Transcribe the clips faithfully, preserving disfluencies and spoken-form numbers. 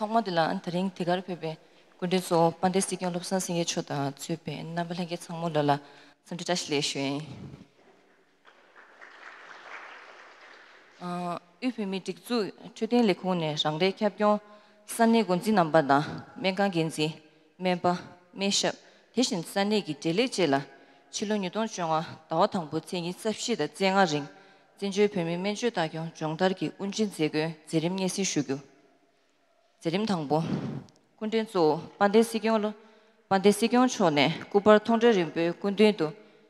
ཐོག་མ་དེ་ལ་དེ་རིང་དེ་གར་ཕེབས་པའི་སྐུ་མགྲོན་གཙོ་བོ་དཔལ་ལྡན་སྲིད་སྐྱོང་བློ་བཟང་སེང་གེ་མཆོག་དང་གཙོས་པའི་རྣམ་པ་ལྷན་རྒྱས་ཚང་མ་ལ་ལ་འཚམས་འདྲི་བཀྲ་ཤིས་བདེ་ལེགས་ཞུ་ཡིན། དབུས་བོད་མིའི་སྒྲིག་འཛུགས་འཕྲོད་བསྟེན་ལས་ཁུངས་ནས་རང་རེའི་ཁྱབ་ཁོངས་ས་གནས་འགོ་འཛིན་རྣམ་པ་དང་སྨན་ཁང་འགན་འཛིན། སྨན་པ། སྨན་ཞབས། དེ་བཞིན་ས་གནས་ཀྱི་འབྲེལ་ཡོད་བཅས་ལ་ཕྱི་ལོ་ཉིས་སྟོང་བཅོ་ལྔ་ཟླ་བ་དང་པོ་ཚེས་ཉི་ཤུ་རྩ་བཞི་དང་རྩ་ལྔ་རིང་བཙན་བྱོལ་བོད་མིའི་སྨན་བཅོས་ལྟ་སྐྱོང་སྦྱོང་བརྡར་གྱི་དབུ་འབྱེད་མཛད་སྒོའི་མཛད་རིམ་སྙན་སེང་ཞུ་རྒྱུ། མཛད་རིམ་དང་པོ། སྐུ་མགྲོན་གཙོ་བོ་དཔལ་ལྡན་སྲིད་སྐྱོང་ལོ། དཔལ་ལྡན་སྲིད་སྐྱོང་མཆོག་ནས་སྐུ་པར་མཐོང་གྲོལ་རིམ་པའི་སྐུ་མདུན་དུ་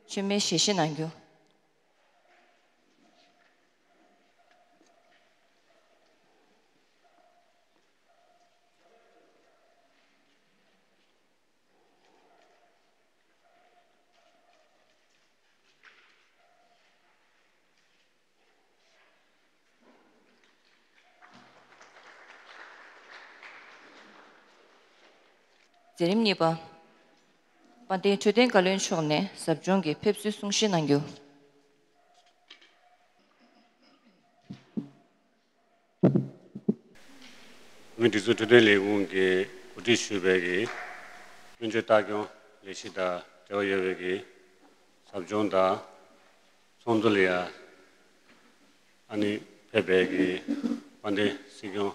མཆོད་མེ་ཞལ་བཞེས་གནང་རྒྱུ། མཛད་རིམ་གཉིས་པ། དཔལ་ལྡན་འཕྲོད་བསྟེན་བཀའ་བློན་མཆོག་ནས་ཟབ་སྦྱོང་གི་ཕེབས་བསུའི་གསུང་བཤད་གནང་རྒྱུ། མི་སྒྲིག་འཛུགས་འཕྲོད་བསྟེན་ལས་ཁུངས་ཀྱིས་གོ་སྒྲིག་ཞུས་པའི་གི་སྨན་བཅོས་ལྟ་སྐྱོང་ལས་གཞི་དང་འབྲེལ་བ་ཡོད་པའི་གི་ཟབ་སྦྱོང་དང་ཚོགས་འདུ་ལ་ཡ་ཨ་ནི་ཕེབས་པའི་གི་དཔལ་ལྡན་སྲིད་སྐྱོང་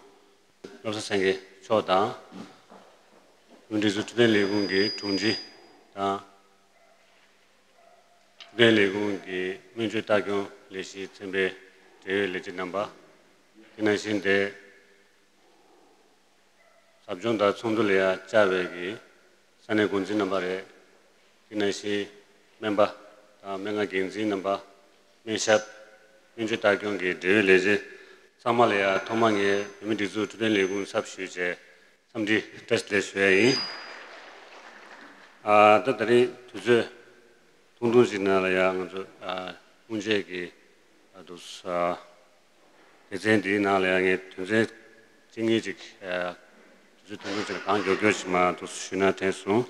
བློ་བཟང་སེང་གེ་མཆོག་དང་། མི་སྒྲིག་འཛུགས་འཕྲོད་བསྟེན་ལས་ཁུངས་ཀྱི་དྲུང་ཆེ་དང་། འཕྲོད་བསྟེན་ལས་ཁུངས་ཀྱི་སྨན་བཅོས་ལྟ་སྐྱོང་ལས་གཞི་ཚན་པའི་འབྲེལ་ཡོད་ལས་བྱེད་རྣམ་པ། དེ་ནང་བཞིན་ཏེ་ཟབ་སྦྱོང་དང་ཚོགས་འདུ་ལ་ཡང་བཅར་བའི་གི་ས་གནས་འགོ་འཛིན་རྣམ་པ་རེད། དེ་ནང་བཞིན་སྨན་པ་དང་སྨན་ཁང་འགན་འཛིན་རྣམ་པ། སྨན་ཞབས། སྨན་བཅོས་ལྟ་སྐྱོང་གི་འབྲེལ་ཡོད་ལས་བྱེད་ཚང་མ་ལ་ཡང་ཐོག་མ་ངས་བོད་མིའི་སྒྲིག་འཛུགས་འཕྲོད་བསྟེན་ལས་ཁུངས་ཚབ་ཞུས་བྱས། འཚམས་འདྲི་བཀྲ་ཤིས་བདེ་ལེགས་ཞུ་ཡ་ཡིན། ཨ་ད་དེ་རིང་དུས་ཚོད་ཐུང་ཐུང་ཞིག་ནང་ལ་ཡང་ང་ཚོ་ཨ་སྔོན་ཆད་ཀྱི་ཨ་དུ་ས་སྡེ་ཚན་འདིའི་ནང་ལ་ཡང་ངས་དོན་ཚན་གཅིག་གཉིས་ཅིག་ཨ་དུས་ཚོད་ཐུང་ཐུང་ཅིག་གང་མགྱོགས་མགྱོགས་ཤིག་མ་དུ་ཞུས་ན་དྲན་སོང་།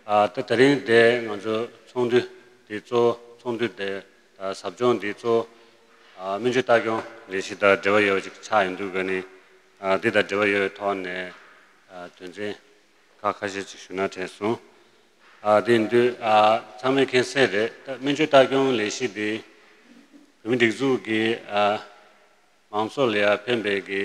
ཨ་ད་དེ་རིང་དེ་ང་ཚོ་ཚོགས་འདུ་འདི་གཙོ་བོ་ཚོགས་འདུ་དེ་ཨ་ཟབ་སྦྱོང་འདི་གཙོ་བོ་ཨ་སྨན་བཅོས་ལྟ་སྐྱོང་ལས་གཞི་དང་འབྲེལ་བ་ཡོད་པ་ཅིག་ཆགས་ཡོང་དུས་ག་ནི་ཨ་འདི་དང་འབྲེལ་བ་ཡོད་པའི་ཐོག་ནས་ཨ་དོན་ཚན་ཁག་ཁ་ཤས་ཅིག་ཞུ་ན་དྲན་སོང་། ཨ་དེ་ཡིན་དུས་ཨ་ཚང་མས་མཁྱེན་གསལ་རེད། ད་སྨན་བཅོས་ལྟ་སྐྱོང་ལས་གཞི་འདི་བོད་མིའི་སྒྲིག་འཛུགས་ཀྱི་ཨ་མང་ཚོགས་ལ་ཡང་ཕན་པའི་གི་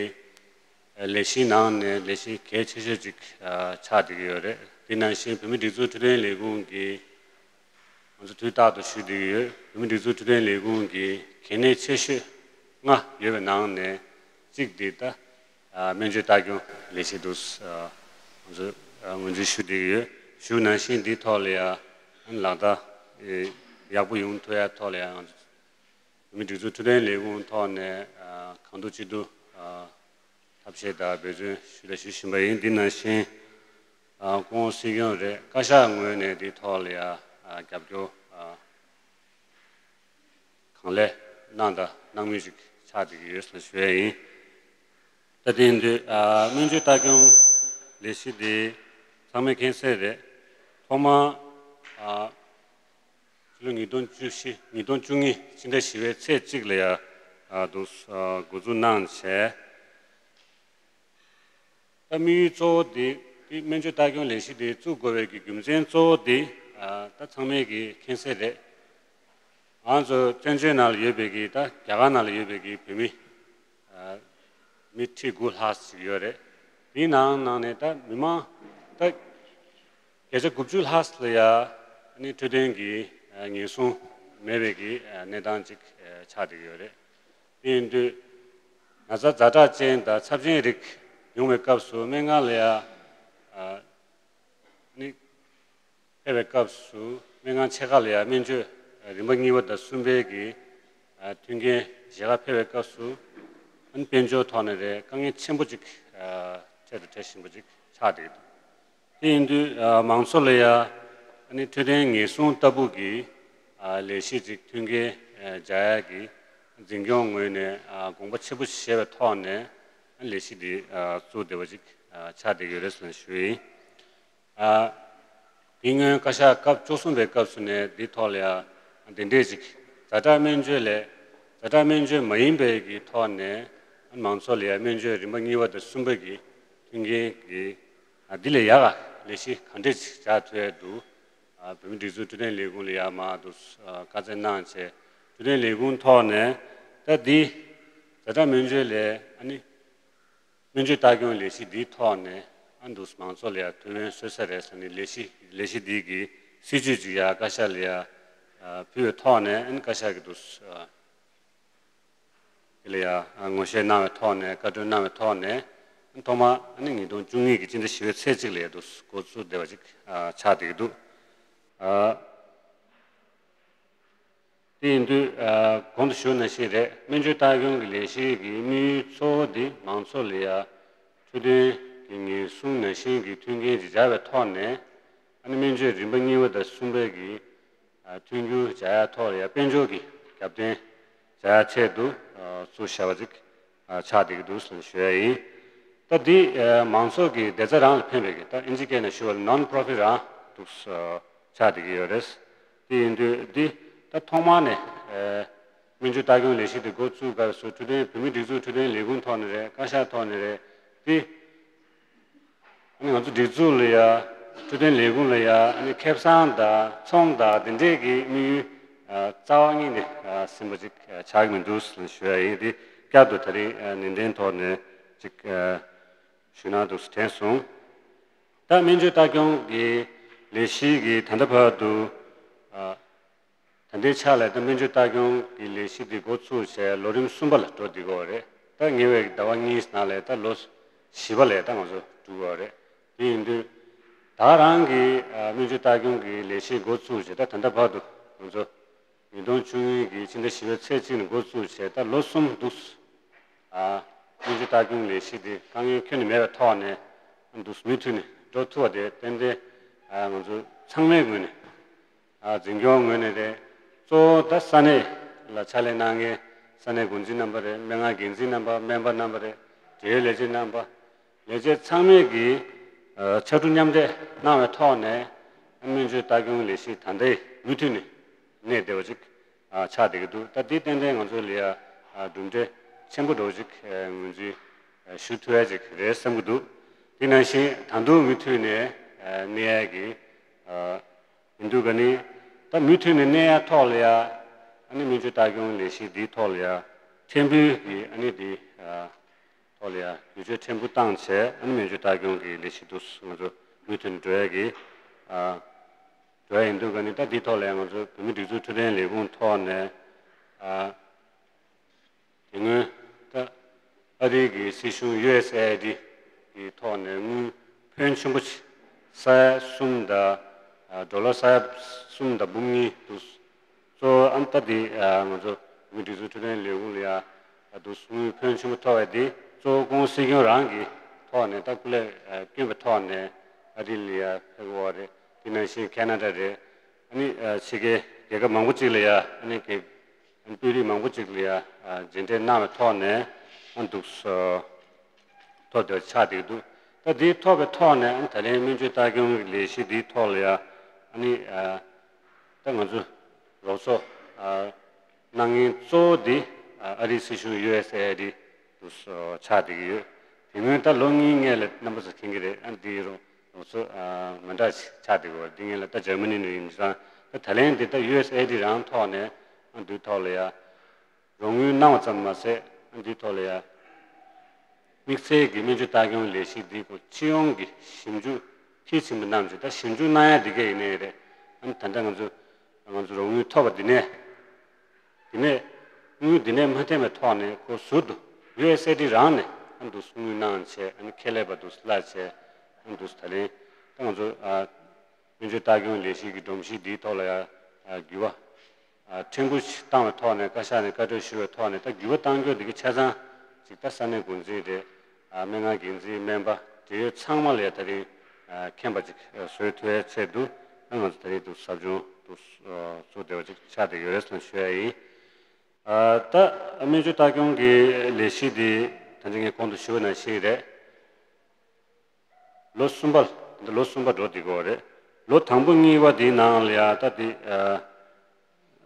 ལས་གཞིའི་ནང་ནས་ལས་གཞི་གལ་ཆེ་ཤོས་ཅིག་ཨ་ཆགས་བསྡད་ཀྱི་ཡོད་རེད། དེ་ནང་བཞིན་བོད་མིའི་སྒྲིག་འཛུགས་འཕྲོད་བསྟེན་ལས་ཁུངས་ཀྱིས་ང་ཚོ་དུས་རྟག་ཏུ་ཞུ་བསྡད་ཀྱི་ཡོད། བོད་མིའི་སྒྲིག་འཛུགས་འཕྲོད་བསྟེན་ལས་ཁུངས་ཀྱི་གལ་གནད་ཆེ་ཤོས་ལྔ་ཡོད་པའི་ནང་ནས་གཅིག་འདི་ད་ཨ་སྨན་བཅོས་ལྟ་སྐྱོང་ལས་གཞི་འདུག་ཨ་ང་ཚོ་ཨ་ངོས་འཛིན་ཞུ་བསྡད་ཀྱི་ཡོད། ཞུ་ནང་བཞིན་འདིའི་ཐོག་ལ་ཡང་ལག་བསྟར་ཡག་པོ་ཡོང་ཐུབ་ཡ་ཐོག་ལ་ཡང་ང་ཚོ་བོད་མིའི་སྒྲིག་འཛུགས་འཕྲོད་བསྟེན་ལས་ཁུངས་ཐོག་ནས་ཨ་གང་ཐུབ་ཅི་ཐུབ་ཨ་ཐབས་ཤེས་དང་འབད་བརྩོན་ཞུ་དང་ཞུ་བཞིན་པ་ཡིན། འདི་ནང་བཞིན་ཨ་སྐུ་ངོ་སྲིད་སྐྱོང་རེད། བཀའ་ཤག་ངོས་ནས་འདིའི་ཐོག་ལ་ཡང་ཨ་རྒྱབ་སྐྱོར་ཨ་གང་ལེགས་གནང་དང་གནང་མུས་ཅིག་ཆགས་བསྡད་ཀྱི་ཡོད་ཟེར་ཞུ་ཡ་ཡིན། ད་དེ་ཡིན་དུས་ཨ་སྨན་བཅོས་ལྟ་སྐྱོང་ལས་གཞི་འདི་ཚང་མས་མཁྱེན་གསལ་རེད། ཐོག་མར་ཨ་ ལོ་ཉིས་སྟོང་བཅུ་བཞི་ཉིས་སྟོང་བཅུ་གཉིས་ཕྱི་ཟླ་བཞི་པའི་ཚེས་གཅིག་ལ་ཡ་ཨ་འདུག་ཨ་འགོ་འཛུགས་གནང་བྱས། ད་དམིགས་ཡུལ་གཙོ་བོ་འདི་འདི་སྨན་བཅོས་ལྟ་སྐྱོང་ལས་གཞི་འདི་བཙུགས་དགོས་པའི་གི་རྒྱུ་མཚན་གཙོ་བོ་འདི་ཨ་ད་ཚང་མས་གི་མཁྱེན་གསལ་རེད། ང་ཚོ་བཙན་བྱོལ་ནང་ལ་ཡོད་པའི་གི་ད་རྒྱ་གར་ནང་ལ་ཡོད་པའི་གི་བོད་མི་ཨ་མི་ཁྲི་དགུ་ལྷག་ཅིག་ཡོད་རེད། དེའི་ནང་ནང་ནས་ད་མི་མང་ད་བརྒྱ་ཆ་དགུ་བཅུ་ལྷག་ལ་ཡ་ཨ་ནི་འཕྲོད་བསྟེན་གྱི་ཨ་ཉེན་སྲུང་མེད་པའི་གི་ཨ་གནས་སྟངས་ཅིག་ཨ་ཆགས་བསྡད་ཀྱི་ཡོད་རེད། དེ་ཡིན་དུས་ན་ཚ་ཛ་དྲག་ཅན་དང་ཚབས་ཆེན་རིགས་ཡོང་བའི་སྐབས་སུ་སྨན་ཁང་ལ་ཡ་ཨ་ནི་ཕེབས་པའི་སྐབས་སུ་སྨན་ཁང་ཆེ་ཁག་ལ་ཡ་སྨན་བཅོས་རིམ་པ་གཉིས་པ་དང་གསུམ་པའི་གི་ཨ་མཐུན་རྐྱེན་བཞེས་ག་ཕེབས་པའི་སྐབས་སུ་ཨ་ནི་དཔལ་འབྱོར་ཐོག་ནས་རེད་དཀའ་ངལ་ཆེན་པོ་ཅིག་ཨ་འཕྲད་དང་འཕྲད་བཞིན་པ་ཅིག་ཆགས་བསྡད་ཀྱི་འདུག་དེ་ཡིན་དུས་ཨ་མང་ཚོགས་ལ་ཡ་ཨ་ནི་འཕྲོད་བསྟེན་ཉེན་སྲུང་ལྟ་བུ་གི་ཨ་ལས་གཞི་ཅིག་མཐུན་རྐྱེན་ཨ་སྦྱར་ཡ་གི་འཛིན་སྐྱོང་ངོས་ནས་ཨ་དགོངས་པ་ཆེ་པོ་བཞེས་པའི་ཐོག་ནས་ཨ་ལས་གཞི་འདི་ཨ་བཙུགས་བསྡད་པ་ཅིག་ཨ་ཆགས་བསྡད་ཀྱི་ཡོད་རེད་ཟེར་ཞུ་ཡིན། ཨ་དེ་སྔོན་བཀའ་ཤག་སྐབས་བཅུ་གསུམ་པའི་སྐབས་སུ་ནས་འདི་ཐོག་ལ་ཡ་དེ་འདྲས་ཅིག་ཛ་དྲག་སྨན་བཅོས་ལས་ཛ་དྲག་སྨན་བཅོས་མ་ཡིན་པའི་གི་ཐོག་ནས་མང་ཚོགས་ལ་ཡ་སྨན་བཅོས་རིམ་པ་གཉིས་པ་དང་གསུམ་པ་གི་མཐུན་རྐྱེན་གྱི་ཨ་འདི་ལས་ཡག་ག་ལས་གཞི་ག་འདྲས་ཅིག་བྱ་ཐུབ་ཡ་འདུག་ཨ་བོད་མིའི་སྒྲིག་འཛུགས་འཕྲོད་བསྟེན་ལས་ཁུངས་ལ་ཡ་མར་འདུག་ཨ་བཀའ་སྩལ་གནང་བྱས་འཕྲོད་བསྟེན་ལས་ཁུངས་ཐོག་ནས་ད་འདི་ཛ་དྲག་སྨན་བཅོས་ལས་ཨ་ནི་སྨན་བཅོས་ལྟ་སྐྱོང་ལས་གཞི་འདིའི་ཐོག་ནས་ཨ་འདུག་མང་ཚོགས་ལ་ཡ་ཐུགས་ཕན་གསོས་ས་རེད་ཟེར་ནས་ལས་གཞི་ལས་གཞི་འདི་གི་སྲིད་ཇུས་ཅིག་ཡ་བཀའ་ཤག་ལ་ཡ་ཨ་ཕུལ་བའི་ཐོག་ནས་ཨ་ནི་བཀའ་ཤག་གི་འདུག་ཨ་དེ་ལ་ཡ་ངོ་ཤེས་གནང་བའི་ཐོག་ནས་བཀའ་འཁྲོལ་གནང་བའི་ཐོག་ནས་ཐོག་མ་ཨ་ནི་ཉིས་སྟོང་བཅུ་གཉིས་ཀྱི་སྤྱི་ཟླ་བཞི་པའི་ཚེས་གཅིག་ལ་ཡ་འདུག་འགོ་བཙུགས་བསྡད་པ་ཅིག་ཨ་ཆགས་བསྡད་ཀྱི་འདུག་ཨ་དེ་ཡིན་དུས་ཨ་གོང་དུ་ཞུས་ནང་བཞིན་རེད། སྨན་བཅོས་ལྟ་སྐྱོང་གི་ལས་གཞི་གི་དམིགས་ཡུལ་གཙོ་བོ་འདི་མང་ཚོགས་ལ་ཡ་འཕྲོད་བསྟེན་གྱི་ཉེན་སྲུང་ནང་བཞིན་གྱི་མཐུན་རྐྱེན་ཅིག་སྦྱར་བའི་ཐོག་ནས་ཨ་ནི་སྨན་བཅོས་རིམ་པ་གཉིས་པ་དང་གསུམ་པའི་གི་ཨ་མཐུན་འགྱུར་བྱ་ཡག་ཐོག་ལ་ཡ་དཔལ་འབྱོར་གྱི་རྒྱབ་རྟེན་བྱ་ཡག་ཆེད་དུ་ཨ་བཙུགས་བཞག་པ་ཅིག་ཨ་ཆགས་བསྡད་ཀྱི་འདུག་ཟེར་ཞུ་ཡ་ཡིན། ད་འདི་ཨ་མང་ཚོགས་ཀྱི་བདེ་རྩ་རང་ལ་ཕན་པའི་གི་ད་ཨིན་ཇི་སྐད་ནས་ཞུ་བ་ལ་non profit རང་འདུག་ཨ་ཆགས་བསྡད་ཀྱི་ཡོད་རེད། དེ་ཡིན་དུས་འདི་ད་ཐོག་མར་ནས་ཨ་སྨན་བཅོས་ལྟ་སྐྱོང་ལས་གཞི་འདི་འགོ་བཙུགས་སྐབས་སུ་འཕྲོད་བསྟེན་བོད་མིའི་སྒྲིག་འཛུགས་འཕྲོད་བསྟེན་ལས་ཁུངས་ཐོག་ནས་རེད། བཀའ་ཤག་ཐོག་ནས་རེད། འདི་ཨ་ནི་ང་ཚོ་སྒྲིག་འཛུགས་ལ་ཡ་འཕྲོད་བསྟེན་ལས་ཁུངས་ལ་ཡ་ཨ་ནི་ཁེ་བཟང་དང་ཚོང་དང་དེ་འདྲས་ཀྱི་དམིགས་ཡུལ་ཨ་རྩ་བ་ཉིད་ནས་ཨ་ཟིན་པ་ཅིག་ཨ་ཆགས་ཀྱི་མི་འདུག་ཟེར་ཞུ་ཡ་ཡིན། འདི་བསྐྱར་དུ་ད་རེས་ཨ་ནན་ཏན་ཐོག་ནས་ཅིག་ཨ་ཞུ་ན་འདུག་ཟེར་དྲན་སོང་། ད་སྨན་བཅོས་ལྟ་སྐྱོང་གི་ལས་གཞི་གི་ད་ལྟ་བར་དུ་ཨ་ད་ལྟའི་ཆ་ལ་ད་སྨན་བཅོས་ལྟ་སྐྱོང་གི་ལས་གཞི་འདི་འགོ་ཚུགས་བྱས་ལོ་རིམ་གསུམ་པ་ལ་འགྲོ་བསྡད་ཀྱི་ཡོད་རེད། ད་ཉེ་བའི་ཟླ་བ་གཉིས་ནང་ལ་ད་ལོ་བཞི་པ་ལ་ད་ང་ཚོ་འགྲོ་གི་ཡོད་རེད། དེ་ཡིན་དུས་ད་རང་གི་ཨ་སྨན་བཅོས་ལྟ་སྐྱོང་གི་ལས་གཞི་འགོ་ཚུགས་བྱས་ད་ད་ལྟ་བར་དུ་ང་ཚོ་ཉིས་སྟོང་བཅུ་གཉིས་ཀྱི་ཕྱི་ཟླ་བཞི་པའི་ཚེས་གཅིག་ནས་འགོ་བཙུགས་བྱས་ད་ལོ་གསུམ་འདུག་ཨ་སྨན་བཅོས་ལྟ་སྐྱོང་ལས་གཞི་འདི་དཀའ་ངལ་ཁྱོན་ནས་མེད་པའི་ཐོག་ནས་འདུག་མུ་མཐུད་ནས་འགྲོ་ཐུབ་པ་དེ་ཏན་ཏན་ཨ་ང་ཚོ་ཚང་མའི་ངོས་ནས་ཨ་འཛིན་སྐྱོང་ངོས་ནས་རེད། གཙོ་བོ་ད་ས་གནས་ལ་ཕྱག་ལས་གནང་མཁན་ས་གནས་འགོ་འཛིན་རྣམ་པ་རེད། སྨན་ཁང་འགན་འཛིན་རྣམ་པ། སྨན་པ་རྣམ་པ་རེད། འབྲེལ་ཡོད་ལས་བྱེད་རྣམ་པ། ལས་བྱེད་ཚང་མས་ཀྱིས་ཨ་ཕྱར་གྲུ་མཉམ་འདེགས་གནང་བའི་ཐོག་ནས་སྨན་བཅོས་ལྟ་སྐྱོང་ལས་གཞི་ད་ལྟའི་མུ་མཐུད་ནས་གནས་བསྡད་པ་ཅིག་ཨ་ཆགས་བསྡད་ཀྱི་འདུག་ད་འདི་ཏན་ཏན་ང་ཚོ་ལ་ཡ་ཨ་གྲུབ་འབྲས་ཆེན་པོ་འདྲ་བོ་ཅིག་ཨ་ངོས་འཛིན་ཨ་ཞུ་ཐུབ་ཡ་ཅིག་རེད་བསམ་གྱི་འདུག་དེ་ནང་བཞིན་ད་དུང་མུ་མཐུད་ནས་ཨ་གནས་ཡ་གི་ཨ་ཡིན་དུས་ག་ནི་ད་མུ་མཐུད་ནས་གནས་ཡ་ཐོག་ལ་ཡ་ཨ་ནི་སྨན་བཅོས་ལྟ་སྐྱོང་ལས་གཞི་འདིའི་ཐོག་ལ་ཡ་ཕྲན་བུ་གི་ཨ་ནི་འདི་ཨ་ཐོག་ལ་ཡ་བསྒྱུར་བཅོས་ཕྲན་བུ་བཏང་བྱས་ཨ་ནི་སྨན་བཅོས་ལྟ་སྐྱོང་གི་ལས་གཞི་འདུག་ང་ཚོ་མུ་མཐུད་ནས་འགྲོ་ཡ་གི་ཨ་འགྲོ་ཡ་ཡིན་དུས་ག་ནི་ད་འདི་ཐོག་ལ་ཡ་ང་ཚོ་བོད་མིའི་སྒྲིག་འཛུགས་འཕྲོད་བསྟེན་ལས་ཁུངས་ཐོག་ནས་ཨ་དེ་སྔོན་ད་ཨ་རིའི་གི་སྲིད་གཞུང་ཡུ་ཨེས་ཨེ་ཨའི་ཌི་གི་ཐོག་ནས་དངུལ་ཕོན་ཆེན་པོ་ཞིག་ས་ཡ་གསུམ་དང་ཨ་ཌོ་ལར་ས་ཡ་གསུམ་དང་འབུམ་གཉིས་འདུག་གཙོ་བོ་ཨ་ནི་ད་འདི་ཨ་ང་ཚོ་མི་སྒྲིག་འཛུགས་འཕྲོད་བསྟེན་ལས་ཁུངས་ལ་ཡ་ཨ་འདུག་དངུལ་ཕོན་ཆེན་པོ་ཐོབ་པ་འདི་གཙོ་བོ་ཁོང་སྲིད་སྐྱོང་རང་གི་ཐོག་ནས་ད་སྐུ་ལས་ཨ་བསྐྱོན་པའི་ཐོག་ནས་ཨ་རི་ལ་ཡ་ཕེབས་ཡོད་རེད། དེ་ནང་བཞིན་ཁེ་ན་ཌ་རེད། ཨ་ནི་ཨ་ཕྱི་རྒྱལ་རྒྱལ་ཁབ་མང་པོ་ཅིག་ལ་ཡ་ཨ་ནི་དགེ་དཔོན་རིགས་མང་པོ་ཅིག་ལ་ཡ་ཨ་མཇལ་འཕྲད་གནང་བའི་ཐོག་ནས་ཨ་འདུག་སོ་ཐོབ་བསྡད་པ་ཆགས་བསྡད་ཀྱི་འདུག་ད་འདི་ཐོབ་པའི་ཐོག་ནས་ཨ་ནི་ད་ལན་སྨན་བཅོས་ལྟ་སྐྱོང་གི་ལས་གཞི་འདིའི་ཐོག་ལ་ཡ་ཨ་ནི་ཨ་ད་ང་ཚོ་ རོགས་ཚོགས་ཨ་གནང་མཁན་གཙོ་བོ་འདི་ཨ་ཨ་རིའི་སྲིད་གཞུང་ཡུ་ཨེས་ཨེ་ཨའི་ཌི་དུ་ཆགས་བསྡད་ཀྱི་ཡོད། དེ་སྔོན་ད་ལོ་གཉིས་སྔོན་ལ་རྣམ་པ་ཚོ་མཁྱེན་གྱི་རེད། ཨ་འདི་རུ་རོགས་ཚོགས་ཨ་མི་འདྲ་ཞིག་ཆགས་བསྡད་ཀྱི་ཡོད། འདི་སྔོན་ལ་ད་འཇར་མ་ནི་ནས་ཡིན་ཙང་ད་ད་ལན་འདི་ད་ཡུ་ཨེས་ཨེ་ཨའི་ཌི་རང་ཐོག་ནས་ཨ་འདིའི་ཐོག་ལ་ཡ་རོགས་དངུལ་གནང་བ་ཙམ་མ་ཟད་ཨ་འདིའི་ཐོག་ལ་ཡ། དམིགས་བསལ་གྱི་སྨན་བཅོས་ལྟ་སྐྱོང་ལས་གཞི་འདི་སྐོར་སྤྱི་ཡོངས་ཀྱི་ཞིབ་འཇུག་མཐིལ་ཕྱིན་པ་རྣམས་ཀྱིས་ད་ཞིབ་འཇུག་གནང་ཡ་འདི་ག་ཡིན་ནའི་རེད། ཨ་ནི་ད་ལྟ་ང་ཚོ་ང་ཚོ་རོགས་དངུལ་ཐོབ་པ་འདི་ནས་འདི་ནས་དངུལ་འདི་ནས་མ་འཐེན་པའི་ཐོག་ནས་ཁོ་ཟུར་དུ་ཡུ་ཨེས་ཨེ་ཨའི་ཌི་རང་ནས་ཨ་འདུག་དངུལ་གནང་བྱས་ཨ་ནི་ཁེ་ལས་པ་འདུག་གླ་བྱས་ཨ་འདུག་ད་ལན་ད་ང་ཚོ་ཨ། སྨན་བཅོས་ལྟ་སྐྱོང་ལས་གཞི་གི་སྒྲོམ་གཞི་འདིའི་ཐོག་ལ་ཡང་འགྱུར་བ་ཕྲན་བུ་ཞིག་བཏང་བའི་ཐོག་ནས་བཀའ་ཤག་ནས་བཀའ་འཁྲོལ་ཞུ་བའི་ཐོག་ནས་ད་འགྱུར་བ་གཏང་རྒྱུ་འདི་གི་ཆ་ཚང་ཅིག་ད་ས་གནས་འགོ་འཛིན་རེད། སྨན་ཁང་འགན་འཛིན་སྨན་པ་འབྲེལ་ཡོད་ཚང་མ་ལ་ཡང་ད་རིང་མཁྱེན་པ་ཅིག་བཟོ་ཐུབ་ཡའི་ཆེད་དུ་ང་ཚོ་ད་རིང་དུ་ཟབ་སྦྱོང་དུ་ཚུགས་བསྡད་པ་ཅིག་ཆགས་བསྡད་ཡོད་རེད་ཟེར་ཞུ་ཡ་ཡིན། ད་སྨན་བཅོས་ལྟ་སྐྱོང་གི་ལས་གཞི་འདི་ད་ཅི་ངས་གོང་དུ་ཞུས་པ་ནང་བཞིན་རེད། ལོ་གསུམ་པ། འདི་ལོ་གསུམ་པ་འགྲོ་བསྡད་ཀྱི་ཡོད་རེད། ལོ་དང་པོ་གཉིས་པ་འདིའི་ནང་ལ་ཡང་ད་འདི་ཨ་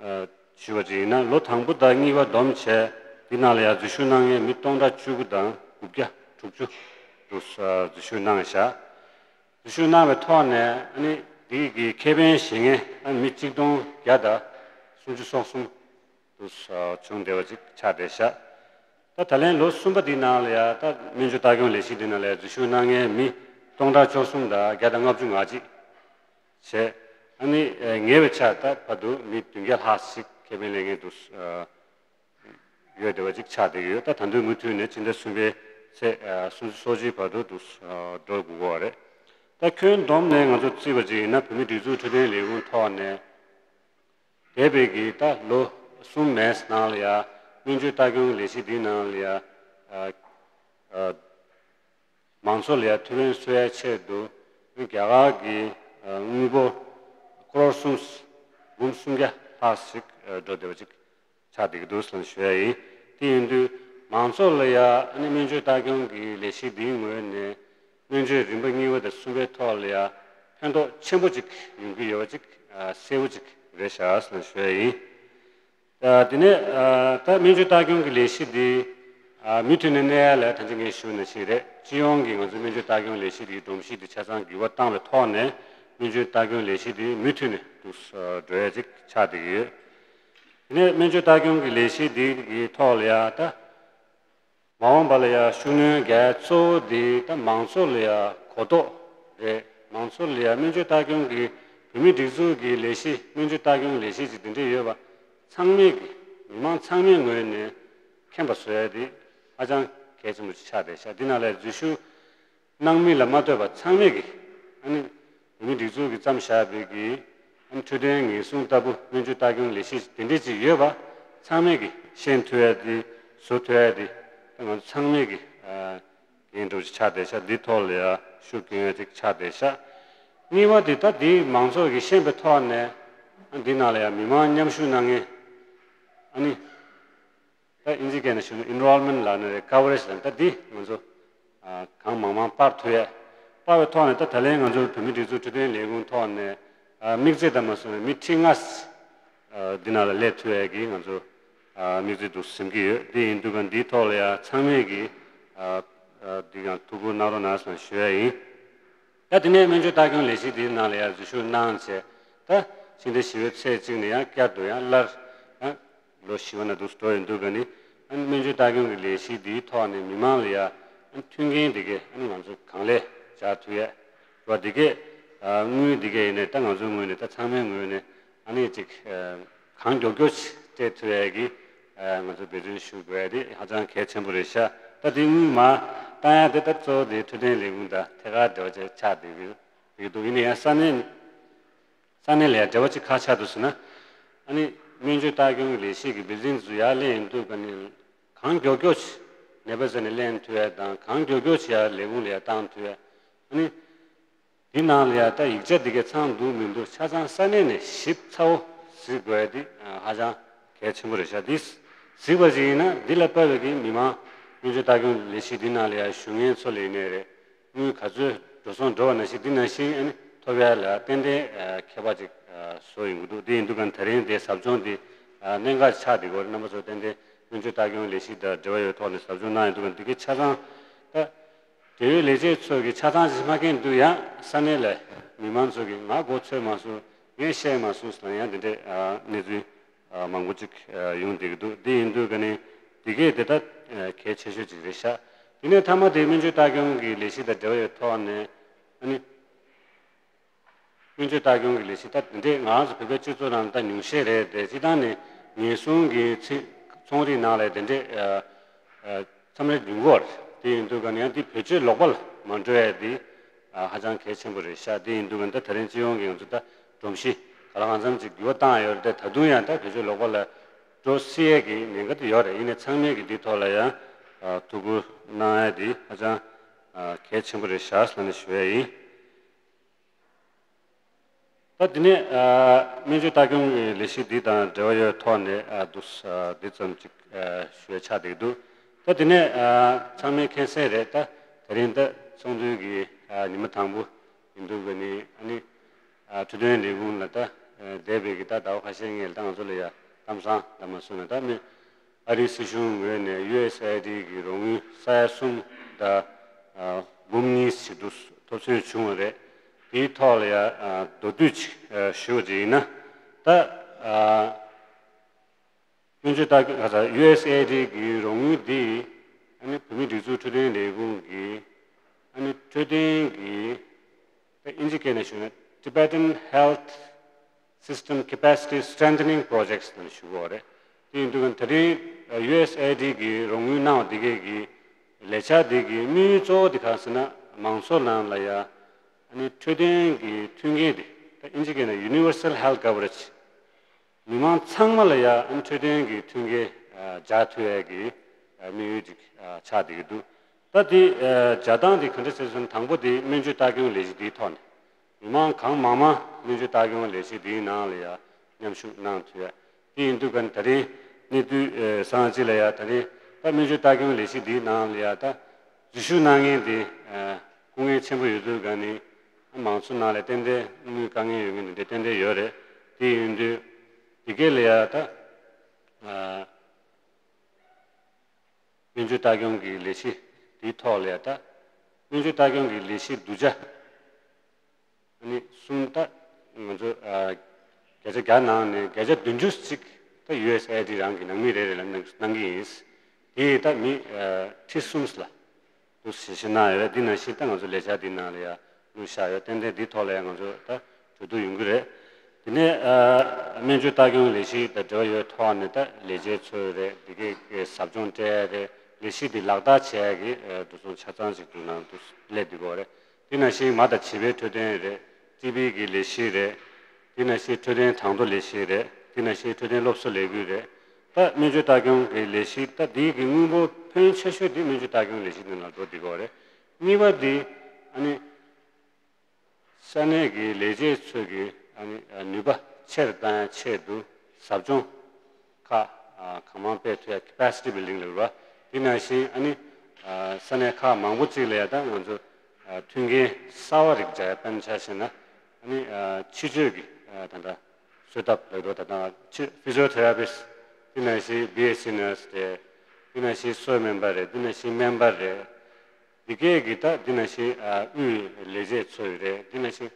ཨ་ཞུས་པ་ཅིག་ཡིན་ན་ལོ་དང་པོ་དང་གཉིས་པ་བསྡོམས་བྱས་འདི་ནང་ལ་ཡང་འཛུལ་ཞུགས་གནང་མཁན་མི་སྟོང་ཕྲག་བཅུ་དགུ་དང་དགུ་བརྒྱ་དྲུག་ཅུ་དུ་ཨ་འཛུལ་ཞུགས་གནང་བཞག་འཛུལ་ཞུགས་གནང་བའི་ཐོག་ནས་ཨ་ནི་འདི་གི་ཁེ་ཕན་བཞེས་མཁན་ཨ་ནི་མི་གཅིག་སྟོང་བརྒྱ་དང་སུམ་ཅུ་སོ་གསུམ་དུ་བྱུང་བསྡད་པ་ཅིག་ཆགས་བསྡད་ཤག་ད་ད་ལན་ལོ་གསུམ་པ་འདིའི་ནང་ལ་ཡང་ད་སྨན་བཅོས་ལྟ་སྐྱོང་ལས་གཞི་འདི་ནང་ལ་ཡང་འཛུལ་ཞུགས་གནང་མཁན་མི་སྟོང་ཕྲག་བཅུ་གསུམ་དང་བརྒྱ་དང་ལྔ་བཅུ་ང་གཅིག་བྱས། ཨ་ནི་ཉེ་བའི་ཆར་ད་བར་དུ་མི་བདུན་བརྒྱ་ལྷག་ཞིག་ཁེ་ཕན་ལེན་མཁན་དུ་ཡོད་བསྡད་པ་ཅིག་ཆགས་བསྡད་ཀྱི་ཡོད། ད་ད་དུང་མུ་མཐུད་ནས་ཕྱི་ཟླ་གསུམ་པའི་ཚེས་སུམ་ཅུ་སོ་གཅིག་བར་དུ་འགྲོ་དགོས་ཀྱི་རེད། ད་ཁྱོན་བསྡོམས་ནས་ང་ཚོ་བརྩིས་པ་ཅིག་ཡིན་ན་བོད་མིའི་སྒྲིག་འཛུགས་འཕྲོད་བསྟེན་ལས་ཁུངས་ཐོག་ནས། འདས་པའི་གི་ད་ལོ་གསུམ་མན་ནང་ལ་ཡ་སྨན་བཅོས་ལྟ་སྐྱོང་ལས་གཞི་འདིའི་ནང་ལ་ཡ་ཨ་ཨ་མང་ཚོགས་ལ་ཡ་ཐུགས་ཕན་གསོ་ཡ་ཆེད་དུ་རྒྱ་གར་གྱི་ཨ་དངུལ་འབོར་ཀོ་རོར་གསུམ་འབུམ་སུམ་བརྒྱ་ལྷག་ཞིག་ཨ་འགྲོ་བསྡད་པ་ཅིག་ཆགས་བསྡད་ཀྱི་འདུག་ཟེར་ཞུ་ཡ་ཡིན། དེ་ཡིན་དུས་མང་ཚོགས་ལ་ཡ་ཨ་ནི་སྨན་བཅོས་ལྟ་སྐྱོང་གི་ལས་གཞི་འདིའི་ངོས་ནས། སྨན་བཅོས་རིམ་པ་གཉིས་པ་དང་གསུམ་པའི་ཐོག་ལ་ཡང་ཕན་ཐོགས་ཆེན་པོ་ཅིག་ཡོང་གི་ཡོད་པ་ཅིག་ཨ་གསལ་པོ་ཅིག་རེད་ཤག་ཟེར་ཞུ་ཡ་ཡིན། ཨ་དེ་ནས་ཨ་ད་སྨན་བཅོས་ལྟ་སྐྱོང་གི་ལས་གཞི་འདི་ཨ་མུ་མཐུད་ནས་གནས་ཡ་ལ་ད་ཅི་ངས་ཞུས་ནང་བཞིན་རེད། སྤྱི་ཡོངས་ཀྱི་ང་ཚོ་སྨན་བཅོས་ལྟ་སྐྱོང་ལས་གཞི་འདིའི་སྒྲོམ་གཞི་འདི་ཆ་ཚང་འགྱུར་བ་བཏང་བའི་ཐོག་ནས་སྨན་བཅོས་ལྟ་སྐྱོང་ལས་གཞི་འདི་མུ་མཐུད་ནས་འདུག་འགྲོ་ཡ་ཅིག་ཆགས་བསྡད་ཀྱི་ཡོད། དེ་ནས་སྨན་བཅོས་ལྟ་སྐྱོང་གི་ལས་གཞི་འདི་གི་ཐོག་ལ་ཡ་ད། མ་འོངས་པ་ལ་ཡང་ཤུགས་སྣོན་རྒྱག་གཙོ་བོ་འདི་ད་མང་ཚོགས་ལ་ཡང་གོ་རྟོགས་རེད། མང་ཚོགས་ལ་ཡང་སྨན་བཅོས་ལྟ་སྐྱོང་གི་བོད་མིའི་སྒྲིག་འཛུགས་ཀྱི་ལས་གཞི་སྨན་བཅོས་ལྟ་སྐྱོང་ལས་གཞི་ཅིག་འདི་འདྲས་ཡོད་པ་ཚང་མས་ཀྱི་མི་མང་ཚང་མའི་ངོས་ནས་མཁྱེན་པ་བཟོ་ཡ་དེ་ཧ་ཅང་གལ་ཆེན་པོ་ཞིག་ཆགས་བསྡད་ཤག་འདི་ནང་ལ་འཛུལ་ཞུགས་གནང་མི་ལ་མ་ལྟོས་པ་ཚང་མས་ཀྱི་ཨ་ནི་བོད་མིའི་སྒྲིག་འཛུགས་ཀྱིས་བརྩམས་བཞག་པའི་གི་ཨ་ནི་འཕྲོད་བསྟེན་ཉེན་སྲུང་ལྟ་བུ་སྨན་བཅོས་ལྟ་སྐྱོང་ལས་གཞི་དེ་འདྲས་ཅིག་ཡོད་པ་ཚང་མས་ཀྱི་ཤེས་ཐུབ་ཡ་དེ་བཟོ་ཐུབ་ཡ་དེ་ད་ང་ཚོ་ཚང་མས་ཀྱི་འགན་འཁྲི་ཆགས་བསྡད་ཤག་འདི་ཐོག་ལ་ཡ་ཤུགས་སྐྱོན་ཡ་ཅིག་ཆགས་བསྡད་ཤག་གཉིས་པ་དེ་ད་འདི་མང་ཚོགས་ཀྱིས་ཤེས་པའི་ཐོག་ནས་ཨ་འདི་ནང་ལ་ཡ་མི་མང་མཉམ་ཞུགས་གནང་མཁན་ཨ་ནི། ད་ཨིན་ཇི་སྐད་ནས་ཞུ་ན་enrollment་ལབ་ན་རེད། coverage་ལབ་ན་ད་འདི་ང་ཚོ་ཨ་གང་མང་མང་སྤར་ཐུབ་ཡས། སྤར་བའི་ཐོག་ནས་ད་ད་ལན་ང་ཚོ་བོད་མིའི་སྒྲིག་འཛུགས་འཕྲོད་བསྟེན་ལས་ཁུངས་ཐོག་ནས་ཨ་དམིགས་བརྩེ་ལྟར་མ་སོང་ནས་མི་ཁྲི་ལྔ་ཨ་འདི་ནང་ལ་སླེབས་ཐུབ་ཡས་ཀྱི་ང་ཚོ་ཨ་དམིགས་བརྩེ་འདུག་ཟིན་གྱི་ཡོད། འདི་ཡིན་དུས་ག་འདིའི་ཐོག་ལ་ཡང་ཚང་མས་ཀྱིས་ཨ་ཨ་འདི་ཡང་ཐུགས་ཁུར་གནང་རོགས་གནང་ཟེར་ཞུ་ཡས་ཡིན། ད་དེ་ནས་སྨན་བཅོས་ལྟ་སྐྱོང་ལས་གཞི་འདིའི་ནང་ལ་ཡང་འཛུལ་ཞུགས་གནང་བྱས་ད་ཕྱི་ཟླ་བཞི་པའི་ཚེས་གཅིག་ནས་ཡང་བསྐྱར་དུ་ཡང་སླར་ཡང་ལོ་བཞི་པ་ན་འདུག་འགྲོ་ཡོང་དུས་ག་ནི་ཨ་ནི་སྨན་བཅོས་ལྟ་སྐྱོང་གི་ལས་གཞི་འདིའི་ཐོག་ནས་མི་མང་ལ་ཡང་ཨ་ནི་མཐུན་རྐྱེན་འདི་གས་ཨ་ནི་ང་ཚོ་གང་ལེགས་སྦྱར་ཐུབ་ཡས་རོགས་འདི་གས་དངུལ་འདི་གས་ཡིན་ནས་ད་ང་ཚོའི་ངོས་ནས་ད་ཚང་མའི་ངོས་ནས་ཨ་ནི་ཅིག་གང་མགྱོགས་མགྱོགས་ཅིག་སྤྲད་ཐུབ་ཡས་ཀྱི་ང་ཚོ་འབད་བརྩོན་ཞུ་དགོས་ཡས་དེ་ཧ་ཅང་གལ་ཆེན་པོ་རེད་ཤག་ད་དེ་དངུལ་མར་བཏང་ཡས་དེ་ད་གཙོ་བོ་དེ་འཕྲོད་བསྟེན་ལས་ཁུངས་དང་ཐད་ཀར་འབྲེལ་བ་བྱས་ཆགས་བསྡད་ཀྱི་འདུག་ཡིན་ན་ཡང་ས་གནས་ས་གནས་ལ་ཡང་འབྲེལ་བ་ཅིག་ག་ཆགས་འདུག་ཟེར་ན། ཨ་ནི་སྨན་བཅོས་ལྟ་སྐྱོང་གི་ལས་གཞི་གི་བིལ་ཌིང་ཚོ་ཡར་ལེན་ཡོང་དུས་ག་ནི་གང་མགྱོགས་མགྱོགས་ཤིག་ནད་པ་ཚོ་ནས་ལེན་ཐུབ་ཡ་དང་གང་མགྱོགས་མགྱོགས་ཤིག་ཡར་ལས་ཁུངས་ལ་ཡར་བཏང་ཐུབ་ཡ། ཨ་ནི་འདི་ནང་ལ་ཡ་ད་ཡིག་ཆ་འདི་གས་ཚང་འདུག་མི་འདུག་ཆ་ཚང་ས་གནས་ནས་ཞིབ་ཚགས་པོ་གཟིགས་དགོས་ཡ་འདི་ཧ་ཅང་གལ་ཆེན་པོ་རེད་ཤག་འདི་གཟིགས་པ་ཅིག་ཡིན་ན་འདི་ལ་དཔག་པའི་གི་མི་མང་སྨན་བཅོས་ལྟ་སྐྱོང་ལས་གཞི་འདི་ནང་ལ་ཡ་ཞུགས་མཁན་ཚོ་ལ་ཡིན་ནའི་རེད། དངུལ་ག་ཚོད་འགྲོ་སོང་འགྲོ་བ་ནང་བཞིན་འདི་ནང་བཞིན་ཨ་ནི་ ཐོབ་ཡ་ལ་ཏན་ཏན་ཨ་མཁས་པ་ཅིག་ཨ་བཟོ་ཡོང་གི་འདུག་དེ་ཡིན་དུས་ག་ད་རིང་དེ་ཟབ་སྦྱོང་དེ་ཨ་གནད་འགག་ཆགས་བསྡད་ཡོད་རེད། རྣམ་པ་ཚོ་ཏན་ཏན་སྨན་བཅོས་ལྟ་སྐྱོང་ལས་གཞི་དང་འབྲེལ་བ་ཡོད་ཐོག་ནས་ཟབ་སྦྱོང་གནང་ཡོང་དུས་ག་འདི་གའི་ཆ་ཚང་ད་འབྲེལ་ཡོད་ལས་བྱེད་ཚོ་གི་ཆ་ཚང་ཅིག་མ་མཁྱེན་དུས་ཡང་ས་གནས་ལ་མི་མང་ཚོ་གི་ང་མགོ་ཚོས་མ་སོང་ངས་བཤད་མ་སོང་ཟེར་ན་ཡང་དེ་འདྲའི་ཨ་གནས་ཚུལ་ཨ་མང་པོ་ཅིག་ཨ་ཡོང་བསྡད་ཀྱི་འདུག་དེ་ཡིན་དུས་ག་ནས་དེ་གས་དེ་ད་ཨ་གལ་ཆེ་ཤོས་ཅིག་རེད་ཤག་དེ་ནས་མཐའ་མ་དེ་སྨན་བཅོས་ལྟ་སྐྱོང་གི་ལས་གཞི་དང་འབྲེལ་བ་ཡོད་ཐོག་ནས་ཨ་ནི། སྨན་བཅོས་ལྟ་སྐྱོང་གི་ལས་གཞི་ད་དེ་འདྲས་ང་རང་ཚོ་བོད་པའི་སྤྱི་ཚོགས་ནང་ད་ཉུང་ཤས་རེད་དེ། སྤྱིར་བཏང་ནས་ཉེན་སྲུང་གི་ཚེ་ཚོང་རིགས་ནང་ལ་དེ་འདྲས་ཨ་ཨ་མཚམས་རེ་ཉུང་གི་ཡོད་རེད། དེ་ཡིན་དུས་ག་ནས་ཡང་དེ་བེད་སྤྱོད་ལོག་པ་ལ་མ་འགྲོ་ཡ་དེ་ཨ་ཧ་ཅང་གལ་ཆེན་པོ་རེད་ཤག་དེ་ཡིན་དུས་ག་ནས་ད་ད་རིང་སྤྱི་ཡོངས་ཀྱི་ང་ཚོ་ད་སྒྲོམ་གཞི་ག་ལ་གང་འཚམ་ཅིག་འགྱུར་བ་བཏང་ཡོད་རེད་དེ། ད་དུང་ཡང་ད་བེད་སྤྱོད་ལོག་པ་ལ་འགྲོ་སྲིད་ཡས་ཀྱི་ཉེན་ཁ་དེ་ཡོད་རེད། ཡིན་ནའི་ཚང་མས་ཀྱི་དེ་ཐོག་ལ་ཡང་ཨ་ཐུགས་ཁུར་གནང་ཡ་དེ་ཧ་ཅང་ཨ་གལ་ཆེན་པོ་རེད་ཤག་ཟེར་ནས་ཞུ་ཡ་ཡིན། ད་དེ་ནས་ཨ་སྨན་བཅོས་ལྟ་སྐྱོང་གི་ལས་གཞི་འདི་དང་འབྲེལ་བ་ཡོད་ཐོག་ནས་ཨ་འདུག་ཨ་འདི་ཙམ་ཅིག་ཨ་ཞུ་ཡ་ཆགས་བསྡད་འདུག་ད་དེ་ནས་ཨ་ཚང་མས་མཁྱེན་གསལ་རེད། ད་དེ་རིང་ད་ཚོགས་འདུའི་གི་ཨ་ཉི་མ་དང་པོ་ཡིན་འདུག་གི་ནི་ཨ་ནི་ཨ་འཕྲོད་བསྟེན་ལས་ཁུངས་ལ་ད་ཨ་འདས་པའི་གི་ད་ཟླ་བ་ཁ་ཤས་སྔོན་ལ་ད་ང་ཚོ་ལ་ཡ་གཏམ་བཟང་ད་མ་སོང་ན་ད་མི། ཨ་རིའི་སྲིད་གཞུང་ངོས་ནས་ཡུ་ཨེས་ཨེ་ཌི་གི་རོགས་དངུལ་ས་ཡ་གསུམ་དང་ཨ་འབུམ་གཉིས་ཞིག་ཏུ་ཐོབ་ཚོད་བྱུང་བ་རེད། དེའི་ཐོག་ལ་ཡང་ཨ་མདོར་བསྡུས་ཅིག་ཨ་ཞུ་བ་ཅིག་ཡིན་ན། ད་ཨ་སྨན་བཅོས་ལྟ་སྐྱོང་ཨ་ད་ཡུ་ཨེས་ཨེ་ཌི་གི་རོགས་དངུལ་འདི་ཨ་ནི་བོད་མིའི་སྒྲིག་འཛུགས་འཕྲོད་བསྟེན་ལས་ཁུངས་ཀྱི་ཨ་ནི་འཕྲོད་བསྟེན་གྱི་ད་ཨིན་ཇི་སྐད་ནས་ཞུས་ན་Tibetan Health System Capacity Strengthening Projects ལབ་ནས་ཞུ་གི་ཡོད་རེད། དེ་ཡིན་དུས་ད་རིང་ཡུ་ཨེས་ཨེ་ཌི་གི་རོགས་དངུལ་གནང་བ་འདི་གའི་གི་ལས་འཆར་འདི་གི་དམིགས་ཡུལ་གཙོ་བོ་འདི་གང་ཟེར་ན་མང་ཚོགས་ནང་ལ་ཡ་ཨ་ནི་འཕྲོད་བསྟེན་གྱི་མཐུན་རྐྱེན་འདི་ད་ཨིན་ཇི་སྐད་ནས་Universal Health Coverage མི་མང་ཚང་མ་ལ་ཡ་ཨ་ནི་འཕྲོད་བསྟེན་གྱི་མཐུན་རྐྱེན་ཨ་སྦྱར་ཐུབ་ཡས་ཀྱི་ཨ་དམིགས་ཡུལ་ཅིག་ཨ་ཆགས་བསྡད་ཀྱི་འདུག་ད་དེ་ཨ་སྦྱར་སྟངས་དེ་ག་འདྲ་ཟེར་སོང་ན་དང་པོ་དེ་སྨན་བཅོས་ལྟ་སྐྱོང་ལས་གཞི་དེའི་ཐོག་ནས་མི་མང་གང་མང་མང་སྨན་བཅོས་ལྟ་སྐྱོང་ལས་གཞི་དེའི་ནང་ལ་ཡ་མཉམ་ཞུགས་གནང་ཐུབ་ཡ། དེ་ཡིན་དུས་ག་ད་རིང་གནས་དུས་ཨ་སང་ཅི་ལ་ཡ་ད་རིང་ད་སྨན་བཅོས་ལྟ་སྐྱོང་ལས་གཞི་དེའི་ནང་ལ་ཡ་ད་འཛུལ་ཞུགས་གནང་མཁན་དེ་ཨ་སྐུ་ངལ་ཆེན་པོ་ཡོད་དུས་ག་ནི་མང་ཚོགས་ནང་ལ་ཏན་ཏན་དངུལ་དཀའ་ངལ་ཡོད་མཁན་དེ་འདྲ་ཏན་ཏན་ཡོད་རེད། དེ་ཡིན་དུས་དེ་གས་ལ་ཡ་ད་ཨ་སྨན་བཅོས་ལྟ་སྐྱོང་གི་ལས་གཞི་དེའི་ཐོག་ལ་ཡ་ད་སྨན་བཅོས་ལྟ་སྐྱོང་གི་ལས་གཞི་བསྡུ་བྱ་ཨ་ནི་གསུམ་ད་ང་ཚོ་ཨ་བརྒྱ་ཆ་བརྒྱ་ནང་ནས་བརྒྱ་ཆ་བདུན་ཅུ་ཅིག་ད་ཡུ་ཨེས་ཨེ་ཌི་རང་གི་ནང་མི་རེ་རེ་ལ་གནང་གནང་གི་ཡིན། དེ་ད་མི་ཨ་ཁྲི་གསུམ་ལ་འདུག་ཞེས་བཤད་གནང་ཡོད་རེད། འདི་ནང་བཞིན་ད་ང་ཚོ་ལས་འཆར་འདི་ནང་ལ་ཡ་བླུགས་བཞག་ཡོད། ཏན་ཏན་འདི་ཐོག་ལ་ཡ་ང་ཚོ་ད་གྲོས་བསྡུར་ཡོང་གི་རེད། དེ་ནས་ཨ་སྨན་བཅོས་ལྟ་སྐྱོང་ལས་གཞི་དང་འབྲེལ་བ་ཡོད་ཐོག་ནས་ད་ལས་བྱེད་ཚོ་རེད། འདི་གའི་གི་ཟབ་སྦྱོང་སྤྲད་ཡ་རེད། ལས་གཞི་འདི་ལག་བསྟར་བྱེད་ཡ་གི་ཨ་འགྲོ་སོང་ཆ་ཚང་ཞིག་འདུག་ནང་དུ་སླེབས་འདུག་གོ་རེད། དེ་ནང་བཞིན་མ་དང་བྱིས་པའི་འཕྲོད་བསྟེན་རེད། ཊི་བི་གི་ལས་གཞི་རེད། དེ་ནང་བཞིན་འཕྲོད་བསྟེན་གྲངས་ཐོ་ལས་གཞི་རེད། དེ་ནང་བཞིན་འཕྲོད་བསྟེན་སློབ་གསོ་ལས་འགུལ་རེད། ད་སྨན་བཅོས་ལྟ་སྐྱོང་གི་ལས་གཞི་ད་འདི་གི་དངུལ་འབོར་ཕོན་ཆེ་ཤོས་འདི་སྨན་བཅོས་ལྟ་སྐྱོང་ལས་གཞི་ནང་ལ་འགྲོ་འདི་གོ་རེད། གཉིས་པ་འདི་ཨ་ནི་ས་གནས་ཀྱི་ལས་བྱེད་ཚོས་ཀྱི་ཨ་ནི་ནུས་པ་ཆེར་བཏང་ཡ་ཆེད་དུ་ཟབ་སྦྱོང་ཁག་གང་མང་སྤེལ་ཐུབ་ཡ་capacity building ལབ་ར། དེ་ནང་བཞིན་ཨ་ནི་ས་གནས་ཁག་མང་པོ་ཅིག་ལ་ཡ་ད་ང་ཚོ་མཐུན་རྐྱེན་གསར་བ་རིགས་སྦྱར་ཡ། དཔེར་ན་ཆ་བཞག་ན་ཨ་ནི་ཕྱི་བཅོས་ཀྱི་ད་ལྟ་གསོ་ཐབས་ལབ་རོགས་ད་ལྟ་ཕྱི་physiotherapist དེ་ནང་བཞིན་B S C nurse རེད། དེ་ནང་བཞིན་གསོ་སྨན་པ་རེད། དེ་ནང་བཞིན་སྨན་པ་རེད། འདི་གས་ཀྱི་ད་འདི་ནང་བཞིན་ཨ་དབུས་ལས་བྱེད་ཚོ་ཡི་རེད། འདི་ནང་བཞིན་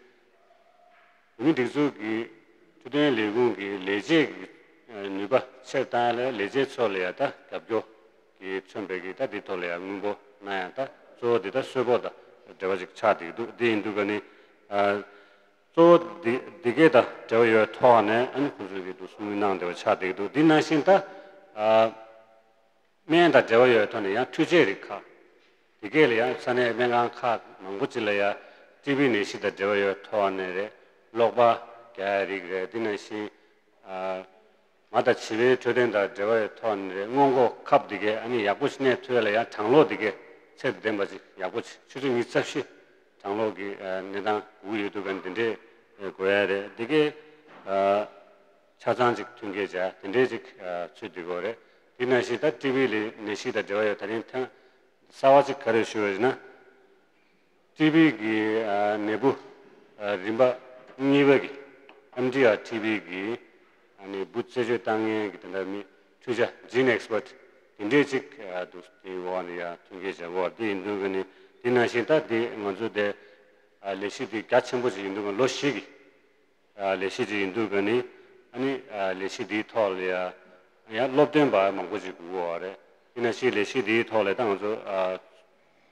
བོད་མིའི་སྒྲིག་འཛུགས་ཀྱི་འཕྲོད་བསྟེན་ལས་ཁུངས་ཀྱི་ལས་བྱེད་ཀྱི་ནུས་པ་ཆེར་བཏང་ཡ་ལ་ལས་བྱེད་ཚོ་ལ་ཡ་ད་རྒྱབ་སྐྱོར་གྱི་མཚོན་པའི་གི་ད་འདི་ཐོག་ལ་ཡ་དངུལ་འབོར་གནང་ཡ་ད་གཙོ་བོ་འདི་ད་གསོལ་ཕོགས་དང་འབྲེལ་བ་ཅིག་ཆགས་བསྡད་ཀྱི་འདུག་འདི་ཡིན་དུས་ཀ་ནི་ཨ་གཙོ་བོ་འདི་འདི་གས་དང་འབྲེལ་བ་ཡོད་ཐོག་ནས་ཨ་ནི་ཁོང་ཚོས་ཀྱི་འདུག་གསུང་གནང་བསྡད་པ་ཆགས་བསྡད་ཀྱི་འདུག་འདི་ནང་བཞིན་ད་ཨ། སྨན་དང་འབྲེལ་བ་ཡོད་ཐོག་ནས་ཡང་འཕྲུལ་ཆས་རིགས་ཁག་དེ་གས་ལ་ཡང་ས་གནས་སྨན་ཁང་ཁག་མང་པོ་ཅིག་ལ་ཡང་ཊི་བི་ནད་གཞི་དང་འབྲེལ་བ་ཡོད་ཐོག་ནས་རེད། གློག་པ་རྒྱག་ཡ་རིགས་རེད། དེ་ནང་བཞིན་ཨ་མ་དང་བྱིས་པའི་འཕྲོད་བསྟེན་དང་འབྲེལ་བ་ཡོད་ཐོག་ནས་རེད། སྔོན་འགོག་ཁབ་དེ་གས་ཨ་ནི་ཡག་པོ་ཞིག་གནས་ཐུབ་ཡ་ལ་ཡང་གྲང་གློག་དེ་གས་ཚད་དང་ལྡན་པ་ཅིག་ཡག་པོ་ཅིག་ཆུ་ཚོད་ཉི་ཤུ་རྩ་བཞི་གྲང་གློག་གི་ཨ་གནས་སྟངས་སྒུག་ཡོད་དུས་ག་དེ་འདྲས་དགོས་ཡ་རེད། དེ་གས་ཨ་ཆ་ཚང་ཅིག་མཐུན་རྐྱེན་སྦྱར་དེ་འདྲས་ཅིག་ཨ་ཚུད་བསྡད་ཡོད་རེད། དེ་ནང་བཞིན་ད་ཊི་བི་ལས་ནད་གཞི་དང་འབྲེལ་བ་ཡོད། ད་རིང་ཐེངས་གསར་བ་ཅིག་ག་རེ་ཞུ་བ་ཡིན་ན། ཊི་བི་གི་ཨ་ནད་འབུ་ ཨ་རིམ་པ་གཉིས་པ་གི་ཨེམ་ཌི་ཨར་ཊི་བི་གི་ཨ་ནི་འབུ་རྩད་གཅོད་བཏང་མཁན་གྱི་དེ་འདྲ་མི་འཕྲུལ་ཆས་ཇིན་ཨེགས་པར་ཊི་དེ་འདྲས་ཅིག་ཨ་འདུག་དེའི་འོག་ནས་ཡང་མཐུན་རྐྱེན་སྦྱར་དགོས་པ་དེ་ཡིན་དུས་ཀ་ནི། དེ་ནང་བཞིན་ད་དེ་ང་ཚོ་དེ་ཨ་ལས་གཞི་དེ་རྒྱ་ཆེན་པོ་ཞིག་ཡིན་དུས་ཀ་ལོ་བཞི་གི་ཨ་ལས་གཞི་ཅིག་ཡིན་དུས་ཀ་ནི། ཨ་ནི་ཨ་ལས་གཞི་དེའི་ཐོག་ལ་ཡང་ཡང་སློབ་སྟོན་པ་མང་པོ་ཅིག་དགོས་པ་རེད། དེ་ནང་བཞིན་ལས་གཞི་དེའི་ཐོག་ལ་ད་ང་ཚོ་ཨ་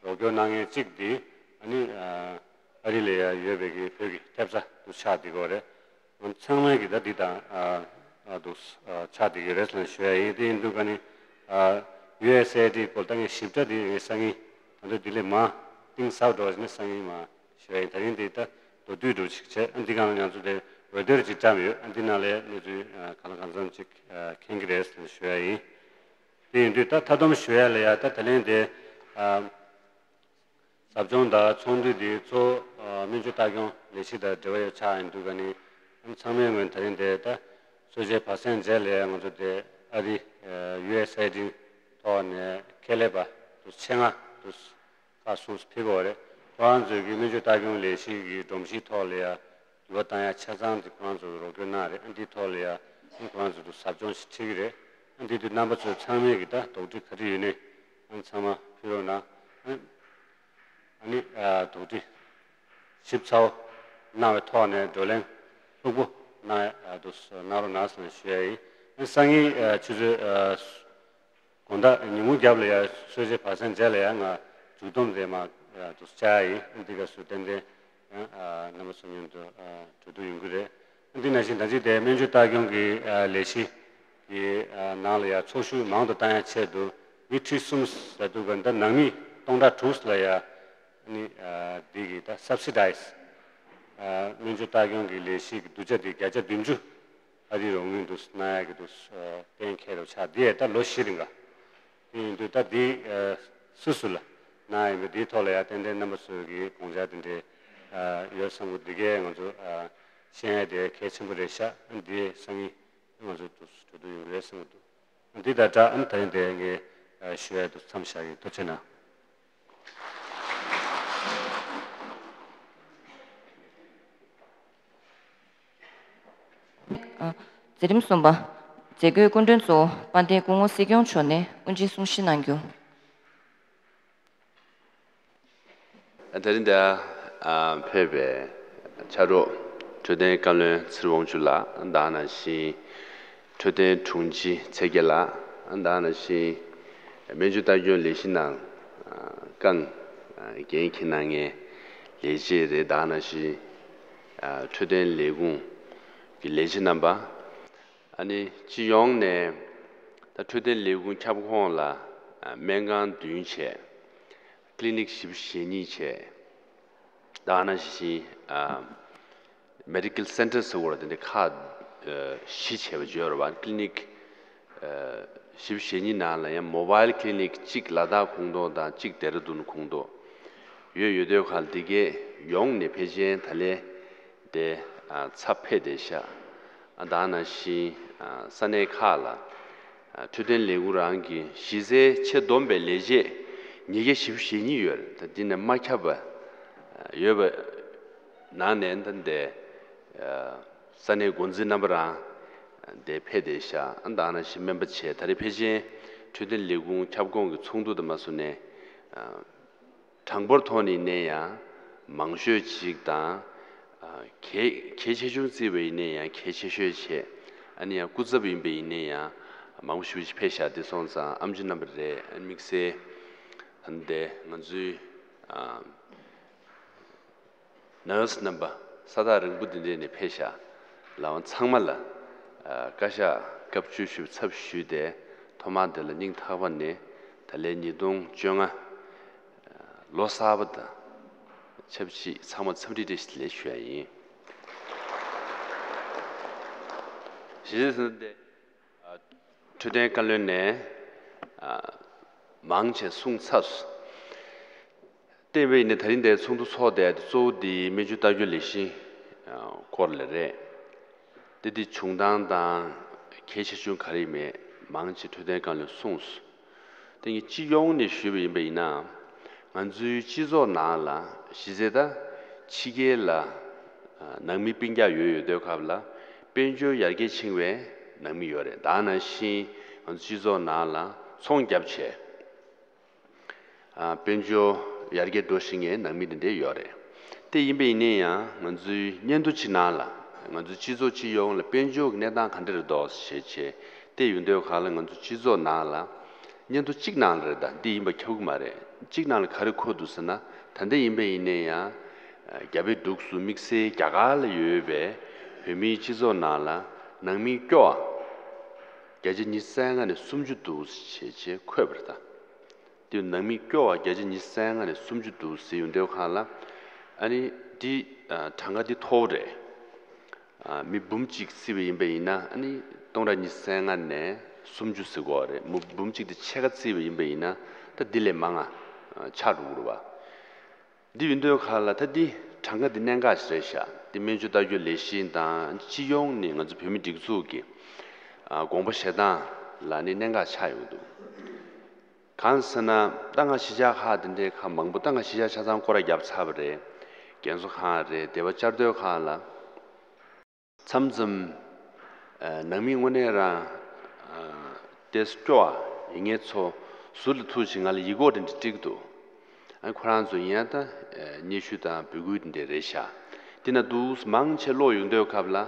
རོགས་སྐྱོར་གནང་མཁན་གཅིག་དེ་ཨ་ནི་ཨ་ཨ་རི་ལ་ཡང་ཡོད་པའི་གི་བོད་ཀྱི་ཐེབས་རྩ་དུ་ཆགས་བསྡད་ཀྱི་ཡོད་རེད། ང་ཚང་མས་གི་ད་འདི་དང་ཨ་ཨ་དུ་ཨ་ཆགས་བསྡད་ཀྱི་ཡོད་རེད་ཟེར་ནས་ཞུ་ཡ་ཡིན། དེ་ཡིན་དུས་ཀ་ནི་ཨ་ཡུ་ཨེས་ཨེ་ཨའི་ཌི་སྐོར་ད་ངས་ཞིབ་ཕྲ་དེ་ངས་སང་ཉིན་ད་དུང་འདི་ལས་མང་གཏིང་ཟབ་འགྲོ་བ་ཞིག་ནི་སང་ཉིན་མ་ཞུ་ཡ་ཡིན། ད་རིང་འདི་ད་མདོར་བསྡུས་འགྲོ་ཅིག་བྱས། ཨ་འདི་སྒང་ལ་ང་ཚོ་དེ་འོད་སྡེར་ཅིག་བཀྲམ་ཡོད། ཨ་འདི་ནང་ལས་གནས་ཚུལ་ཨ་གང་ལ་གང་འཚམ་ཅིག་ཨ་མཁྱེན་གྱི་རེད་ཟེར་ནས་ཞུ་ཡ་ཡིན། དེ་ཡིན་དུས་ད་མཐའ་སྡོམ་ཞུ་ཡ་ལ་ཡ་ད་ད་ལན་དེ་ཨ་ཟབ་སྦྱོང་དང་ཚོགས་འདུ་དེ་གཙོ་བོ་ཨ་སྨན་བཅོས་ལྟ་སྐྱོང་ལས་གཞི་དང་འབྲེལ་བ་ཡོད་ཆགས་ཡིན་དུས་ཀ་ནི། ཨ་ཚང་མའི་ངོས་ད་རིང་དེ་ད་གསོལ་ཇའི་བར་གསེང་མཇལ་ལ་ཡ་ང་ཚོ་དེ་ཨ་རི་ཡུ་ཨེས་ཨའི་ཌི་ཐོག་ནས་ཁྱད་ལས་པ་དུ་ཆེད་མངགས་དུ་ཁག་གསུམ་ཕེབས་པ་རེད། ཁོ་རང་ཚོའི་གི་སྨན་བཅོས་ལྟ་སྐྱོང་ལས་གཞི་གི་སྒྲོམ་གཞིའི་ཐོག་ལ་ཡ་འགྱུར་བ་བཏང་ཡ་ཆ་ཚང་དེ་ཁོ་རང་ཚོ་རོགས་སྐྱོར་གནང་རེད། ཨ་འདིའི་ཐོག་ལ་ཡ་ཨ་ཁོ་རང་ཚོ་དུ་ཟབ་སྦྱོང་ཞིག་ཁྲིད་ཀྱི་རེད། ཨ་འདི་དུ་རྣམ་པ་ཚོས་ཚང་མས་གི་ད་དོགས་འདྲི་ག་རེ་ཡོད་ནའི་ཨ་ཚང་མ་ཕུལ་རོགས་གནང་། ཨ་ཨ་ནི་ཨ་དོགས་འདྲི་ཞིབ་ཚགས་གནང་བའི་ཐོག་ནས་བགྲོ་གླེང་ལྷུག་པོ་གནང་ཡ་ཨ་དུ་གནང་རོགས་གནང་ཟེར་ནས་ཞུ་ཡ་ཡིན། ཨ་སང་ཉིན་ཨ་ཆུ་ཚོད་ཨ་དགོང་དག་ཉིན་གུང་རྒྱབ་ལ་ཡ་གསོལ་ཇའི་བར་གསེང་མཇལ་ལ་ཡ་ང་མཇུག་སྡོམ་དེ་མ་ཨ་དུ་བཅར་ཡ་ཡིན། ཨ་འདི་ག་སུ་ཏན་ཏན་ཡང་ཨ་རྣམ་པ་ཚོ་མཉམ་དུ་ཨ་གྲོས་བསྡུར་ཡོང་གི་རེད། ཨ་འདི་ནང་བཞིན་ད་ཅི་དེ་སྨན་བཅོས་ལྟ་སྐྱོང་གི་ཨ་ལས་གཞི་གི་ཨ་ནང་ལ་ཡ་ཚོགས་ཞུགས་མང་དུ་བཏང་ཡ་ཆེད་དུ་མི་ཁྲི་གསུམ་ཟ་དུས་ག་འདི་ནང་མི་སྟོང་ཕྲག་དྲུག་ལ་ཡ་ཨ་ནི་ཨ་འདི་གི་ད་སབ་སི་ཌའི་ཛི་ཨ་སྨན་བཅོས་ལྟ་སྐྱོང་གི་ལས་གཞི་གི་བསྡུ་ཆ་དེ་བརྒྱ་ཆ་བདུན་ཅུ་ཨ་རིའི་རོགས་དངུལ་དུ་གནང་ཡ་གི་དུ་ཨ་གཏན་འཁེལ་རུ་ཆགས། འདི་ཡ་ད་ལོ་བཞི་རིང་ག་དེ་ཡིན་དུས་ད་འདི་ཨ་སུ་སུ་ལ་གནང་ཡ་ཡིན་པ་འདིའི་ཐོག་ལ་ཡ་ཏན་ཏན་རྣམ་པ་ཚོའི་གི་དགོངས་འཆར་དེ་འདྲའི་ཨ་ཡོད་བསམ་གི། འདི་གས་ང་ཚོ་ཨ་ཤེས་ཡ་དེ་གལ་ཆེན་པོ་རེད་ཤག་ཨ་འདི་སང་ཉིན་ང་ཚོ་དུ་གྲོས་བསྡུར་ཡོང་གི་རེད་བསམ་གི་འདུག་འདི་དང་སྦྲགས་ཨ་ནི་ད་རིང་དེ་ངས་ཞུ་ཡ་དུ་མཚམས་བཞག་གི་ཡིན། ཐུགས་རྗེ་གནང་། མཛད་རིམ་གསུམ་པ། མཛད་སྒོའི་སྐུ་མགྲོན་གཙོ་བོ་དཔལ་ལྡན་སྐུ་ངོ་སྲིད་སྐྱོང་མཆོག་ནས་དབུ་འབྱེད་གསུང་བཤད་གནང་རྒྱུ། དེ་རིང་འདིར་ཕེབས་པའི་ཕྱག་རོགས་འཕྲོད་བསྟེན་བཀའ་བློན་ཚེ་རིང་དབང་ཕྱུག་ལགས་དང་ནང་བཞིན་འཕྲོད་བསྟེན་དྲུང་ཆེ་ཚེ་རྒྱལ་ལགས་དང་ནང་བཞིན་སྨན་བཅོས་ལྟ་སྐྱོང་ལས་གཞི་ནང་རྐང་འགན་འཁྱེར་གནང་མཁན་ལས་བྱེད་རེད། དང་ནང་བཞིན་འཕྲོད་བསྟེན་ལས་ཁུངས་ཀྱི་ལས་བྱེད་རྣམ་པ། ཨ་ནི་སྤྱི་ཡོངས་ནས་ད་འཕྲོད་བསྟེན་ལས་ཁུངས་ཁྱབ་ཁོངས་ལ་ཨ་སྨན་ཁང་བདུན་བྱས། ཀི་ལི་ནིག་བཞི་བཅུ་ཞེ་གཉིས་བྱས། ད་ནང་བཞིན་ཨ་མེ་ཌི་ཀལ་སེན་ཊར་ཟེར་བ་དེ་འདྲ་ཁག་ཨ་བཞི་བྱས་པ་བརྗོད་ར་བ། ཀི་ལི་ནིག་ཨ་བཞི་བཅུ་ཞེ་གཉིས་ནང་ལ་ཡང་མོ་བཱའིལ་ཀི་ལི་ནིག་གཅིག་ལ་དྭགས་ཁོངས་གཏོགས་དང་གཅིག་ལྡེ་ར་ལྡུན་ཁོངས་གཏོགས་ཡོད། ཡོད་དུས་ཁ་ལ་འདི་གས་ཡོངས་ནས་ཕལ་ཆེར་ད་ལན་དེ་ཨ་ཚབ་ཕེབས་བསྡད་ཤག་ཨ་ད་ནང་བཞིན་ཨ་ས་གནས་ཁག་ལ་ཨ་འཕྲོད་བསྟེན་ལས་ཁུངས་རང་གི་གཞི་རྩའི་ཆེད་བསྡོམས་པའི་ལས་བྱེད་ཉིས་བརྒྱ་བཞི་བཅུ་ཞེ་གཉིས་ཡོད་རེད། ད་འདི་ནས་མ་ཁྱབ་པ་ཡོད་པ་ནང་ནས་ད་འདི་ཨ་ས་གནས་འགོ་འཛིན་རྣམ་པ་རང་དེ་ཕེབས་བསྡད་ཤག་ཨ་ད་ནང་བཞིན་སྨན་པ་བྱས། ད་རེས་ཕལ་ཆེར་འཕྲོད་བསྟེན་ལས་ཁུངས་ཁྱབ་ཁོངས་ཀྱི་ཚོགས་འདུ་དང་མ་སོང་ནས་ཨ་གྲངས་འབོར་ཐོག་ནས་ཡིན་ན་ཡང་མང་ཤོས་ཅིག་དང་། ཨ་གལ་གལ་ཆེ་ཆུང་བརྩིས་པ་ཡིན་ན་ཡང་གལ་ཆེ་ཤོས་བྱས། ཨ་ནི་ཡང་སྐུ་ཚབ་ཡིན་པ་ཡིན་ན་ཡང་མང་པོ་ཞེ་པོ་ཅིག་ཕེབས་ཤག་དེ་སོང་ཙང་ཨེམ་ཆི་རྣམ་པ་རེད། ཨ་ནི་དམིགས་བསལ་ད་ལྟ་ང་ཚོའི་ཨ་ནར་སི་རྣམ་པ་ས་ཐག་རིང་པོ་འདི་འདྲས་ནས་ཕེབས་ཤག་ལགས་འོང་། ཚང་མ་ལ་ཨ་བཀའ་ཤག་སྐབས་བཅུ་བཞི་པའི་ཚབ་ཞུས་ཏེ་ཐོག་མར་དེ་ལ་སྙིང་ཐག་པ་ནས་ད་ལན་ཉིས་སྟོང་བཅོ་ལྔ་ལོ་གསར་པ་དང་ཆབས་ཅིག་ཚང་མར་འཚམས་འདྲི་བཀྲ་ཤིས་བདེ་ལེགས་ཞུ་ཡ་ཡིན། གཞི་རྩའི་འཕྲོད་བསྟེན་བཀའ་བློན་ནས་མང་ཆེ་གསུངས་ཚར་སོང་། བལྟས་པ་ཡིན་ན་ད་རིང་འདིར་ཚོགས་འདུ་ཚོགས་བསྡད་གཙོ་བོ་འདི་སྨན་བཅོས་ལྟ་སྐྱོང་ལས་གཞི་སྐོར་ལ་རེད། དེ་འདི་བྱུང་སྟངས་དང་གལ་ཆེ་ཆུང་ག་རེ་ཡིན་མེད་མང་ཆེ་འཕྲོད་བསྟེན་བཀའ་བློན་གསུངས་སོང་། དེ་ངས་སྤྱི་ཡོངས་ནས་ཞུས་པ་ཡིན་པ་ཡིན་ན། ང་ཚོའི་སྤྱི་ཚོགས་ནང་ལ་གཞི་རྩའི་ད་ཕྱི་རྒྱལ་ལ་ ནང་མི་སྤུན་ཀྱག་ཡོད་ཡོད་དུས་སྐབས་ལ་དཔལ་འབྱོར་ཡར་རྒྱས་ཕྱིན་པའི་ནང་མི་ཡོད་རེད། ད་ནང་བཞིན་ང་ཚོ་སྤྱི་ཚོགས་ནང་ལ་ཚོང་བརྒྱབ་བྱས། ཨ། དཔལ་འབྱོར་ཡར་རྒྱས་འགྲོ་བཞིན་པའི་ནང་མི་དེ་འདྲ་ཡོད་རེད། དེ་ཡིན་པ་ཡིན་ན་ཡང་ང་ཚོའི་སྙན་ཐོ་ཅིག་ནང་ལ་ང་ཚོའི་སྤྱི་ཚོགས་སྤྱི་ཡོངས་ལ་དཔལ་འབྱོར་གྱི་གནས་སྟངས་ག་འདྲ་རེད་འདུག་ཞེས་བྱས་དེ་ཡོང་དུས་སྒང་ལ་ང་ཚོ་སྤྱི་ཚོགས་ནང་ལ་སྙན་ཐོ་གཅིག་ནང་ལ་རེད། ད་འདི་ཡིན་པ་ཁྱབ་ཀྱི་མ་རེད། གཅིག་ནང་ལ་ག་རེ་འཁོད་འདུག་ཟེར་ན། ད་ལྟ་ཡིན་པ་ཡིན་ན་ཡང་རྒྱ་བལ་འབྲུག་གསུམ་དམིགས་བསལ་རྒྱ་གར་ལ་ཡོད་པའི་བོད་མིའི་སྤྱི་ཚོགས་ནང་ལ་ནང་མིའི་སྐྱོ་བ་བརྒྱ་ཆ་ཉི་ཤུ་རྩ་ལྔ་ནས་སུམ་ཅུ་འདུག་ཞེས་བྱས་འཁོད་པ་རེད། ད། དེ་ནང་མི་སྐྱོ་བ་བརྒྱ་ཆ་ཉི་ཤུ་རྩ་ལྔ་ནས་སུམ་ཅུ་འདུག་ཟེར་ཡོང་དུས་སྒང་ལ། ཨ་ནི་འདི་ཨ་གྲངས་ཀ་འདི་མཐོ་པོ་རེད། ཨ་མི་འབུམ་གཅིག་བརྩིས་པ་ཡིན་པ་ཡིན་ན་ཨ་ནི་སྟོང་ཕྲག་ཉི་ཤུ་རྩ་ལྔ་ནས་སུམ་ཅུ་ཟེར་གྱི་ཡོད་རེད། མི་འབུམ་གཅིག་དེ་ཕྱེད་ཀ་བརྩིས་པ་ཡིན་པ་ཡིན་ན་ད་འདི་ལས་མང་ང་ཆགས་འགྲོ་གི་རེད་པ། འདི་ཡོང་དུས་སྒང་ལ་ད་འདི་གྲངས་ཀ་འདི་གནད་འགག་ཞིག་རེད་ཤག་འདི་སྨན་བཅོས་ལྟ་སྐྱོང་ལས་གཞི་དང་སྤྱི་ཡོངས་ནས་ང་ཚོ་བོད་མི་སྒྲིག་འཛུགས་ཀྱི་ཨ་དགོངས་པ་བཞེས་སྟངས་ལ་ནི་གནད་འགག་ཆགས་ཡོང་གི་འདུག་གང་ཟེར་ན། ད་ང་གཞིས་ཆགས་ཁག་དེ་འདྲའི་ཁག་མང་པོ། ད་ང་གཞིས་ཆགས་ཆ་ཚང་སྐོར་ར་བརྒྱབ་ཚར་བ་རེད། རྒན་གསོ་ཁང་རེད། སྡེ་བ་བཅར་དུས་སྒང་ལ་མཚམས་མཚམས་ཨ་ནང་མི་དངོས་གནས་རང་ཨ་ཏོག་ཙམ་སྐྱོ་བ་ཡིན་མཁན་ཚོ་ཟུར་ལ་ཐུག་བྱས་ང་ལ་ཡིག་སྐོགས་དེ་འདྲ་སྤྲད་ཀྱི་འདུག་ཨ་ཁོ་རང་ཚོ་ཡིན་ཡང་ད་ཨ་སྙན་ཞུ་དང་འབོད་སྐུལ་དེ་འདྲ་རེད་ཤག་དེ་ན་འདུག་མང་ཆེ་ཀློག་ཡོང་དུས་སྐབས་ལ།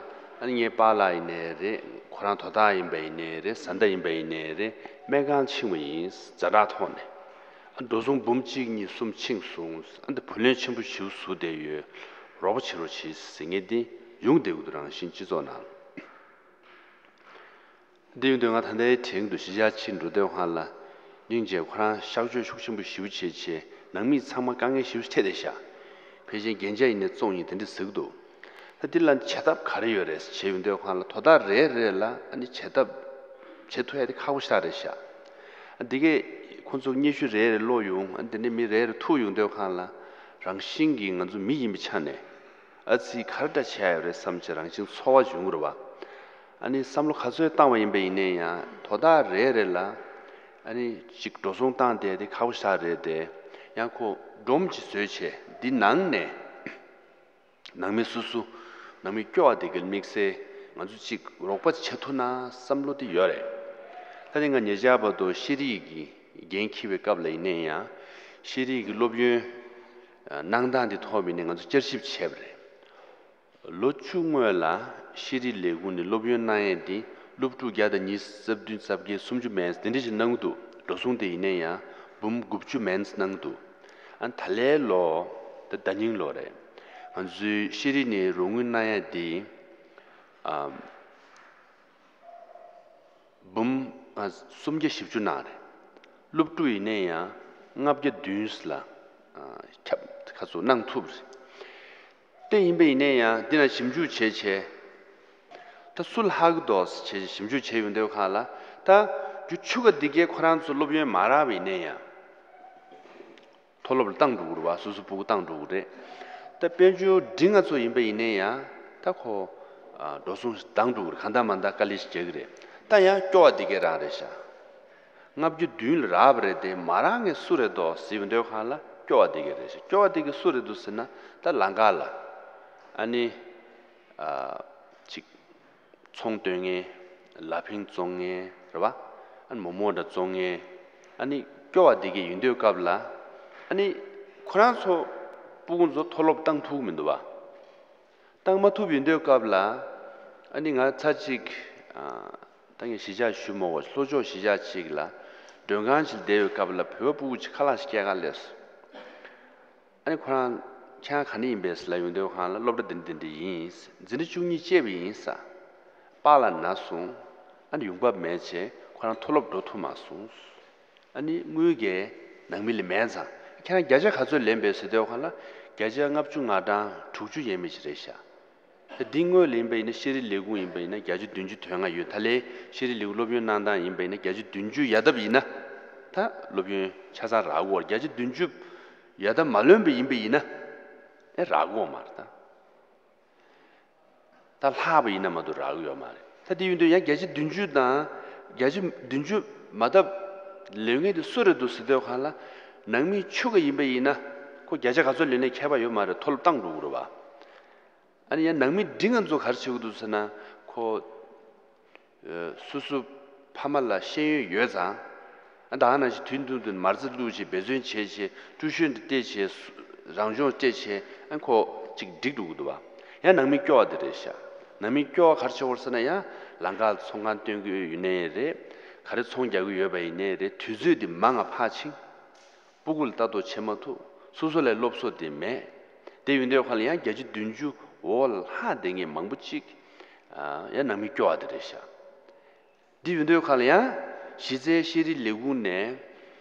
ཨ་ནི་ངའི་པཱ་ལགས་ཡིན་ནའི་རེད། ཁོ་རང་དོ་བདག་ཡིན་པ་ཡིན་ནའི་རེད། བཟའ་ཟླ་ཡིན་པ་ཡིན་ནའི་རེད། སྨན་ཁང་ཕྱིན་པ་ཡིན། ཛ་དྲག་ཐོག་ནས། ཨ་འགྲོ་སོང་འབུམ་གཅིག་གཉིས་གསུམ་ཕྱིན་སོང་། ཨ་འདི་བུ་ལོན་ཆེན་པོ་ཞིག་བཟོ་བསྡད་ཡོད། རོགས་པ་བྱེད་རོགས་བྱེད་ཟེར་མཁན་དེ་ཡོང་བསྡད་ཀྱི་འདུག་རང་བཞིན་སྤྱི་ཚོགས་ནང་ལ། འདི་ཡོང་དུས་ང་ད་ལྟའི་དྲན་གྱི་འདུག་གཞིས་ཆགས་ཕྱིར་འགྲོ་དུས་སྒང་ལ། སྙིང་རྗེ་ཁོ་རང་གཤག་བཅོས་ཤུགས་ཆེན་པོ་ཞེ་པོ་བྱས་བྱས་ནང་མི་ཚང་མ་དཀའ་ངལ་ཞེ་པོ་འཕྲད་བསྡད་ཤག་ཕལ་ཆེར་རྒྱན་ཆ་ཡིན་ནའི་བཙོངས་ཡིན་དེ་འདྲ་ཟེར་གྱི་འདུག་ད་འདི་ལ་བྱེད་ཐབས་ག་རེ་ཡོད་རེད་ཟེར་བྱས་ཡོང་དུས་སྒང་ལ། དོ་བདག་རེ་རེ་ལ་ཨ་ནི་བྱེད་ཐབས་བྱེད་ཐུབ་ཡ་དེ་ཁག་པོ་ཞེ་དྲག་རེད་ཤག་ཨ་འདི་གས་ཁོང་ཚོ་སྙན་ཞུ་རེ་རེ་ཀློག་ཡོང་། ཨ་འདི་ནས་མི་རེ་རེ་ཐུག་ཡོང་དུས་སྒང་ལ། རང་བཞིན་གྱིས་ང་ཚོ་མི་ཡིན་པའི་ཆ་ནས་ཨ་ཙི་ག་རེ་འདྲ་བྱེད་ཡ་ཡོད་རེད་བསམ་བྱས་རང་བཞིན་ཚོར་བ་བྱུང་གི་རེད་པ། ཨ་ནི་བསམ་བློ་ག་ཚོད་བཏང་བ་ཡིན་པ་ཡིན་ནའི་ཡང་དོ་བདག་རེ་རེ་ལ་ཨ་ནི་ཅིག་འགྲོ་སོང་བཏང་བསྡད་དེ་ཁག་པོ་ཞེ་དྲག་རེད་དེ། ཡང་ཁོ་སྒྲོམ་ཅིག་བཟོས་བྱས་འདི་ནང་ནས་ནང་མི་སོ་སོ་ནང་མི་སྐྱོ་བ་དེ་གའི་དམིགས་བསལ་ང་ཚོ་ཅིག་རོགས་པ་བྱེད་ཐུབ་ན་བསམ་བློ་དེ་ཡོད་རེད། ད་ནི་ང་ཉེ་ཆར་བར་དུ་ཤེས་རིག་གི་འགན་འཁྱེར་བའི་སྐབས་ལ་ཡིན་ནའི་ཡང་ཤེས་རིག་གི་སློབ་ཡོན་གནང་སྟངས་དེ་ཐོག་ནས་ང་ཚོ་བསྐྱར་ཞིབ་བྱས་པ་རེད། ལོ་བཅུ་སྔོན་ལ་ཤེས་རིག་ལས་ཁུངས་ནས་སློབ་ཡོན་གནང་ཡས་དེ་སློབ་ཕྲུག་བརྒྱ་དང་ཉི་ཤུ་རྩ་བདུན་རྩ་བརྒྱད་སུམ་ཅུ་མིན་འདི་འདྲ་ཞིག་གནང་གི་འདུག་འགྲོ་སོང་དེ་ཡིན་ན་ཡང་འབུམ་དགུ་བཅུ་མིན་གནང་གི་འདུག་ཨ་ད་ལའི་ལོ་ད་ཟླ་ཉིན་ལོ་རེད། ང་ཚོའི་ཤེས་རིག་ནས་རོགས་དངུལ་གནང་ཡས་དེ་ཨ་འབུམ་ཨ་སུམ་བརྒྱ་བཞི་བཅུ་གནང་རེད། སློབ་ཕྲུག་ཡིན་ན་ཡང་ལྔ་བརྒྱ་བདུན་ལ་ཨ་ཁྱབ་ཁ་ཚུགས་གནང་ཐུབ་རེད། དེ་ཡིན་པ་ཡིན་ན་ཡང་འདི་ན་ཞིབ་འཇུག་བྱས་བྱས། ད་སུ་ལ་ཧ་གི་འདུག་ཟེར་བྱས་ཞིབ་འཇུག་བྱས་ཡོང་དུས་སྒང་ལ། ད་རྒྱུ་ཆུ་ཁ་འདི་གའི་ཁོ་རང་ཚོ་སློབ་ཡོན་མ་རག་པ་ཡིན་ན་ཡང་། མཐོ་སློབ་ལ་བཏང་འགྲོ་གི་རེད་པ། སོ་སོ་སྤུ་གུ་བཏང་འགྲོ་གི་རེད། ད་དཔལ་འབྱོར་འབྲིང་ང་ཚོ་ཡིན་པ་ཡིན་ན་ཡང་ད་ཁོ་ཨ་འགྲོ་སོང་ཞིག་འདང་འགྲོ་གི་རེད། གང་ལྟར་མ་ལྟར་དཀའ་ལས་ཤིག་རྒྱག་གི་རེད། ད་ཡང་སྐྱོ་བ་འདི་གའི་རང་རེད་ཤག་ལྔ་བཅུ་བདུན་ལ་རག་པ་རེད་དེ། མ་རག་མཁན་སུ་རེད་འདུག་ཟེར་བའི་དུས་སྒང་ལ་སྐྱོ་བ་དེ་ག་རེད་ཤག་སྐྱོ་བ་དེ་ག་སུ་རེད་འདུག་ཟེར་ན། ད་ལམ་ཁ་ལ་ཨ་ནི་ཨ་ཅིག་ཚོང་སྟོན་མཁན། ལ་ཕིང་བཙོང་མཁན་རེད་པ། ཨ་ནི་མོག་མོག་འདྲ་བཙོང་མཁན། ཨ་ནི་སྐྱོ་བ་དེ་ག་ཡོང་དུས་སྐབས་ལ་ཨ་ནི་ཁོ་རང་ཚོ་སྤུ་གུ་ཚོ་མཐོ་སློབ་བཏང་ཐུབ་ཀྱི་མི་འདུག་པ། བཏང་མ་ཐུབ་ཡོང་དུས་སྐབས་ལ། ཨ་ནི་ང་ཚར་གཅིག་ཨ་ད་ངས་གཞིས་ཆགས་ཞུ་མ་དགོས། ལྷོ་ཕྱོགས་གཞིས་ཆགས་གཅིག་ལ་མགྲོན་ཁང་ཞིག་བསྡད་པའི་སྐབས་ལ་བོད་པ་སྤུ་གུ་ཅིག་ཁ་ལག་ཞིག་སྐྱེལ་གར་སླེབས་སོང་། ཨ་ནི་ཁོ་རང་ཁྱེད་རང་ག་ནས་ཡིན་པས་ལབ་ཡོང་དུས་སྒང་ལ། སློབ་གྲྭ་འདི་འདི་འདི་ཡིན། འཛིན་གྲྭ་བཅུ་གཉིས་བཅད་པ་ཡིན་ཟེར། པཱ་ལགས་ན་སོང་། ཨ་ནི་ཡོང་འབབ་མེད་བྱས་ཁོ་རང་མཐོ་སློབ་འགྲོ་ཐུབ་མ་སོང་། ཨ་ནི་དངུལ་གྱི་ནང་མི་ལ་མེད་ཙང་། ཁྱེད་རང་བརྒྱ་ཆ་ག་ཚོད་ལེན་པས་ཟེར་དུས་སྒང་ལ། བརྒྱ་ཆ་ལྔ་བཅུ་ང་གྲངས་དྲུག་ཅུ་ཡས་མས་ཅིག་རེད་ཤག་ད་འདི་དངོས་ལ་ཡིན་པ་ཡིན་ན་ཤེས་རིག་ལས་ཁུངས་ཡིན་པ་ཡིན་ན་བརྒྱ་ཆ་བདུན་ཅུ་དོན་ལྔ་ཡོད། ད་ལན་ཤེས་རིག་ལས་ཁུངས་སློབ་ཡོན་གནང་སྟངས་ཡིན་པ་ཡིན་ན་བརྒྱ་ཆ་བདུན་ཅུ་ཡར་བཏབ་ཡིན་ན། ད་སློབ་ཡོན་ཆ་ཚང་རག་གི་ཡོད་རེད། བརྒྱ་ཆ་བདུན་ཅུ་ཡར་བཏབ་མ་ལོན་པ་ཡིན་པ་ཡིན་ན། ཨེ་རག་གི་ཡོད་མ་རེད་ད། ད་ལྷག་པ་ཡིན་ན་མ་གཏོགས་རག་གི་ཡོད་མ་རེད། ད་དེ་ཡིན་དུས་ཡང་བརྒྱ་ཆ་བདུན་ཅུ་དང་། བརྒྱ་ཆ་བདུན་ཅུ་མ་བཏབ་ལོན་མཁན་དེ་སུ་རེད་འདུག་ཟེར་དུས་སྒང་ལ། ནང་མི་ཆོལ་ཁ་ཡིན་པ་ཡིན་ན་ཁོ་བརྒྱ་ཆ་ག་ཚོད་ལོན་ནའི་ཁྱད་པར་ཡོད་མ་རེད། མཐོ་སློབ་བཏང་འགྲོ་གི་རེད་པ། ཨ་ནི་ཡང་ནང་མི་འདི་ང་ཚོ་ག་རེ་བྱེད་དགོས་འདུག་ཟེར་ན། ཁོ་ཨ་སོ་སོ་ཕ་མ་ལ་ཤེས་ཡོན་ཡོད་ཙང་། ཨ་ད་ག་ནང་བཞིན་དུས་ཐུང་ཐུང་དུ་མ་རྩ་བླུགས་བྱས་འབད་བརྩོན་བྱས་བྱས་ཀྲུའུ་ཞོན་དེ་བལྟས་བྱས་རང་སྦྱོང་བལྟས་བྱས། ཨ་ཁོ་ཅིག་འགྲིག་འགྲོ་གི་འདུག་བ། ཡང་ནང་མི་སྐྱོ་བ་དེ་རེད་ཤག་ནང་མི་སྐྱོ་བ་ག་རེ་བྱེད་དགོས་ཟེར་ན། ཡང་ལམ་ཁ་ལ་ཚོང་ཁང་སྟོན་གྱི་ཡོད་ནའི་རེད། ག་རེ་ཚོང་རྒྱག་གི་ཡོད་པ་ཡིན་ནའི་རེད། དུས་ཚོད་དེ་མང་ང་ཕར་ཕྱིན། སྤུ་གུ་ལ་ལྟ་རྟོག་བྱེད་མ་ཐུབ། སོ་སོ་ལ་སློབ་གསོ་དེ་མེད། དེ་ཡོད་དུས་ཁ་ལ་ཡང་བརྒྱ་ཆ་བདུན་ཅུ་འོག་ལ་ལྷག་བསྡད་མཁན་མང་པོ་ཅིག་ཨ་ཡང་ནང་མི་སྐྱོ་བ་དེ་རེད་ཤག་དེ་ཡོད་དུས་ཁ་ལ་ཡང་གཞི་རྩའི་ཤེས་རིག་ལས་ཁུངས་ནས་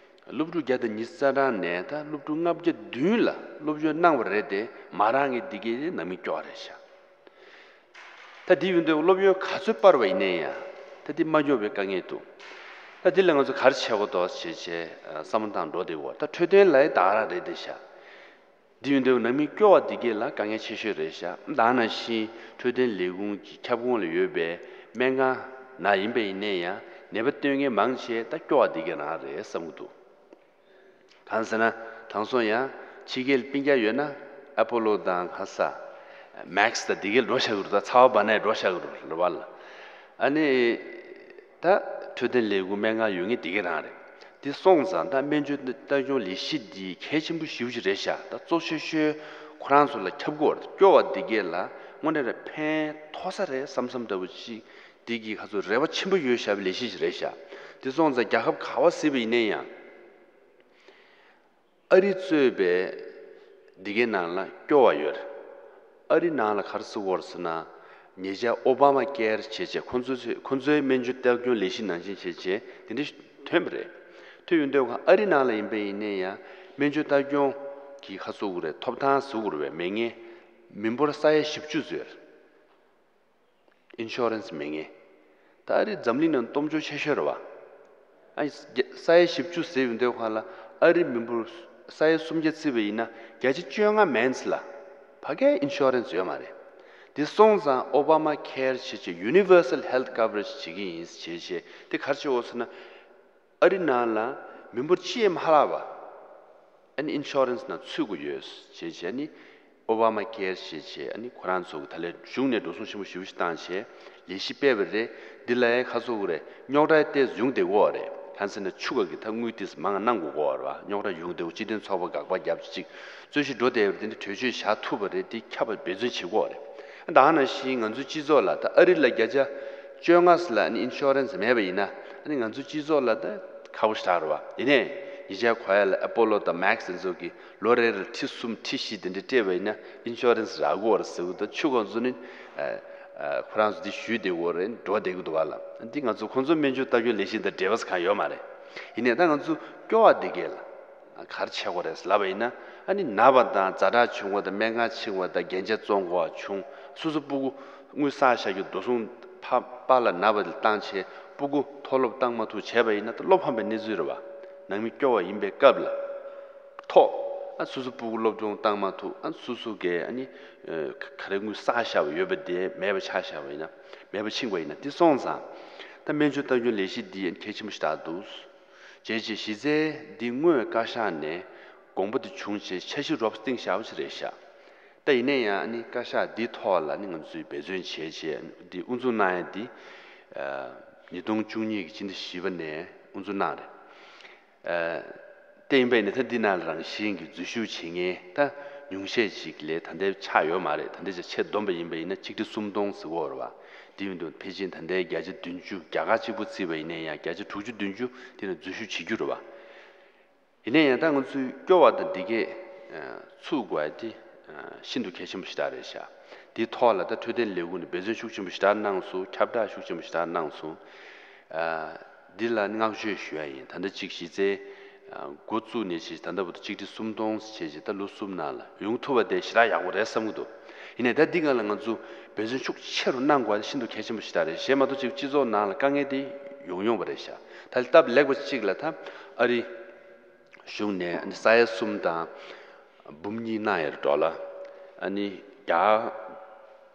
སློབ་ཕྲུག་བརྒྱ་དང་ཉི་ཤུ་རྩ་གྲངས་ནས་ད་སློབ་ཕྲུག་ལྔ་བརྒྱ་བདུན་ལ་སློབ་ཡོན་གནང་བ་རེད་དེ། མ་རག་མཁན་འདི་གས་ནང་མི་སྐྱོ་བ་རེད་ཤག་ད་འདི་ཡོད་དུས་སློབ་ཡོན་ག་ཚོད་སྤར་བ་ཡིན་ནའི་ཡང་། ད་འདི་མ་འགྱོ་བའི་དཀའ་ངལ་འདུག་ད་འདི་ལ་ང་ཚོ་ག་རེ་བྱེད་དགོས་འདུག་ཟེར་བྱས་ཨ་བསམ་བློ་བཏང་འགྲོ་བསྡད་ཡོད། ད་འཕྲོད་བསྟེན་ལ་ཡང་ད་ག་རང་རེད་དེ་ཤག་འདི་ཡོད་དུས་ནང་མི་སྐྱོ་བ་འདི་གས་ལ་དཀའ་ངལ་ཆེ་ཤོས་རེད་ཤག་ད་ག་ནང་བཞིན་འཕྲོད་བསྟེན་ལས་ཁུངས་ཀྱི་ཁྱབ་ཁོངས་ལ་ཡོད་པའི་སྨན་ཁང་ནང་ཡིན་པ་ཡིན་ནའི་ཡང་ནད་པ་སྟོན་མཁན་མང་ཆེ་ད་སྐྱོ་བ་འདི་གས་རང་རེད་བསམ་གྱི་འདུག་གང་ཟེར་ན། དེང་སང་ཡང་ཕྱི་རྒྱལ་སྤུན་ཀྱག་ཡོད་ན་ཨ་པོ་ལོ་དང་ག་ས་མེག་སི་དང་འདི་གས་འགྲོ་བཞག་གི་འདུག་ད་ཚ་བ་འབར་ནའི་འགྲོ་བཞག་གི་འདུག་རེད་བ་ལ། ཨ་ནི་ད་འཕྲོད་བསྟེན་ལས་ཁུངས་སྨན་ཁང་ཡོད་མཁན་འདི་གས་རང་རེད། འདི་སོང་ཙང་ད་སྨན་བཅོས་ལྟ་སྐྱོང་ལས་གཞི་འདི་གལ་ཆེན་པོ་ཞེ་པོ་ཅིག་རེད་ཤག་ད་གཙོ་ཆེ་ཤོས་ཁོ་རང་ཚོ་ལ་ཁྱབ་དགོས་རེད། སྐྱོ་བ་འདི་གས་ལ་དངོས་གནས་རེད་ཕན་ཐོགས་ས་རེད་བསམ་བསམ་འདྲ་པོ་ཅིག་འདི་གི་ཁ་ཚོ་རེ་བ་ཆེན་པོ་ཡོད་བཞག་པའི་ལས་གཞི་ཞིག་རེད་ཤག་འདི་སོང་ཙང་རྒྱལ་ཁབ་ག་བ་གཟིགས་པ་ཡིན་ནའི་ཡང་ཨ་རི་གཙོས་པའི་འདི་གའི་ནང་ལ་སྐྱོ་བ་ཡོད་རེད། ཨ་རི་ནང་ལ་ག་རེ་ཟེར་གྱི་ཡོད་རེད་ཟེར་ན། ཉེ་ཆར་ཨོ་བྷ་མ་ཀེར་བྱས་བྱས་ཁོ་ཚོའི་ཁོ་ཚོའི་སྨན་བཅོས་ལྟ་སྐྱོང་ལས་གཞི་ནང་བཞིན་བྱས་བྱས་དེ་འདྲ་ཐོན་པ་རེད། ཐོན་ཡོང་དུས་ཨ་རི་ནང་ལ་ཡིན་པ་ཡིན་ནའི་ཡང་སྨན་བཅོས་ལྟ་སྐྱོང་གི་ཁ་གསོ་དགོས་རེད། ཐོབ་ཐང་བཟོ་དགོས་རེད་པས། མེད་མཁན་མི་འབོར་ས་ཡ་བཞི་བཅུ་ཙམ་ཡོད་རེད། ཨིན་ཤོ་རན་སི་མེད་མཁན། ད་ཨ་རི་འཛམ་གླིང་ནང་སྟོབས་འབྱོར་ཆེ་ཤོས་རེད་བ། ཨ་ས་ཡ་བཞི་བཅུ་ཟེར་ཡོང་དུས་ཁ་ལ་ཨ་རི་མི་འབོར་ས་ཡ་སུམ་བརྒྱ་བརྩིས་པ་ཡིན་ན་བརྒྱ་ཆ་བཅོ་ལྔ་མན་ཙམ་ལ་ཕ་གིའི་ཨིན་ཤོ་རན་སི་ཡོད་མ་རེད། དེ་སོང་ཙང་ཨོ་བྷ་མ་ཁེར་བྱས་བྱས་ཡུ་ནི་ཝར་སལ་ཧེལ་ཐི་ཀ་བ་རེཇ་བྱེད་ཀྱི་ཡིན་བྱས་བྱས་དེ་ག་རེ་བྱེད་དགོས་ཟེར་ན། ཨ་རི་ནང་ལ་མི་འབོར་གཅིག་ཡང་མ་ལྷག་པ་ཨ་ནི་ཨིན་ཤོ་རན་སི་ནང་ཚུད་དགོས་ཡོད་ཅེས་བྱས་ནི་ཨོ་བྷ་མ་ཀེར་ཞེས་བྱས། ཨ་ནི་ཁོ་རང་ཚོ་གི་ད་ལས་གཞུང་ནས་འགྲོ་སོང་ཆེན་པོ་ཞེ་པོ་ཞིག་བཏང་བྱས་ལས་གཞི་སྤེལ་བ་རེད། འདི་ལ་ཡང་ཁ་གསོ་དགོས་རེད། རྙོག་དྲ་ཏོག་ཙམ་ཡོང་བསྡད་ཀྱི་ཡོད་རེད། གང་ཟེར་ན་ཕྱུག་པ་གི་ད་དངུལ་ཏོག་ཙམ་མང་ང་གནང་དགོས་ཀྱི་ཡོད་རེད་བ། རྙོག་དྲ་ཡོང་བསྡད་ཀྱི་སྤྱི་མཐུན་ཚོགས་པ་དགག་པ་བརྒྱབ་ཅིག་རྩོད་གཞི་འགྲོ་བསྡད་པ་རེད། འདི་འདྲ་གྲོས་ཆོད་བཞག་ཐུབ་པ་རེད། འདི་ཁྱབ་པ་འབད་བརྩོན་བྱེད་ཀྱི་ཡོད་རེད། ད་ག་ནང་བཞིན་ང་ཚོའི་སྤྱི་ཚོགས་ལ་ད་ཨ་རི་ལ་བརྒྱ་ཆ་བཅོ་ལྔ་ཙམ་ལ་ཨ་ནི་ཨིན་ཤོ་རན་སི་མེད་པ་ཡིན་ན་ཨ་ནི་ང་ཚོའི་སྤྱི་ཚོགས་ལ་ད་ཁག་པོ་ཞེ་དྲག་རེད་བ། ཡིན་ནའི་ཉེ་ཆར་གོ་ཡ་ལ་ཨ་པོ་ལོ་དང་མེག་སི་དེ་ཚོ་གིས་ལོ་རེ་རེར་ཁྲི་གསུམ་ཁྲི་བཞི་དེ་འདྲ་སྤྲད་པ་ཡིན་ན་ཨིན་ཤོ་རན་སི་རག་གི་ཡོད་རེད་ཟེར་གི་འདུག་ཕྱུག་པ་ཚོ་ནི་ཨ་ཨ་ཁོ་རང་ཚོ་འདི་ཞུས་བསྡད་ཀྱི་ཡོད་རེད། འགྲོ་བསྡད་ཀྱི་འདུག་བ་ལ། འདི་ང་ཚོ་ཁོང་ཚོ་སྨན་བཅོས་ལྟ་སྐྱོང་ལས་གཞི་དང་འབྲེལ་བ་ཟེར་གང་ཡོད་མ་རེད། ཡིན་ནའི་ད་ང་ཚོ་སྐྱོ་བ་འདི་གས་ལ། ག་རེ་བྱེད་དགོས་རེད་ལབ་པ་ཡིན་ན། ཨ་ནི་ན་བ་དང་ཛ་དྲག་བྱུང་བ་དང་སྨན་ཁང་ཕྱིན་པ་དང་རྒྱན་ཆ་བཙོང་དགོས་པ་བྱུང་། སོ་སོ་སྤུ་གུ་དངུལ་བསགས་བཞག་རྒྱུ་འགྲོ་སོང་ཕར་པཱ་ལགས་ན་བ་ལ་བཏང་བྱས་སྤུ་གུ་མཐོ་སློབ་བཏང་མ་ཐུབ་བྱས་པ་ཡིན་ན་ད་བློ་ཕམ་པའི་གནས་ཚུལ་རེད་བ། ནང་མི་སྐྱོ་བ་ཡིན་པའི་སྐབས་ལ་ཐོག་ཨ་སོ་སོ་སྤུ་གུ་སློབ་སྦྱོང་བཏང་མ་ཐུབ། ཨ་སོ་སོ་གས་ཨ་ནི་ག་རེ་དངུལ་བསགས་བཞག་པ་ཡོད་པ་དེ་མེད་པ་ཆགས་བཞག་པ་ཡིན་ན། མེད་པ་ཕྱིན་པ་ཡིན་ན། དེ་སོང་ཙང་ད་སྨན་བཅོས་ལྟ་སྐྱོང་ལས་གཞི་འདི་གལ་ཆེན་པོ་ཞེ་དྲག་འདུག་བྱས་རྗེས་གཞི་རྩའི་འདི་དངོས་བཀའ་ཤག་ནས་དགོངས་པ་འདི་བྱུང་རྗེས་འཆར་གཞི་རོབ་བཏིང་བཞག་པ་ཞིག་རེད་ཤག་ད་ཡིན་ན་ཡང་ཨ་ནི་བཀའ་ཤག་འདིའི་ཐོག་ལ་ནི་ང་ཚོས་འབད་བརྩོན་བྱས་རྗེས་འདི་དབུ་འཛུགས་གནང་ཡ་འདི་ཉིས་སྟོང་བཅུ་གཉིས་ཀྱི་ཕྱི་ཟླ་བཞི་པ་ནས་དབུ་འཛུགས་གནང་རེད། དེ་ཡིན་པས་ནི་ད་འདི་ནང་ལ་རང་བཞིན་གྱི་འཛུལ་ཞུགས་བྱེད་མཁན་ད་ཉུང་ཤས་ཅིག་ལས་ད་ལྟའི་ཆགས་ཡོད་མ་རེད། ད་ལྟའི་ཆ་ཆེས་བསྡོམས་པ་ཡིན་པ་ཡིན་ན་ཆིག་ཁྲི་སུམ་སྟོང་ཟེར་གྱི་ཡོད་རེད་བ། དེ་ཡིན་དུས་ཕལ་ཆེར་ད་ལྟའི་བརྒྱ་ཆ་བདུན་ཅུ་རྒྱ་གར་གཅིག་པུ་བརྩིས་པ་ཡིན་ན་ཡང་བརྒྱ་ཆ་དྲུག་ཅུ་བདུན་ཅུ་དེ་ནས་འཛུལ་ཞུགས་བྱེད་རྒྱུ་རེད་བ། ཡིན་ན་ཡང་ད་ང་ཚོའི་སྐྱོ་བ་དང་འདི་གས་ཚུགས་དགོས་ཡ་དེ་ཤིན་ཏུ་གལ་ཆེན་པོ་ཞེ་དྲག་རེད་ཤག་དེའི་ཐོག་ལ་ད་འཕྲོད་བསྟེན་ལས་ཁུངས་ནས་འབད་བརྩོན་ཤུགས་ཆེན་པོ་ཞེ་དྲག་གནང་སོང་། ཁྱབ་བསྒྲགས་ཤུགས་ཆེན་པོ་ཞེ་དྲག་གནང་སོང་། འདི་ལ་བསྔགས་བརྗོད་ཞུ་ཡ་ཡིན། ད་ལྟ་གཅིག་གཞི་རྩའི་འགོ་བཙུགས་ནས་ཅིག་ད་ལྟ་བར་དུ་ཆིག་ཁྲི་སུམ་སྟོང་བྱས་རྗེས་ད་ལོ་གསུམ་ནང་ལ་ཡོང་ཐུབ་པ་དེ་ཞེ་དྲག་ཡག་པོ་རེད་བསམ་གྱི་འདུག་ཡིན་ནའི་ད་འདི་སྒང་ལ་ང་ཚོ་འབད་བརྩོན་ཤུགས་ཆེ་རུ་གནང་དགོས་པ་ཤིན་ཏུ་གལ་ཆེན་པོ་ཞིག་ད་རེད། གཞན་མ་གཏོགས་ཅིག་སྤྱི་ཚོགས་ནང་ལ་དཀའ་ངལ་དེ་ཡོང་ཡོང་བ་རེད་ཤག་ད་སྟབས་ལེགས་པ་གཅིག་ལ་ད་ཨ་རི་གཞུང་ནས་ས་ཡ་གསུམ་དང་འབུམ་གཉིས་གནང་ཡོད་རེད་ཌོ་ལར། ཨ་ནི་རྒྱ་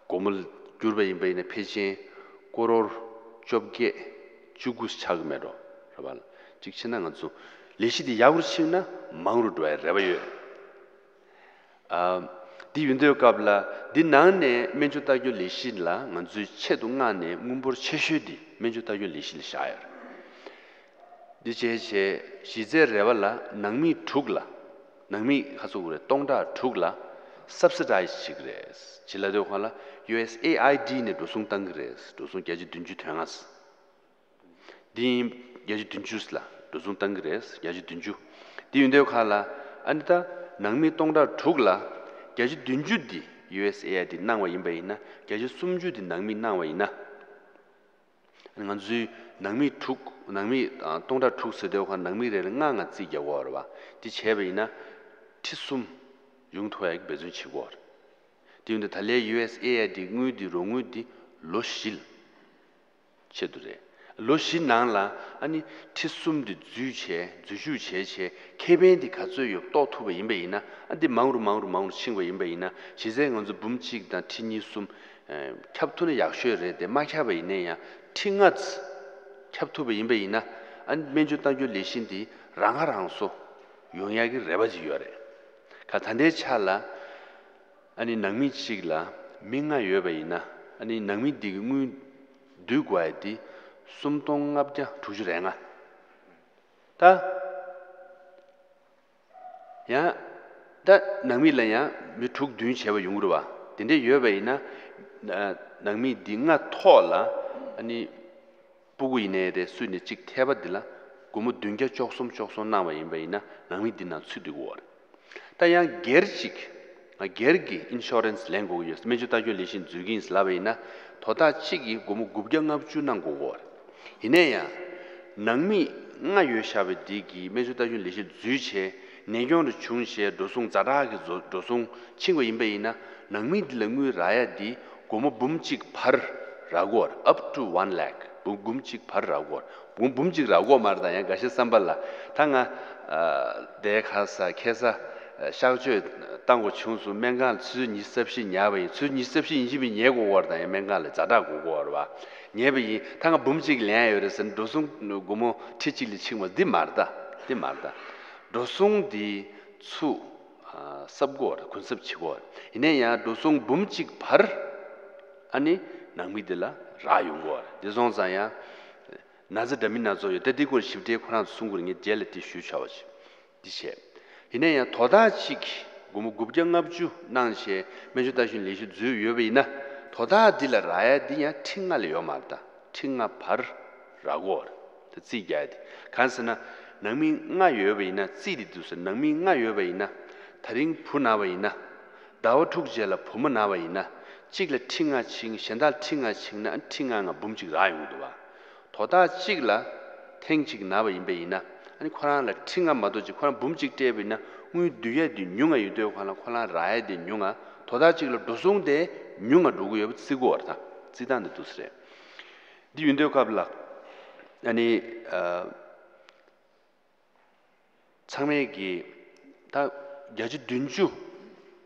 སྒོར་མོ་ལ་བསྒྱུར་བ་ཡིན་པ་ཡིན་ན་ཕལ་ཆེར་ཀོ་རོར་བཅོ་བརྒྱད་བཅུ་དགུ་ཆགས་ཀྱི་མེད་འགྲོ་རེད་བ། གཅིག་བྱས་ན་ང་ཚོ་ལས་གཞི་འདི་ཡག་པོ་ཕྱིན་ན་མང་རུ་འགྲོ་ཡ་རེ་བ་ཡོད། ཨ། འདི་ཡོད་དུས་སྐབས་ལ་འདི་ནང་ནས་སྨན་བཅོས་ལྟ་སྐྱོང་ལས་གཞི་ལ་ང་ཚོས་ཆེད་དུ་མངགས་ནས་དངུལ་འབོར་ཆེ་ཤོས་འདི་སྨན་བཅོས་ལྟ་སྐྱོང་ལས་གཞི་ལ་བཞག་ཡོད་རེད། འདི་བྱས་བྱས་གཞི་རྩའི་རེ་བ་ལ་ནང་མི་དྲུག་ལ་ནང་མི་ཁ་ཚུགས་རེད་སྟོང་ཕྲག་དྲུག་ལ་སབ་སི་ཌའི་ཛི་བྱེད་ཀྱི་རེད། ཇི་ལ་དོ་ཁོ་ལ་ཡུ་ཨེས་ཨེ་ཨའི་ཌི་ནས་འགྲོ་སོང་བཏང་གི་རེད། འགྲོ་སོང་བརྒྱ་ཆ་བདུན་ཅུ་དོན་ལྔ། འདི་ཡིན་བརྒྱ་ཆ་བདུན་ཅུ་ལ་འགྲོ་སོང་བཏང་གི་རེད། བརྒྱ་ཆ་བདུན་ཅུ། འདི་ཡོད་དུས་ཁ་ལ་ཨ་ནི་ད་ནང་མི་སྟོང་ཕྲག་དྲུག་ལ་བརྒྱ་ཆ་བདུན་ཅུ་འདི་ཡུ་ཨེས་ཨེ་ཨའི་ཌི་གནང་བ་ཡིན་པ་ཡིན་ན་བརྒྱ་ཆ་སུམ་ཅུ་འདི་ནང་མི་གནང་བ་ཡིན་ན། ང་ཚོའི་ནང་མི་དྲུག་ནང་མི་ཨ་སྟོང་ཕྲག་དྲུག་ཟེར་དུས་ཁ་ནང་མི་རེ་ལ་ལྔ་ལྔ་རྩིས་རྒྱག་དགོས་རེད་བ། འདི་བྱས་པ་ཡིན་ན་ཁྲི་གསུམ་ཡོང་ཐུབ་ཡག་གི་འབད་བརྩོན་བྱེད་དགོས་རེད། དེ་ཡོད་དུས་ད་ལན་ཡུ་ཨེས་ཨེ་ཨའི་ཌི་དངུལ་འདི་རོགས་དངུལ་འདི་ལོ་བཞི་ལ་ཆེད་དུ་རེད། ལོ་བཞི་ནང་ལ་ཨ་ནི་ཁྲི་གསུམ་འདི་འཛུལ་བྱས་འཛུལ་ཞུགས་བྱས་བྱས་ཁེ་ཕན་འདི་ག་ཚོད་ཡོད་རྟོགས་ཐུབ་པ་ཡིན་པ་ཡིན་ན་ཨ་འདི་མང་རུ་མང་རུ་མང་རུ་ཕྱིན་པ་ཡིན་པ་ཡིན་ན་གཞི་རྩའི་ང་ཚོ་འབུམ་གཅིག་དང་ཁྲི་གཉིས་གསུམ་ཁྱབ་ཐུབ་ན་ཡག་ཤོས་རེད་དེ་མ་ཁྱབ་པ་ཡིན་ན་ཡང་ཁྲི་ལྔ་ཙམ་ཁྱབ་ཐུབ་པ་ཡིན་པ་ཡིན་ན་ཨ་ནི་སྨན་བཅོས་ལྟ་སྐྱོང་ལས་གཞི་འདི་རང་ཁ་རང་གསོ་ཡོང་ཡག་གི་རེ་བ་ཅིག་ཡོད་རེད། ཁ་ད་ལྟའི་ཆ་ལ། ཨ་ནི་ནང་མི་གཅིག་ལ་མི་ལྔ་ཡོད་པ་ཡིན་ན་ཨ་ནི་ནང་མི་འདི་གི་དངུལ་བསྡུ་དགོས་ཡ་དེ་སུམ་སྟོང་ལྔ་བརྒྱ་དྲུག་ཅུ་རེ་ལྔ། ད་ཡང་ད་ནང་མི་ལ་ཡང་མི་དྲུག་བདུན་བྱས་པ་ཡོང་གི་རེད་བ། དེ་འདྲས་ཡོད་པ་ཡིན་ན་ཨ་ནང་མི་འདི་ལྔ་ཐོག་ལ་ཨ་ནི། སྤུ་གུ་ཡིན་ནའི་རེད་སུ་ཡིན་ནའི་གཅིག་ཐེ་བ་འདི་ལ་སྒོར་མོ་བདུན་བརྒྱ་བཅུ་གསུམ་བཅུ་གསུམ་གནང་བ་ཡིན་པ་ཡིན་ན་ནང་མི་འདི་ནང་ཚུད་འདུག་གོ། ད་ཡང་སྒེར་གཅིག་སྒེར་གྱི་ཨིན་ཤོ་རན་སི་ལེན་དགོས་ཀྱི་ཡོད། སྨན་བཅོས་ལྟ་སྐྱོང་ལས་གཞི་འཛུལ་གྱི་ཡིན་ལབ་པ་ཡིན་ན་དོ་བདག་གཅིག་གིས་སྒོར་མོ་དགུ་བརྒྱ་ལྔ་བཅུ་གནང་དགོས་གོ། ཡིན་ན་ཡང་ནང་མི་ལྔ་ཡོད་བཞག་པའི་འདི་གིས་སྨན་བཅོས་ལྟ་སྐྱོང་ལས་གཞི་འཛུལ་བྱས་ནད་སྐྱོན་རུ་བྱུང་བྱས་འགྲོ་སོང་ཛ་དྲག་གི་འགྲོ་སོང་ཕྱིན་པ་ཡིན་པ་ཡིན་ན་ནང་མི་འདི་ལ་དངུལ་རག་ཡ་འདི། སྒོར་མོ་འབུམ་གཅིག་བར་རག་གོ། Up to one lakh. འབུམ་འབུམ་གཅིག་བར་རག་གོ། འབུམ་འབུམ་གཅིག་རག་གོ་མ་རེད་ད་ཡང་འགའ་ཤས་བསམ་པ་ལ་ད་ང་ཨ་དེ་ཁ་ས་ཁེ་ས་ཨ་གཤག་བཅོས་བཏང་དགོས་བྱུང་སོང་སྨན་ཁང་ལ་ཆུ་ཚོད་ཉི་ཤུ་རྩ་བཞི་ཉར་བ་ཡིན། ཆུ་ཚོད་ཉི་ཤུ་རྩ་བཞི་ཡིན་གཅིག་མིན་ཉལ་དགོས་གོ་རེད་ད་ཡང་སྨན་ཁང་ལ་ཛ་དྲག་དགོས་གོ་རེད་བ། ཉལ་བ་ཡིན་ད་ང་འབུམ་གཅིག་ལེན་ཡ་ཡོད་རེད་ཟེར་ན་འགྲོ་སོང་སྒོར་མོ་ཁྲི་གཅིག་ལས་ཕྱིན་པ་འདི་མ་རེད་ད། འདི་མ་རེད་ད། འགྲོ་སོང་འདི་ཚུ། ཨ་གསབ་དགོས་རེད། གུན་གསབ་བྱེད་དགོས་རེད། ཡིན་ནའི་ཡང་འགྲོ་སོང་འབུམ་གཅིག་བར་ཨ་ནི་ནང་མི་འདི་ལ་རག་ཡོང་གི་རེད། འདི་སོང་ཙང་ཡང་ན་ཚ་འདྲ་མིན་སྣ་ཚོགས་ཡོད་ད་འདི་སྐོར་ཞིབ་ཕྲའི་ཁོ་རང་ཚོ་གསུང་དགོས་རེད། ངས་རྗེས་ལ་དེ་ཞུ་ཆོག་པ་ཞིག་འདི་བྱས། ཡིན་ནའི་ཡང་དོ་བདག་གཅིག་སྒོར་མོ་དགུ་བརྒྱ་ལྔ་བཅུ་གནང་བྱས་སྨན་བཅོས་ལྟ་སྐྱོང་ལས་གཞི་འཛུལ་ཡོད་པ་ཡིན་ན་དོ་བདག་འདི་ལ་རག་ཡ་འདི་ཡང་ཁྲི་ལྔ་ལས་ཡོད་མ་རེད་ད། ཁྲི་ལྔ་བར་རག་གོ་རེད། ད་རྩིས་རྒྱག་ཡ་དེ་གང་ཟེར་ན་ནང་མི་ལྔ་ཡོད་པ་ཡིན་ན་རྩིས་དེ་འདུག་ཟེར་ནང་མི་ལྔ་ཡོད་པ་ཡིན་ན་ད་རིང་བུ་ན་བ་ཡིན་ན་ཟླ་བ་དྲུག་རྗེས་ལ་བུ་མོ་ན་བ་ཡིན་ན་གཅིག་ལ་ཁྲི་ལྔ་ཕྱིན་གཞན་དག་ལ་ཁྲི་ལྔ་ཕྱིན་ན་ཁྲི་ལྔ་ལྔ་འབུམ་གཅིག་རག་ཡོང་གི་འདུག་བ། དོ་བདག་གཅིག་ལ་ཐེངས་གཅིག་ན་བ་ཡིན་པ་ཡིན་ན་ཨ་ནི་ཁོ་རང་ལ་ཁྲི་ལྔ་མ་གཏོགས་ཅིག་ཁོ་རང་འབུམ་གཅིག་སྤྲད་པ་ཡིན་ན་དངུལ་བསྡུ་ཡ་དེ་ཉུང་ང་ཡོད་དུས་ཁོ་རང་ཁོ་རང་རག་ཡ་དེ་ཉུང་ང་དོ་བདག་གཅིག་ལ་འགྲོ་སོང་དེ་ཉུང་ང་འགྲོ་གི་ཡོད་པ་རྩིས་དགོས་བ་དང་རྩིས་སྟངས་དེ་འདུག་ཟེར། འདི་ཡོད་དུས་སྐབས་ལ་ཨ་ནི་ཨ། ཚང་མས་ཀྱིས་ད་བརྒྱ་ཆ་བདུན་ཅུ་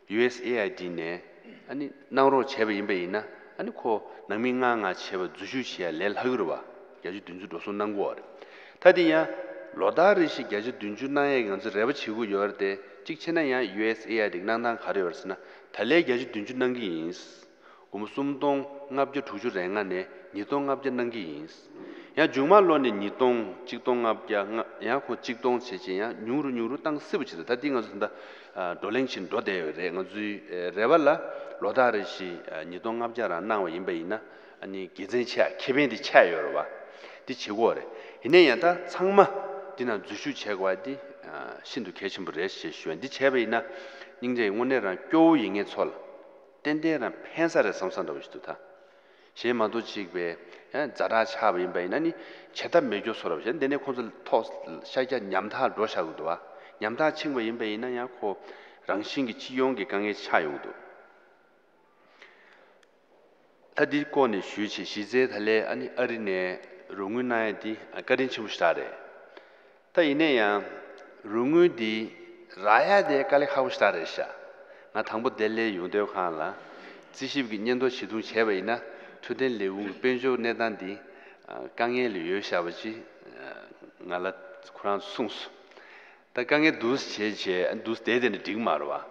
ཡུ་ཨེས་ཨེ་ཨའི་ཌི་ནས་ཨ་ནི་གནང་རོགས་བྱས་པ་ཡིན་པ་ཡིན་ན་ཨ་ནི་ཁོ་ནང་མི་ལྔ་ལྔ་བྱས་པ་འཛུལ་ཞུགས་བྱས་ཡ་ལས་སླ་གི་རེད་བ། བརྒྱ་ཆ་བདུན་ཅུ་འགྲོ་སོང་གནང་གི་ཡོད་རེད། ད་དེ་ཡང་ལོ་ལྟར་རེ་བཞིན་བརྒྱ་ཆ་བདུན་ཅུ་གནང་ཡས་ང་ཚོས་རེ་བ་བྱེད་ཀྱི་ཡོད་རེད་དེ་གཅིག་བྱས་ན་ཡང་ཡུ་ཨེས་ཨེ་ཨའི་ཌི་གནང་སྟངས་ག་རེ་ཡོད་རེད་ཟེར་ན་ད་ལན་བརྒྱ་ཆ་བདུན་ཅུ་གནང་གི་ཡིན། སྒོར་མོ་སུམ་སྟོང་ལྔ་བརྒྱ་དྲུག་ཅུ་རེ་ལྔ་ནས་ཉིས་སྟོང་ལྔ་བརྒྱ་གནང་གི་ཡིན། ཡང་མཇུག་མ་ལོ་ནས་ཉིས་སྟོང་གཅིག་སྟོང་ལྔ་བརྒྱ་ལྔ་ཡང་ཁོ་གཅིག་སྟོང་བྱས་རྗེས་ཡང་ཉུང་རུ་ཉུང་རུ་བཏང་སྲིད་པ་ཅིག་རེད། ད་འདི་ང་ཚོ་ད་བགྲོ་གླེང་བྱེད་འགྲོ་བསྡད་ཡོད་རེད། ང་ཚོའི་རེ་བ་ལ་ལོ་ལྟར་རེ་བཞིན་ཉིས་སྟོང་ལྔ་བརྒྱ་རང་གནང་བ་ཡིན་པ་ཡིན་ན་ཨ་ནི་དགེ་མཚན་ཆེ་ཁེ་ཕན་དེ་ཆགས་ཡོད་རེད་བ། འདི་བྱེད་དགོས་རེད། ཡིན་ན་ཡང་ད་ཚང་མ་འདི་ནང་འཛུལ་ཞུགས་བྱེད་དགོས་པ་འདི་ཤིན་ཏུ་གལ་ཆེན་པོ་རེད་ཞེས་ཞུ་བ་འདི་བྱས་པ་ཡིན་ན་སྙིང་རྗེ་དངོས་གནས་རང་སྐྱོ་བོ་ཡིན་མཁན་ཚོ་ལ། ཏན་ཏན་རང་ཕན་ས་རེད་བསམ་ས་འདྲ་བོ་ཞིག་འདུག་ད། གཞན་མ་གཏོགས་གཅིག་པའི་ཡང་ཛ་དྲག་ཆགས་པ་ཡིན་པ་ཡིན་ན་ནི་བྱེད་ཐབས་མེད་རྒྱུ་བཟོ་འདྲ་བོ་ཞིག་འདི་ནས་ཁོང་ཚོ་ཐོག་ཤར་རྒྱག་ཉམ་ཐག་འགྲོ་བཞག་གི་འདུག་བ། ཉམ་ཐག་ཕྱིན་པ་ཡིན་པ་ཡིན་ན་ཡང་ཁོ་རང་བཞིན་གྱི་སྤྱི་ཡོངས་ཀྱི་དཀའ་ངལ་ཆགས་ཡོང་གི་འདུག་ད་འདི་སྐོར་ནས་ཞུས་བྱས་གཞི་རྩའི་ད་ལན་ཨ་ནི་ཨ་རི་ནས་རོགས་དངུལ་གནང་ཡ་འདི་བཀའ་དྲིན་ཆེན་པོ་ཞེ་དྲག་རེད། ད་ཡིན་ན་ཡང་རོགས་དངུལ་འདི་རག་ཡ་དེ་དཀའ་ལས་ཁག་པོ་ཞེ་དྲག་རེད་ཤག་ང་དང་པོ་འདིར་སླེབས་ཡོང་དུས་སྒང་ལ་རྩིས་ཞིབ་ཀྱི་སྙན་ཐོ་ཞིབ་འཚོལ་བྱས་པ་ཡིན་ན་འཕྲོད་བསྟེན་ལས་ཁུངས་ཀྱི་དཔལ་འབྱོར་གནས་སྟངས་འདི་དཀའ་ངལ་ལ་ཡོད་ཤག་པ་ཅིག་ང་ལ་ཁོ་རང་གསུངས་སོང་། ད་དཀའ་ངལ་འདུག་སེ་བྱས་བྱས་འདུག་སེ་བསྡད་བསྡད་ན་འགྲིག་གི་མ་རེད་བ།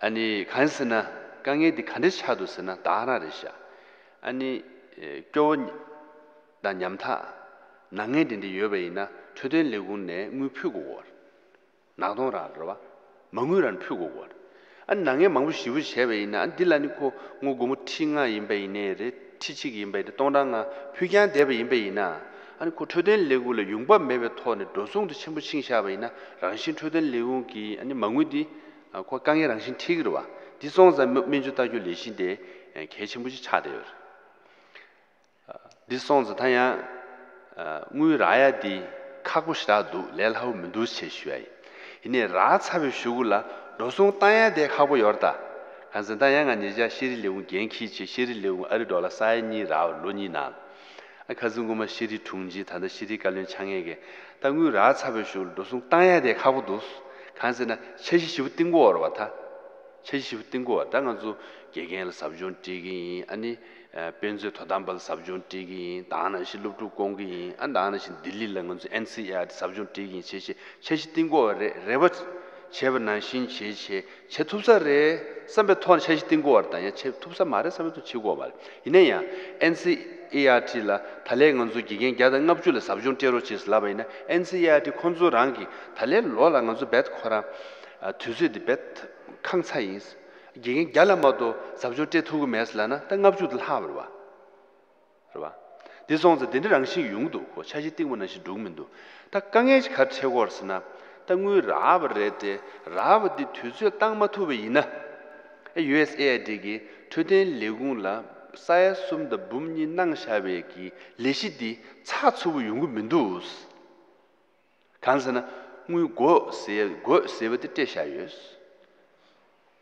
ཨ་ནི་གང་ཟེར་ན་དཀའ་ངལ་འདི་ག་འདྲ་ཆགས་འདུག་ཟེར་ན་ད་ག་རང་རེད་ཤག་ཨ་ནི་ཨེ་སྐྱོ་བོ་དང་ཉམ་ཐག་ནད་ངན་དེ་འདྲ་ཡོད་པ་ཡིན་ན་འཕྲོད་བསྟེན་ལས་ཁུངས་ནས་དངུལ་ཕུལ་དགོས་ཀྱི་ཡོད་རེད། ནག་དོང་རང་རེད་བ། མ་དངུལ་རང་ཕུལ་དགོས་ཀྱི་ཡོད་རེད། ཨ་ནི་ནད་ངན་མང་པོ་ཞེ་པོ་བྱས་པ་ཡིན་ན་ཨ་ནི་འདི་ལ་ནི་ཁོ་ངོ་སྒོར་མོ་ཁྲི་ལྔ་ཡིན་པ་ཡིན་ནའི་རེད། ཁྲི་གཅིག་ཡིན་པ་ཡིན་ན་སྟོང་ཕྲག་ལྔ་ཕུལ་རྐྱང་བསྡད་པ་ཡིན་པ་ཡིན་ན་ཨ་ནི་ཁོ་འཕྲོད་བསྟེན་ལས་ཁུངས་ལ་ཡོང་འབབ་མེད་པའི་ཐོག་ནས་འགྲོ་སོང་དེ་ཆེན་པོ་ཕྱིན་བཞག་པ་ཡིན་ན་རང་བཞིན་འཕྲོད་བསྟེན་ལས་ཁུངས་ཀྱི་ཨ་ནི་མ་དངུལ་འདི་ཨ་ཁོ་དཀའ་ངལ་རང་བཞིན་འཕྲད་ཀྱི་རེད་བ། འདི་སོང་ཙང་སྨན་སྨན་བཅོས་ལྟ་སྐྱོང་ལས་གཞི་དེ་གལ་ཆེན་པོ་ཞིག་ཆགས་བསྡད་ཡོད་རེད། འདི་སོང་ཙང་ད་ཡང་དངུལ་རག་ཡ་འདི་ཁག་པོ་ཞེ་དྲག་འདུག་ལས་སླ་པོ་མི་འདུག་ཅེས་ཞུ་ཡ་ཡིན། ཡིན་ནའི་རག་ཚར་བའི་གཞུག་གུ་ལ་འགྲོ་སོང་བཏང་ཡ་དེ་ཁག་པོ་ཡོད་རེད་ད། གང་ཟེར་ད་ཡང་ང་ཉེ་ཆར་ཤེས་རིག་ལས་ཁུངས་འགན་འཁྱེར་བྱས་ཤེས་རིག་ལས་ཁུངས་ཨ་རི་ཌོ་ལར་ས་ཡ་གཉིས་རག་པ་ལོ་གཉིས་ནང་། ཨ་ཁ་སང་སྔོན་མ་ཤེས་རིག་དྲུང་ཆེ་ད་ལྟ་ཤེས་རིག་བཀའ་བློན་ཆགས་མཁན་གྱིས་ད་དངུལ་རག་ཚར་བའི་གཞུག་ལ་འགྲོ་སོང་བཏང་ཡ་དེ་ཁག་པོ་འདུག་གང་ཟེར་ན་འཆར་གཞི་ཞེ་པོ་བཏིང་དགོས་པ་རེད་བ་ད། འཆར་གཞི་ཞིབ་བཏིང་དགོས་པ་ད་ང་ཚོ་དགེ་རྒན་ལ་ཟབ་སྦྱོང་སྤྲད་ཀྱི་ཡིན། ཨ་ནི་དཔེ་མཛོད་དོ་དམ་པ་ལ་ཟབ་སྦྱོང་སྤྲད་ཀྱི་ཡིན། ད་ག་ནང་བཞིན་སློབ་ཕྲུག་སྐོང་གི་ཡིན། ཨ་ད་ག་ནང་བཞིན་ལྡི་ལི་ལ་ང་ཚོ་ཨེན་སི་ཨི་ཨར་ཊི་ཟབ་སྦྱོང་སྤྲད་ཀྱི་ཡིན་བྱས་བྱས་འཆར་གཞི་བཏིང་དགོས་པ་རེད། རེ་བ་བྱས་པ་ནང་བཞིན་བྱས་བྱས་བྱེད་ཐུབ་ས་རེད་བསམ་པའི་ཐོག་ནས་འཆར་གཞི་བཏིང་དགོས་པ་རེད། ད་ཡང་བྱེད་ཐུབ་ས་མ་རེད་བསམ་པའི་ཐོག་བྱེད་དགོས་པ་རེད། ཡིན་ན་ཡང་ཨེན་སི་ཨི་ཨར་ཊི་ལ་ད་ལན་ང་ཚོ་དགེ་རྒན་བརྒྱ་དང་ལྔ་བཅུ་ལ་ཟབ་སྦྱོང་སྤྲད་རོགས་བྱེད་ཟེར་ལབ་པ་ཡིན་ན་ཨེན་སི་ཨི་ཨར་ཊི་ཁོང་ཚོ་རང་གིས་ད་ལན་ལོ་ལ་ང་ཚོ་རྦད་ཁོ་རང་དུས་ཚོད་འདི་རྦད་ཁང་ཚ་ཡིན། དགེ་རྒན་བརྒྱ་ལ་མ་གཏོགས་ཟབ་སྦྱོང་སྤྲད་ཐུབ་ཀྱི་མེད་ཟེར་ལབ་ན་ད་ལྔ་བཅུ་དེ་ལྷག་པ་རེད་བ། རེད་བ། འདི་སོང་ཙང་དེ་འདྲ་རང་བཞིན་ཡོང་གི་འདུག་ཁོ་འཆར་གཞི་བཏིང་བ་ནང་བཞིན་འགྲོ་གི་མི་འདུག་ད་དཀའ་ངལ་ཞིག་ག་རེ་འཕྲད་ཀྱི་ཡོད་རེད་ཟེར་ན། ད་དངུལ་རག་པ་རེད་དེ་རག་པ་འདི་དུས་ཚོད་བཏང་མ་ཐུབ་པ་ཡིན་ན། ཨེ་ཡུ་ཨེས་ཨེ་ཨའི་ཌི་གིས་འཕྲོད་བསྟེན་ལས་ཁུངས་ལ་ས་ཡ་གསུམ་དང་འབུམ་གཉིས་གནང་བཞག་པའི་གི་ལས་གཞི་འདི་ཚགས་ཚུད་པོ་ཡོང་གི་མི་འདུག་གང་ཟེར་ན་དངུལ་དགོས་ཟེར་དགོས་ཟེར་བ་དེ་སྤྲད་བཞག་ཡོད།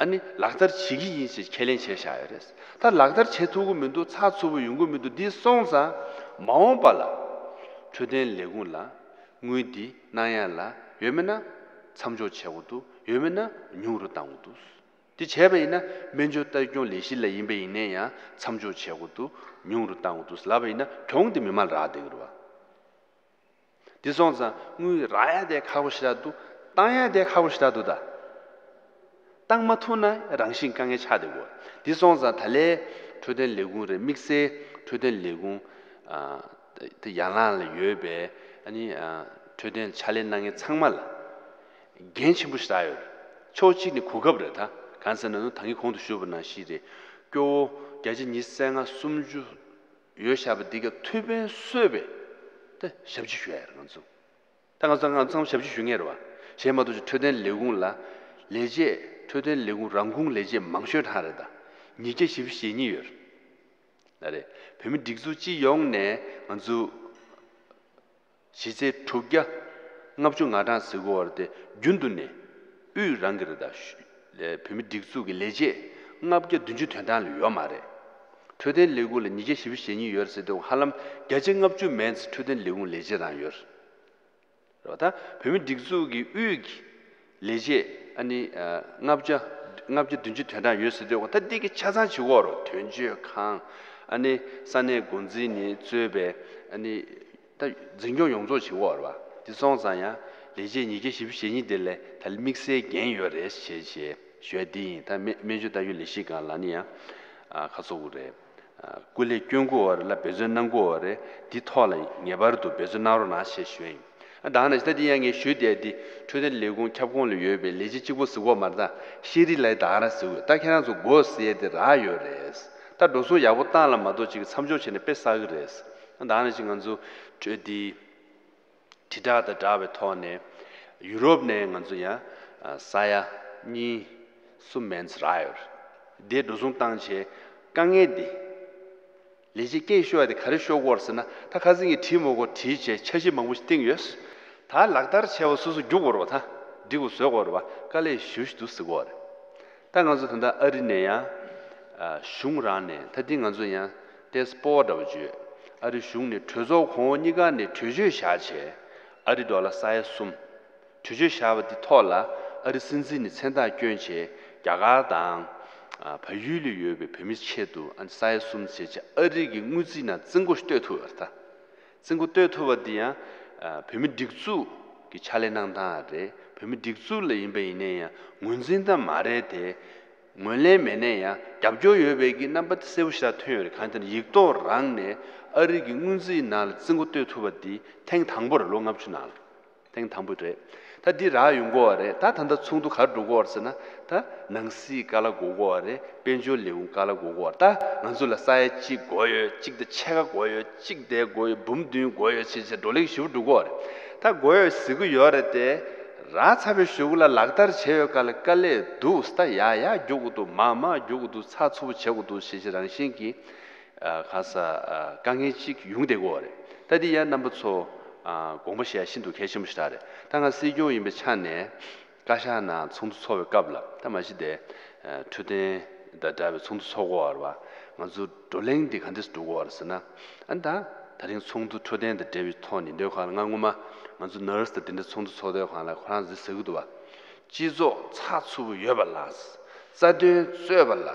ཨ་ནི་ལག་བསྟར་བྱེད་ཀྱི་ཡིན་ཞེས་ཁས་ལེན་བྱས་བཞག་ཡོད་རེད། ད་ལག་བསྟར་བྱེད་ཐུབ་ཀྱི་མི་འདུག་ཚགས་ཚུད་པོ་ཡོང་གི་མི་འདུག་འདི་སོང་ཙང་མ་འོངས་པ་ལ་འཕྲོད་བསྟེན་ལས་ཁུངས་ལ་དངུལ་འདི་གནང་ཡ་ལ་ཡོད་མེད་ན་མཚམས་འཇོག་བྱེད་དགོས་འདུག་ཡོད་མེད་ན་ཉུང་རུ་བཏང་དགོས་འདུག་འདི་བྱས་པ་ཡིན་ན་སྨན་བཅོས་ལྟ་སྐྱོང་ལས་གཞི་ལ་ཡིན་པ་ཡིན་ནའི་ཡང་མཚམས་འཇོག་བྱེད་དགོས་འདུག་ཉུང་རུ་བཏང་དགོས་འདུག་ལབ་པ་ཡིན་ན་གྱོང་དེ་མི་མང་རག་བསྡད་ཀྱི་རེད་བ། འདི་སོང་ཙང་དངུལ་རག་ཡ་དེ་ཁག་པོ་ཞེ་དྲག་འདུག་བཏང་ཡ་དེ་ཁག་པོ་ཞེ་དྲག་འདུག་ད། བཏང་མ་ཐུབ་ན་རང་བཞིན་དཀའ་ངལ་ཆགས་བསྡད་ཀྱི་ཡོད། འདི་སོང་ཙང་ད་ལས་འཕྲོད་བསྟེན་ལས་ཁུངས་རེད། དམིགས་བསལ་འཕྲོད་བསྟེན་ལས་ཁུངས་ཨ་དེ་ཡན་ལག་ལ་ཡོད་པའི་ཨ་ནི་ཨ་འཕྲོད་བསྟེན་ཕྱག་ལས་གནང་མཁན་ཚང་མ་ལ་འགན་ཆེན་པོ་ཞེ་དྲག་ཡོད། ཕྱོགས་གཅིག་ནས་གོ་སྐབས་རེད་ད། གང་ཟེར་ན་ནི་ད་གིན་གོང་དུ་ཞུས་པ་ནང་བཞིན་རེད། སྐྱོ་བོ་བརྒྱ་ཆ་ཉི་ཤུ་རྩ་ལྔ་སུམ་ཅུ་ཡོད་བཞག་པ་འདི་ག་ཐུགས་ཕན་གསོས་པའི་ད་ཞབས་ཕྱི་ཞུ་ཡ་རེད་ང་ཚོ། ད་ང་ཚོ་ང་ཚང་མ་ཞབས་ཕྱི་ཞུ་མཁན་རེད་བ། གཞན་མ་གཏོགས་ཅིག་འཕྲོད་བསྟེན་ལས་ཁུངས་ལ་ལས་བྱེད་འཕྲོད་བསྟེན་ལས་ཁུངས་རང་ཁུངས་ལས་བྱེད་མང་ཤོས་གྲངས་རེད་ད། ཉིས་བརྒྱ་བཞི་བཅུ་ཞེ་གཉིས་ཡོད་རེད། ད་རེད། བོད་མི་སྒྲིག་འཛུགས་སྤྱི་ཡོངས་ནས་ང་ཚོ་གཞི་རྩའི་དྲུག་བརྒྱ་ལྔ་བཅུ་ང་གྲངས་ཟེར་གྱི་ཡོད་རེད་དེ་རྒྱུན་དུ་ནས་དབུས་རང་གི་རེད་ད། བོད་མི་སྒྲིག་འཛུགས་ཀྱི་ལས་བྱེད་ལྔ་བརྒྱ་བདུན་ཅུ་དོན་གྲངས་ལས་ཡོད་མ་རེད། འཕྲོད་བསྟེན་ལས་ཁུངས་ལ་ཉིས་བརྒྱ་བཞི་བཅུ་ཞེ་གཉིས་ཡོད་རེད་ཟེར་དུས་ཧ་ལམ་བརྒྱ་ཆ་ལྔ་བཅུ་མན་ཙམ་འཕྲོད་བསྟེན་ལས་ཁུངས་ལས་བྱེད་རང་ཡོད་རེད། རེད་བ། ད་བོད་མི་སྒྲིག་འཛུགས་ཀྱི་དབུས་ཀྱི་ལས་བྱེད་ཨ་ནི་ཨ་ལྔ་བརྒྱ་ལྔ་བརྒྱ་བདུན་ཅུ་དོན་གྲངས་ཡོད་ཟེར་དུས་ད་འདི་གི་ཆ་ཚང་བྱེད་དགོས་རེད། དོན་གཅོད་ཁང་ཨ་ནི་ས་གནས་འགོ་འཛིན་ནས་གཙོས་པའི་ཨ་ནི་ད་འཛིན་སྐྱོང་ཡོངས་རྫོགས་བྱེད་དགོས་རེད་བ། དེ་སོང་ཙང་ཡང་ལས་བྱེད་ཉིས་བརྒྱ་བཞི་བཅུ་ཞེ་གཉིས་དེ་ལས་ད་དམིགས་བསལ་འགན་ཡོད་རེད་ཞེས་ཞེས་ཞུ་ཡ་འདི་ཡིན། ད་སྨན་སྨན་བཅོས་ལྟ་སྐྱོང་ལས་གཞི་སྒང་ལ་ནི་ཡང་ཨ་ཁ་ཚོ་དགོས་རེད། སྐུ་ལས་སྐྱོན་དགོས་པ་རེད་ལ་འབད་བརྩོན་གནང་དགོས་པ་རེད། འདི་ཐོག་ལ་ངེས་པར་དུ་འབད་བརྩོན་གནང་རོགས་གནང་ཞེས་ཞུ་ཡ་ཡིན། ཨ་ད་ནང་བཞིན་ད་འདི་ཡང་ངས་ཞུས་བསྡད་འདི་འཕྲོད་བསྟེན་ལས་ཁུངས་ཁྱབ་ཁོངས་ལ་ཡོད་པའི་ལས་བྱེད་གཅིག་པོ་ཟེར་གྱི་ཡོད་མ་རེད་ད། ཤེས་རིག་ལ་ད་ག་རང་ཟེར་གྱི་ཡོད། ད་ཁྱེད་རང་ཚོ་དགོས་ཟེར་ཡ་འདི་རག་ཡོད་རེད། ད་འགྲོ་སོང་ཡག་པོ་བཏང་ལ་མ་གཏོགས་ཅིག་མཚམས་འཇོག་བྱས་ནས་དཔེ་བསགས་ཀྱི་རེད། ཨ་ད་ནང་བཞིན་ང་ཚོ་འཕྲོད་འདི། དྲིལ་བསྒྲགས་དང་སྦྲགས་པའི་ཐོག་ནས་ཡུ་རོབ་ནས་ང་ཚོ་ཡང་ས་ཡ་གཉིས་གསུམ་མན་ཙམ་རག་ཡོད་རེད། དེ་འགྲོ་སོང་བཏང་བྱས་དཀའ་ངལ་འདི་ལས་བྱེད་སྐད་ཤོར་བ་དེ་ག་རེ་ཤོར་དགོས་རེད་ཟེར་ན། ད་ཁ་སང་གི་བྲིས་མ་དགོས་བྲིས་བྱས་འཆར་གཞི་མང་པོ་ཞིག་བཏིང་ཡོད། ད་ལག་བསྟར་བྱས་པ་སོ་སོ་རྒྱུག་དགོས་རེད་བ། ད་འགྲིག་པོ་བཟོ་དགོས་རེད་བ། དཀའ་ལས་ཞེ་པོ་ཞིག་འདུག་ཟེར་གྱི་ཡོད་རེད། ད་ང་ཚོ་ད་ལྟ་ཨ་རི་ནས་ཡང་ཨ་གཞུང་རང་ནས་ད་འདི་ང་ཚོ་ཡང་ཏེ་སྤོ་བོ་འདྲ་བོ་བརྗོད། ཨ་རི་གཞུང་ནས་གྲོས་ཚོགས་གོང་འོག་གཉིས་ཀ་ནས་གྲོས་ཆོད་བཞག་བྱས་ཨ་རི་ཌོ་ལར་ས་ཡ་གསུམ། གྲོས་ཆོད་བཞག་པ་འདི་ཐོག་ལ་ཨ་རི་སྲིད་འཛིན་ནས་མཚན་རྟགས་བསྐྱོན་བྱས་རྒྱ་གར་དང་ཨ་བལ་ཡུལ་ལ་ཡོད་པའི་བོད་མིའི་ཆེད་དུ་ཨ་ནི་ས་ཡ་གསུམ་བྱས་བྱས་ཨ་རི་གི་དངུལ་རྩིས་ནང་རྩིས་འགོ་གཏོད་ཐུབ་པ་རེད་ད། རྩིས་འགོ་གཏོད་ཐུབ་པ་འདི་ཡང་ཨ་བོད་མི་སྒྲིག་འཛུགས་ཀྱི་ཕྱག་ལས་གནང་སྟངས་རེད། བོད་མི་སྒྲིག་འཛུགས་ལ་ཡིན་པ་ཡིན་ནའི་ཡང་ངོས་འཛིན་དང་མ་རེད་དེ། ངོས་ལེན་མེད་ནའི་ཡང་རྒྱབ་སྐྱོར་ཡོད་པའི་གི་རྣམ་པ་དེ་གསལ་པོ་ཞེ་དྲག་ཐོན་ཡོད་རེད། གང་ཡིན་ཟེར་ན་ཡིག་ཐོག་རང་ནས་ཨ་རི་གི་སྔོན་རྩིས་ནང་ལ་རྩིས་འགོ་གཏོད་ཐུབ་པ་དེ་ཐེངས་དང་པོ་རེད། ལོ་ལྔ་བཅུ་ནང་ལ་ཐེངས་དང་པོ་རེད། ད་འདི་རག་ཡོང་གི་ཡོད་རེད། ད་ད་ལྟ་ཚོགས་འདུ་ག་རེ་འགྲོ་གི་ཡོད་རེད་ཟེར་ན། ད་ནང་སྲིད་ཀ་ལ་དགོས་ཀྱི་ཡོད་རེད། དཔལ་འབྱོར་ལས་ཁུངས་ཀ་ལ་དགོས་ཀྱི་ཡོད་རེད། ད་ང་ཚོ་ལ་ས་ཡ་གཅིག་དགོས་ཡོད། གཅིག་དང་ཕྱེད་ཀ་དགོས་ཡོད། གཅིག་དེ་དགོས་ཡོད། འབུམ་བདུན་དགོས་ཡོད་ཟེར་བྱས་བགྲོ་གླེང་ཞེ་པོ་འགྲོ་གི་ཡོད་རེད། ད་དགོས་ཡོད་ཟེར་གྱི་ཡོད་རེད་དེ། རག་ཚར་བའི་གཞུག་ལ་ལག་བསྟར་བྱས་ཡོད་ག་ལ་དཀའ་ལས་འདུག་ད་ཡར་ཡར་རྒྱུག་གི་འདུག་མར་མར་རྒྱུག་གི་འདུག་ཚགས་ཚུད་པོ་བྱེད་དགོས་འདུག་ཟེར་བྱས་རང་བཞིན་གྱིས་ཨ་ག་ས་ཨ་དཀའ་ངལ་ཅིག་ཡོང་བསྡད་ཀྱི་ཡོད་རེད། ད་འདི་ཡང་རྣམ་པ་ཚོ་ཨ་དགོངས་པ་བཞེས་ཡ་ཤིན་ཏུ་གལ་ཆེན་པོ་ཞིག་རེད། ད་ང་སྲིད་སྐྱོང་ཡིན་པའི་ཆ་ནས་བཀའ་ཤག་ནང་ཚོགས་འདུ་ཚོགས་པའི་སྐབས་ལ། ད་མ་གཞི་དེ་ཨ་འཕྲོད་བསྟེན་དང་འདྲ་བའི་ཚོགས་འདུ་ཚོགས་ཀྱི་ཡོད་རེད་པ། ང་ཚོ་བགྲོ་གླེང་འདི་ག་འདྲས་འགྲོ་གི་ཡོད་རེད་ཟེར་ན། ཨ་ནི་ད་ད་རིང་ཚོགས་འདུ་འཕྲོད་བསྟེན་དང་འབྲེལ་བའི་ཐོག་ནས་འདོད་ག་ལ། ང་སྔོན་མ་ང་ཚོ་ནར་སི་དང་དེ་འདྲ་ཚོགས་འདུ་ཚོགས་དུས་ག་ལ་ཁོ་རང་ཚོས་ཟེར་གྱི་འདུག་པ། སྤྱི་ཚོགས་ཚགས་ཚུད་པོ་ཡོད་པ་ལ། རྩ་དོན་རྩོད་པ་ལ།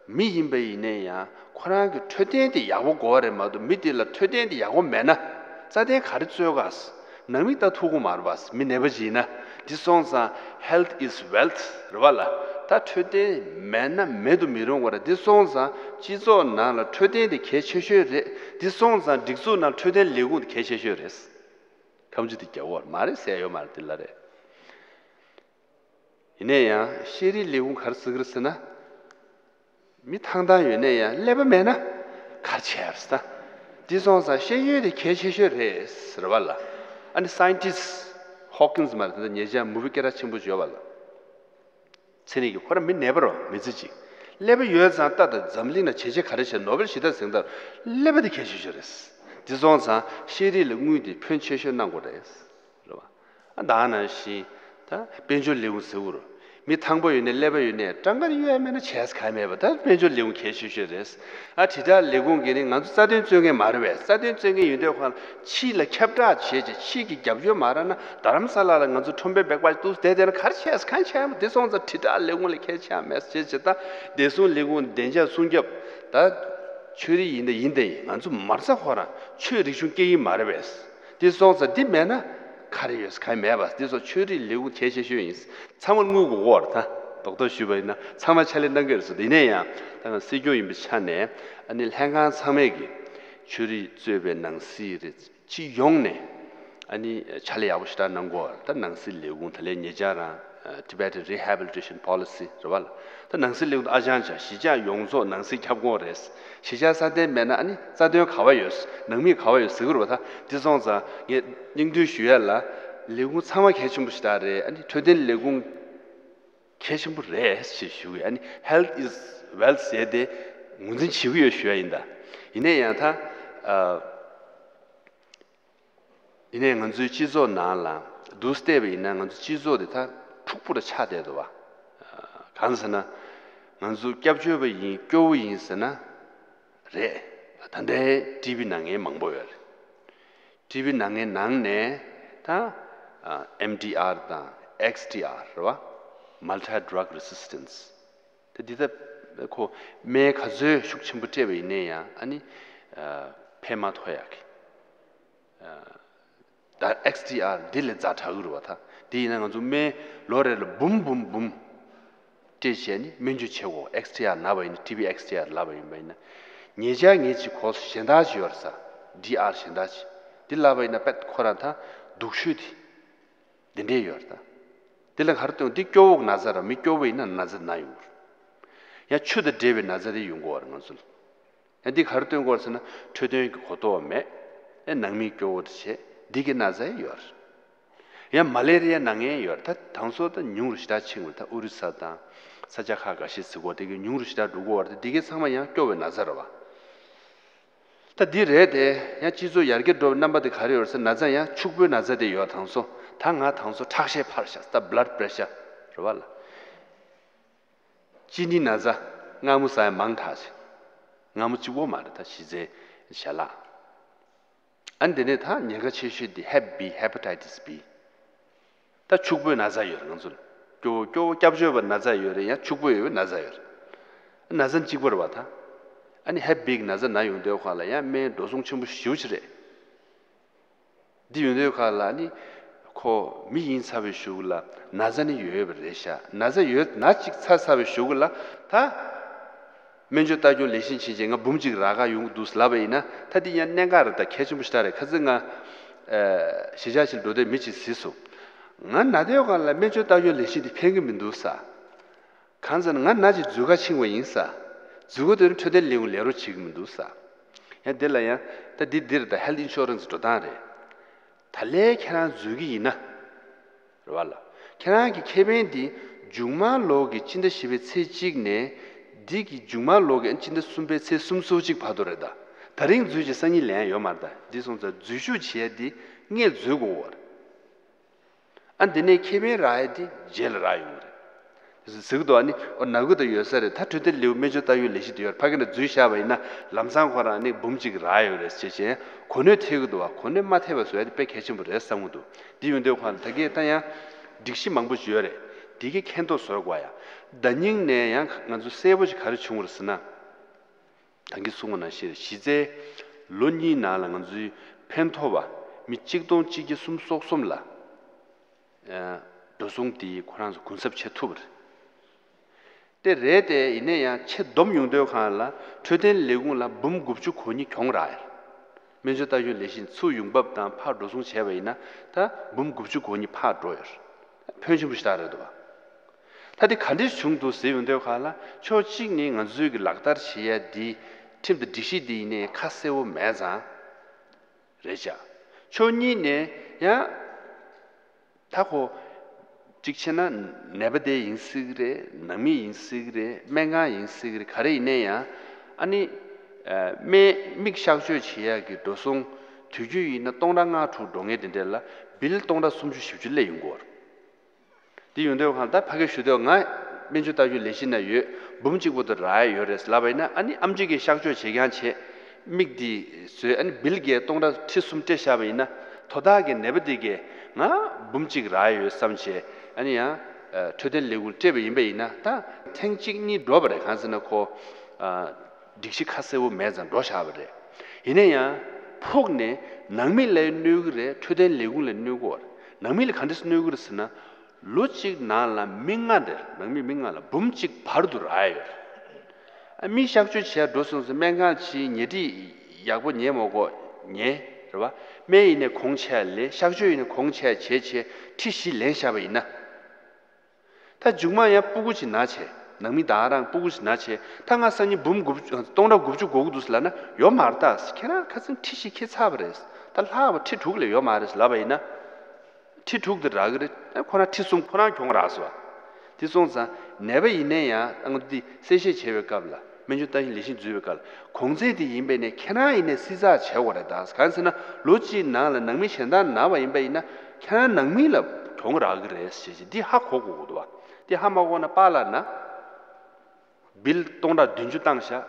མི་ཡིན་པ་ཡིན་ནའི་ཡང་ཁོ་རང་གི་འཕྲོད་བསྟེན་དེ་ཡག་པོ་དགོས་རེད་མ་གཏོགས། མི་དེ་ལ་འཕྲོད་བསྟེན་དེ་ཡག་པོ་མེད་ན་རྩ་དོན་ག་རེ་རྩོད་ག། ནང་མི་ལྟ་ཐུབ་ཀྱི་མ་རེད་པ། མི་ནད་པ་ཅིག་ཡིན་ན། འདི་སོང་ཙང་health is wealth རེད་པ་ལ། ད་འཕྲོད་བསྟེན་མེད་ན་མེད་དུ་མི་རུང་བ་རེད། འདི་སོང་ཙང་སྤྱི་ཚོགས་ནང་ལ་འཕྲོད་བསྟེན་དེ་གལ་ཆེ་ཤོས་རེད། འདི་སོང་ཙང་སྒྲིག་འཛུགས་ནང་འཕྲོད་བསྟེན་ལས་ཁུངས་དེ་གལ་ཆེ་ཤོས་རེད། ཁམས་ཆུ་དེ་རྒྱག་གི་ཡོད་མ་རེད་ཟེར་ཡོད་མ་རེད། དེ་ལ་རེད། ཡིན་ནའི་ཡང་ཤེས་རིག་ལས་ཁུངས་ག་རེ་ཟེར་གི་རེད་ཟེར་ན། མི་ཐང་ཐང་ཡོད་ནའི་ཡང་ཀླད་པ་མེད་ན་ག་རེ་བྱས་རེད་ཟེར་ན། འདི་སོང་ཙང་ཤེས་ཡོན་དེ་གལ་ཆེ་ཤོས་རེད་ཟེར་བ་ལ། ཨ་ནི་scientist Hawkins མ་རེད། ད་ལྟ་ཉེ་ཆར་མུ་བི་སྐད་གྲགས་ཆེན་པོ་ཅིག་ཡོད་པ་ལ། ཚེ་རིང་གིས། ཁོ་རང་མི་ནད་པ་རེད་པ། མི་ཚེ་གཅིག་ཀླད་པ་ཡོད་ཙང་ལྟ་དང་། འཛམ་གླིང་ལ་བྱས་རྗེས་ག་རེ་བྱས། ནོ་བེལ་ཞི་བདེ་གཟེངས་རྟགས། ཀླད་པ་དེ་གལ་ཆེ་ཤོས་རེད། འདི་སོང་ཙང་ཤེས་རིག་ལ་དངུལ་དེ་ཕོན་ཆེ་ཤོས་གནང་དགོས་རེད། རེད་པ། ཨ་ད་ནང་བཞིན་ད་དཔལ་འབྱོར་ལས་ཁུངས་ཟེར་དགོས་རེད། མི་ཐང་པོ་ཡོད་ནའི་ཀླད་པ་ཡོད་ནའི་གྲངས་ཀ་ཡོད་མེད་ན་བྱས་ག་མེད་པ། ད་དཔལ་འབྱོར་ལས་ཁུངས་གལ་ཆེ་ཤོས་རེད། ཨ་དྲིལ་བསྒྲགས་ལས་ཁུངས་ཀྱིས་ནི་ང་ཚོ་རྩ་དོན་རྩོད་མཁན་མ་རེད་པས། རྩ་དོན་རྩོད་མཁན་ཡིན་དུས་ག་ལ་ཕྱི་ལ་ཁྱབ་བསྒྲགས་བྱས་བྱས། ཕྱི་གི་རྒྱབ་སྐྱོར་མ་རག་ན། རྡ་རམ་ས་ལ་ལ་ང་ཚོ་ཁྲོམ་དཔོན་སྦེག་པ་འདུག་བསྡད་བསྡད་ན་ག་རེ་བྱས་གང་བྱས་མ། དེ་སོང་ཙང་དྲིལ་བསྒྲགས་ལས་ཁུངས་ལ་གལ་ཆེ་བ་མེད་བྱས་བྱས། ད་བདེ་སྲུང་ལས་ཁུངས་བདེ་འཇགས་སྲུང་སྐྱོབ། ད་ཆོས་རིག་ཡིན་ད་ཡིན་ད་ཡིན། ང་ཚོ་མ་རྩ་ཁོ་རང་ཆོས་རིག་གཞུང་སྐད་ཡིག་མ་རེད་པས། དེ་སོང་ཙང་འདི་མེད་ན་ག་རེ་ཡོད། གང་མེད་པ། དེ་སོང་ཆོས་རིག་ལས་ཁུངས་གལ་ཆེ་ཤོས་ཡིན། ཚང་མ་དངུལ་དགོས་ཀྱི་ཡོད་རེད། ད་རྡོག་རྡོག་ཞུས་པ་ཡིན་ན་ཚང་མ་ཕྱག་ལས་གནང་གི་རེད་ཟེར། དེ་ནས་ཡང་ད་ང་སྲིད་སྐྱོང་ཡིན་པའི་ཆ་ནས། ཨ་ནི་ལྷན་ཁང་ཚང་མས་ཀྱི་ཆོས་རིག་གཙོས་པའི་ནང་སྲིད་རེད། སྤྱི་ཡོངས་ནས་ཨ་ནི་ཕྱག་ལས་ཡག་པོ་ཞེ་དྲག་གནང་གི་ཡོད་རེད། ད་ནང་སྲིད་ལས་ཁུངས་ད་ལན་ཉེ་ཆར་རང་Tibetan Rehabilitation Policy རེད་པ་ལ། ད་ནང་སྲིད་ལས་ཁུངས་ཨ་ཅང་ཅང་། གཞིས་ཆགས་ཡོངས་རྫོགས་ནང་སྲིད་ཁྱབ་ཁོངས་རེད། གཞིས་ཆགས་སྲ་བརྟན་མེད་ན་ཨ་ནི་རྩ་དོན་ག་པར་ཡོད། ནང་མི་ག་པར་ཡོད་ཟེར་གི་རེད་པ། ད་དེ་སོང་ཙང་ངས་སྙིང་བསྡུས་ཞུ་ཡ་ལ། ལས་ཁུངས་ཚང་མ་གལ་ཆེན་པོ་ཞེ་དྲག་རེད། ཨ་ནི་འཕྲོད་བསྟེན་ལས་ཁུངས་གལ་ཆེན་པོ་རེད་ཅེས་ཞུ་གི། ཨ་ནི་health is wealth ཟེར་དེ་ངོས་འཛིན་བྱེད་ཀྱི་ཡོད་ཞུ་ཡ་ཡིན། ད་ཡིན་ནའི་ཡང་ད་ཨ། ཡིན་ནའི་ང་ཚོའི་སྤྱི་ཚོགས་ནང་ལ་བསྡུར་བལྟས་པ་ཡིན་ན། ང་ཚོ་སྤྱི་ཚོགས་དེ་ད་འཁྲུག་པོ་རུ་ཆགས་བསྡད་འདུག་པ། གང་ཟེར་ན། ང་ཚོ་སྐྱབས་བཅོལ་བ་ཡིན། སྐྱོ་བོ་ཡིན་ཟེར་ན་རེད། ད་ལྟའི་ཊི་བི་ན་མཁན་མང་པོ་ཡོད་རེད། ཊི་བི་ན་མཁན་ནང་ནས་ད་ཨེམ་ཌི་ཨར་དང་ཨེགས་ཌི་ཨར་རེད་པ། Multi Drug Resistance། ད་འདི་ད་ཁོ་སྨན་ག་ཚོད་ཤུགས་ཆེན་པོ་སྤྲད་པ་ཡིན་ནའི་ཡང་ཨ་ནི་ཕན་མ་ཐོགས་ཡག་གི། ད་ཨེགས་ཌི་ཨར་འདི་ལས་ཛ་དྲག་གི་རེད་པ། ད་འདི་ཡིན་ན་ང་ཚོ་སྨན་ལོ་རེ་ལ་འབུམ་འབུམ་འབུམ་སྤྲད་བྱས་ནི་སྨན་བཅོས་བྱེད་དགོས། ཨེགས་ཌི་ཨར་ན་བ་ཡིན་ན། ཊི་བི་ཨེགས་ཌི་ཨར་ལབ་པ་ཡིན་པ་ཡིན་ན། ཉེ་ཆར་ངེད་ཀྱི་གོ་ས་གཞན་དག་ཅིག་ཡོད་རེད་ས། ཌི་ཨར་གཞན་དག་ཅིག་འདི་ལབ་པ་ཡིན་ན་དཔེ་ཁོ་རང་ད་སྡུག་ཤོས་དེ་འདི་འདྲས་ཡོད་རེད། ད་འདི་ལ་ག་རེ་སྟོན། འདི་སྐྱོ་བོ་གི་ན་ཚ་རེད། མི་སྐྱོ་བོ་ཡིན་ན་ན་ཚ་ན་ཡོང་གི་རེད། ཡང་ཆུ་དང་འདྲེས་པའི་ན་ཚ་དེ་ཡོང་གི་ཡོད་རེད་ང་ཚོ་ལ། ཡང་འདི་ག་རེ་སྟོན་གྱི་ཡོད་ཟེར་ན། འཕྲོད་བསྟེན་གྱི་གོ་རྟོགས་མེད། ཨེ་ནང་མི་སྐྱོ་བོ་དེ་བྱས། འདི་གི་ན་ཚ་ཡོད་རེད། ཡང་མ་ལེ་རི་ཡ་ན་མཁན་ཡོད་རེད། ད་དེང་སང་ད་ཉུང་རུ་ཞེ་དྲག་ཕྱིན་ཡོད་རེད། ད་ཨོ་རི་ས་དང་ས་ཆ་ཁག་འགའ་ཤས་ཟེར་གྱི་ཡོད། དེ་གི་ཉུང་རུ་ཞེ་དྲག་འགྲོ་གི་ཡོད་རེད། དེ་གི་ཚང་མ་ཡང་སྐྱོ་བའི་ན་ཚ་རེད་པ། ད་འདི་རེད་དེ། ཡང་སྤྱི་ཚོགས་ཡར་རྒྱས་འགྲོ་བའི་རྣམ་པ་དེ་ག་རེ་ཡོད་རེད་ཟེར། ན་ཚ་ཡང་ཕྱུག་པོའི་ན་ཚ་དེ་ཡོད། དེང་སང་ད་ང་དེང་སང་ཁྲག་ཤེད་འཕར་ཤག་ད་blood pressure རེད་པ་ལ། གཅིན་སྙི་ན་ཚ། མངར་མོ་ཟ་ཡ་མང་དྲགས་ཤག་མངར་མོ་གཅིག་པོ་མ་རེད། ད་གཞི་རྩའི་ཞལ་ལག་ཨ་ནི་དེ་ནས་ད་ཉེན་ཁ་ཆེ་ཤོས་དེ་Hep B, Hepatitis B། ད་ཕྱུག་པོའི་ན་ཚ་ཡོད་རེད་ང་ཚོ་ལ། སྐྱོ་བོ་སྐྱོ་བོ་སྐྱབས་བཅོལ་བ་ན་ཚ་ཡོད་རེད། ཡང་ཕྱུག་པོ་ཡོད་པའི་ན་ཚ་ཡོད་རེད། ན་ཚ་གཅིག་པ་རེད་པ། ད་ཨ་ནི་Hep B གི་ན་ཚ་ན་ཡོང་དུས་ག་ལ་ཡང་སྨན་འགྲོ་སོང་ཆེན་པོ་ཞེ་པོ་ཅིག་རེད། འདི་ཡོང་དུས་ག་ལ་ཨ་ནི་ཁོ། ཁོ་མི་ཡིན་ཚར་བའི་གཞུག་ལ་ན་ཚ་ནི་ཡོད་པ་རེད་ཤག་ན་ཚ་ཡོད་ན་གཅིག་ཚར་ཚར་བའི་གཞུག་ལ་ད། སྨན་བཅོས་ལྟ་སྐྱོང་ལེགས་ཤིང་ཕྱིན་ཆད་ང་འབུམ་གཅིག་རག་ག་ཡོང་གི་འདུག་ལབ་པ་ཡིན་ན་ད་འདི་ཡང་གནད་འགག་རེད། ད་གལ་ཆེན་པོ་ཞེ་དྲག་རེད། ཁ་སང་ང་གཞིས་ཆགས་ཤིག་འགྲོ་དུས་མི་གཅིག་གཟིགས་སོང་། ང་ན་དུས་སྒང་ལ་སྨན་བཅོས་ལྟ་སྐྱོང་ལེགས་ཤིང་དེ་ཕན་གྱི་མི་འདུག་ས། གང་ཟེར་ན་ང་ན་ཅིག་འཛུལ་ཁ་ཕྱིན་པ་ཡིན་ས། འཛུལ་ཁ་དེ་ནི་འཕྲོད་བསྟེན་ལས་ཁུངས་ལས་རོགས་བྱེད་ཀྱི་མི་འདུག་ས། ཡང་འདི་ལ་ཡང་ད་འདི་འདིར་ད་health insurance འགྲོ་སྟངས་རེད། ད་ལས་ཁྱེད་རང་འཛུལ་གྱི་ཡིན་ན། རེད་བ་ལ། ཁྱེད་རང་གི་ཁེ་ཕན་འདི་མཇུག་མ་ལོ་གི་སྤྱི་ཟླ་བཞི་པའི་ཚེས་གཅིག་ནས་འདི་གི་མཇུག་མ་ལོ་གི་སྤྱི་ཟླ་གསུམ་པའི་ཚེས་སུམ་ཅུ་སོ་གཅིག་བར་དུ་རེད་ད། ད་རིང་འཛུལ་གྱི་སང་ཉིན་ལེན་ཡོད་མ་རེད་ད། འདི་སོང་ཙང་འཛུལ་ཞུགས་བྱས་འདི་སྔས་འཛུལ་དགོས་པ་རེད། ཨ་འདི་ནས་ཁེ་ཕན་རག་ཡ་དེ་རྗེས་ལ་རག་ཡོང་གི་རེད། ཟེར་གི་འདུག་ཨ་ནི་ཨོ་ན་གི་ད་ཡོད་ས་རེད། ད་འཕྲོད་བསྟེན་ལེའུ་སྨན་བཅོས་ལྟ་སྐྱོང་ལས་གཞི་དེ་ཡོད་རེད། ཕ་གི་ནས་འཛུལ་བཞག་པ་ཡིན་ན་ལམ་སང་ཁོ་རང་ནི་འབུམ་གཅིག་རག་ཡོད་རེད་ཅེས་བྱས་གོ་གནོན་ཐེབས་གི་འདུག་བ། གོ་གནོན་མ་ཐེབས་པ་བཟོ་ཡ་དེ་དཔེ་གལ་ཆེན་པོ་རེད་བསམ་གི་འདུག་འདི་ཡོང་དུས་ཁོ་ད་གི་ད་ཡང་སྒྲིག་གཞི་མང་པོ་ཞིག་ཡོད་རེད། དེ་གི་མཁྱེན་རྟོགས་བཟོ་དགོས་ཡ། ད་ཉིང་ནས་ཡང་ང་ཚོ་གསལ་པོ་ཞིག་ག་རེ་བྱུང་བ་རེད་ཟེར་ན། ད་གིན་གསུངས་པ་ནང་བཞིན་རེད། གཞི་རྩའི་ལོ་གཉིས་ནང་ལ་ང་ཚོའི་ཕན་ཐོགས་པ་མི་གཅིག་སྟོང་གཅིག་བརྒྱ་སུམ་ཅུ་སོ་གསུམ་ལ་ཨ་འགྲོ་སོང་དེ་ཁོ་རང་ཚོ་གུན་གསབ་བྱེད་ཐུབ་པ་རེད། དེ་རེད་དེ་ཡིན་ན་ཡང་ཆེ་བསྡོམས་ཡོང་དུས་སྒང་ལ་འཕྲོད་བསྟེན་ལས་ཁུངས་ལ་འབུམ་དགུ་བཅུ་གོ་གཉིས་གྱོང་རག་ཡ། སྨན་བཅོས་ལྟ་སྐྱོང་ལས་གཞི་ཚུར་ཡོང་འབབ་དང་ཕར་འགྲོ་སོང་བྱས་པ་ཡིན་ན་ད་འབུམ་དགུ་བཅུ་གོ་གཉིས་ཕར་འགྲོ་ཡོད་རེད། ཕོན་ཆེན་པོ་ཞེ་དྲག་རེད་འདུག་བ། ད་དེ་ག་འདྲས་བྱུང་འདུག་ཟེར་ཡོང་དུས་སྒང་ལ་ཕྱོགས་གཅིག་ནས་ང་ཚོའི་གི་ལག་བསྟར་བྱེད་ཡ་འདི་ཁྲིམས་དང་སྒྲིག་གཞི་འདི་ཡིན་ནའི་ཁ་གསལ་བོ་མེད་ཙང་རེད་བྱ། ཕྱོགས་གཉིས་ནས་ཡང་ད་ཁོ་གཅིག་བྱས་ན་ནད་པ་དེ་ཡིན་སྲིད་གི་རེད། ནང་མི་ཡིན་སྲིད་གི་རེད། སྨན་ཁང་ཡིན་སྲིད་གི་རེད། ག་རེ་ཡིན་ནའི་ཡང་ཨ་ནི་སྨན་མིག་གཤག་བཅོས་བྱེད་ཡ་གི་འགྲོ་སོང་དུས་རྒྱུན་ཡིན་ན་སྟོང་ཕྲག་ལྔ་དྲུག་འགྲོ་མཁན་དེ་འདྲ་ལ་བིལ་སྟོང་ཕྲག་སུམ་ཅུ་བཞི་བཅུ་སླེབས་ཡོང་གི་ཡོད་རེད། དེ་ཡོང་དུས་སྒང་ད་ཕ་གིར་ཞུ་དུས་ང་སྨན་བཅོས་ལྟ་སྐྱོང་ལས་གཞི་ནང་ཡོད། འབུམ་གཅིག་བར་དུ་རག་ཡ་ཡོད་རེད་ལབ་པ་ཡིན་ན་ཨ་ནི་ཨེམ་ཆི་གིས་གཤག་བཅོས་བྱེད་རྐྱང་བྱེད། མིག་འདི་བཟོས་ཨ་ནི་བིལ་གྱི་སྟོང་ཕྲག་ཁྲི་གསུམ་སྤྲད་བཞག་པ་ཡིན་ན་དོ་བདག་གི་ནད་པ་དེ་གས་ང་འབུམ་གཅིག་རག་ཡ་ཡོད་བསམ་བྱས་ཨ་ནི་ཡང་འཕྲོད་བསྟེན་ལས་ཁུངས་སྤྲད་པ་ཡིན་པ་ཡིན་ན་ད་ཐེངས་གཅིག་གཉིས་འགྲོ་བ་རེད། གང་ཟེར་ན་ཁོ་སྒྲིག་གཞི་ཁ་གསལ་བོ་མེད་ཙང་འགྲོ་བཞག་པ་རེད། ཡིན་ན་ཡང་ཕུགས་ནས་ནང་མི་ལ་གནོད་གི་རེད། འཕྲོད་བསྟེན་ལས་ཁུངས་ལ་གནོད་གི་རེད། ནང་མི་ལ་ག་འདྲས་གནོད་གི་རེད་ཟེར་ན། ལོ་གཅིག་ནང་ལ་མི་ལྔ་རེད། ནང་མི་མི་ལྔ་ལ་འབུམ་གཅིག་བར་དུ་རག་ཡོད་རེད། ཨ་མི་གཤག་བཅོས་བྱས་འགྲོ་སོང་ཙང་སྨན་ཁང་ཕྱིན་ཉལ་ཁྲི་ཡག་པོ་ཉལ་མ་དགོས་ཉལ་རེད་བ། སྨན་ཡིན་ནའི་གོང་ཆེ་ལས་གཤག་བཅོས་ཡིན་ནའི་གོང་ཆེ་བྱས་བྱས་ཁྲི་བཞི་ལེན་བཞག་པ་ཡིན་ན། ད་མཇུག་མ་ཡང་སྤུ་གུ་ཅིག་ན་བྱས་ནང་མི་ད་རང་སྤུ་གུ་ཅིག་ན་བྱས་ད་ང་སང་ཉིན་འབུམ་དགུ་བཅུ་སྟོང་ཕྲག་དགུ་བཅུ་དགོས་ཀྱི་འདུག་ལབ་ན་ཡོད་མ་རེད་ད། ཁྱེད་རང་ཁ་སང་ཁྲི་བཞི་ཁྱེར་ཚར་བ་རེད། ད་ལྷག་པ་ཁྲི་དྲུག་ལས་ཡོད་མ་རེད་ལབ་པ་ཡིན་ན། ཁྲི་དྲུག་དེ་རག་གི་རེད། ཨ་ཁོ་རང་ཁྲི་གསུམ་ཁོ་རང་གྱོང་རག་སོང་། དེ་སོང་ཙང་ནད་པ་ཡིན་ནའི་ཡང་ཨ་ང་ཚོ་འདི་གསལ་བཤད་བྱེད་པའི་སྐབས་ལ་སྨན་བཅོས་ལྟ་ཞིབ་ལས་གཞི་འཛུལ་བའི་སྐབས་ལ་གོང་ཚད་དེ་ཡིན་པས་ནས་ཁྱེད་རང་ཡིན་ནའི་བསྲི་ཚགས་བྱེད་དགོས་རེད་ད། གང་ཟེར་ན་ལོ་གཅིག་ནང་ལ་ནང་མི་གཞན་དག་ན་བ་ཡིན་པ་ཡིན་ན་ཁྱེད་རང་ནང་མི་ལ་གྱོང་རག་གི་རེད་ཞེས་ཞེས་འདི་ཧ་གོ་དགོས་ཀྱི་འདུག་བ། འདི་ཧ་མ་གོ་ན་པཱ་ལགས་ན། བིལ་སྟོང་ཕྲག་བདུན་ཅུ་བཏང་བཞག་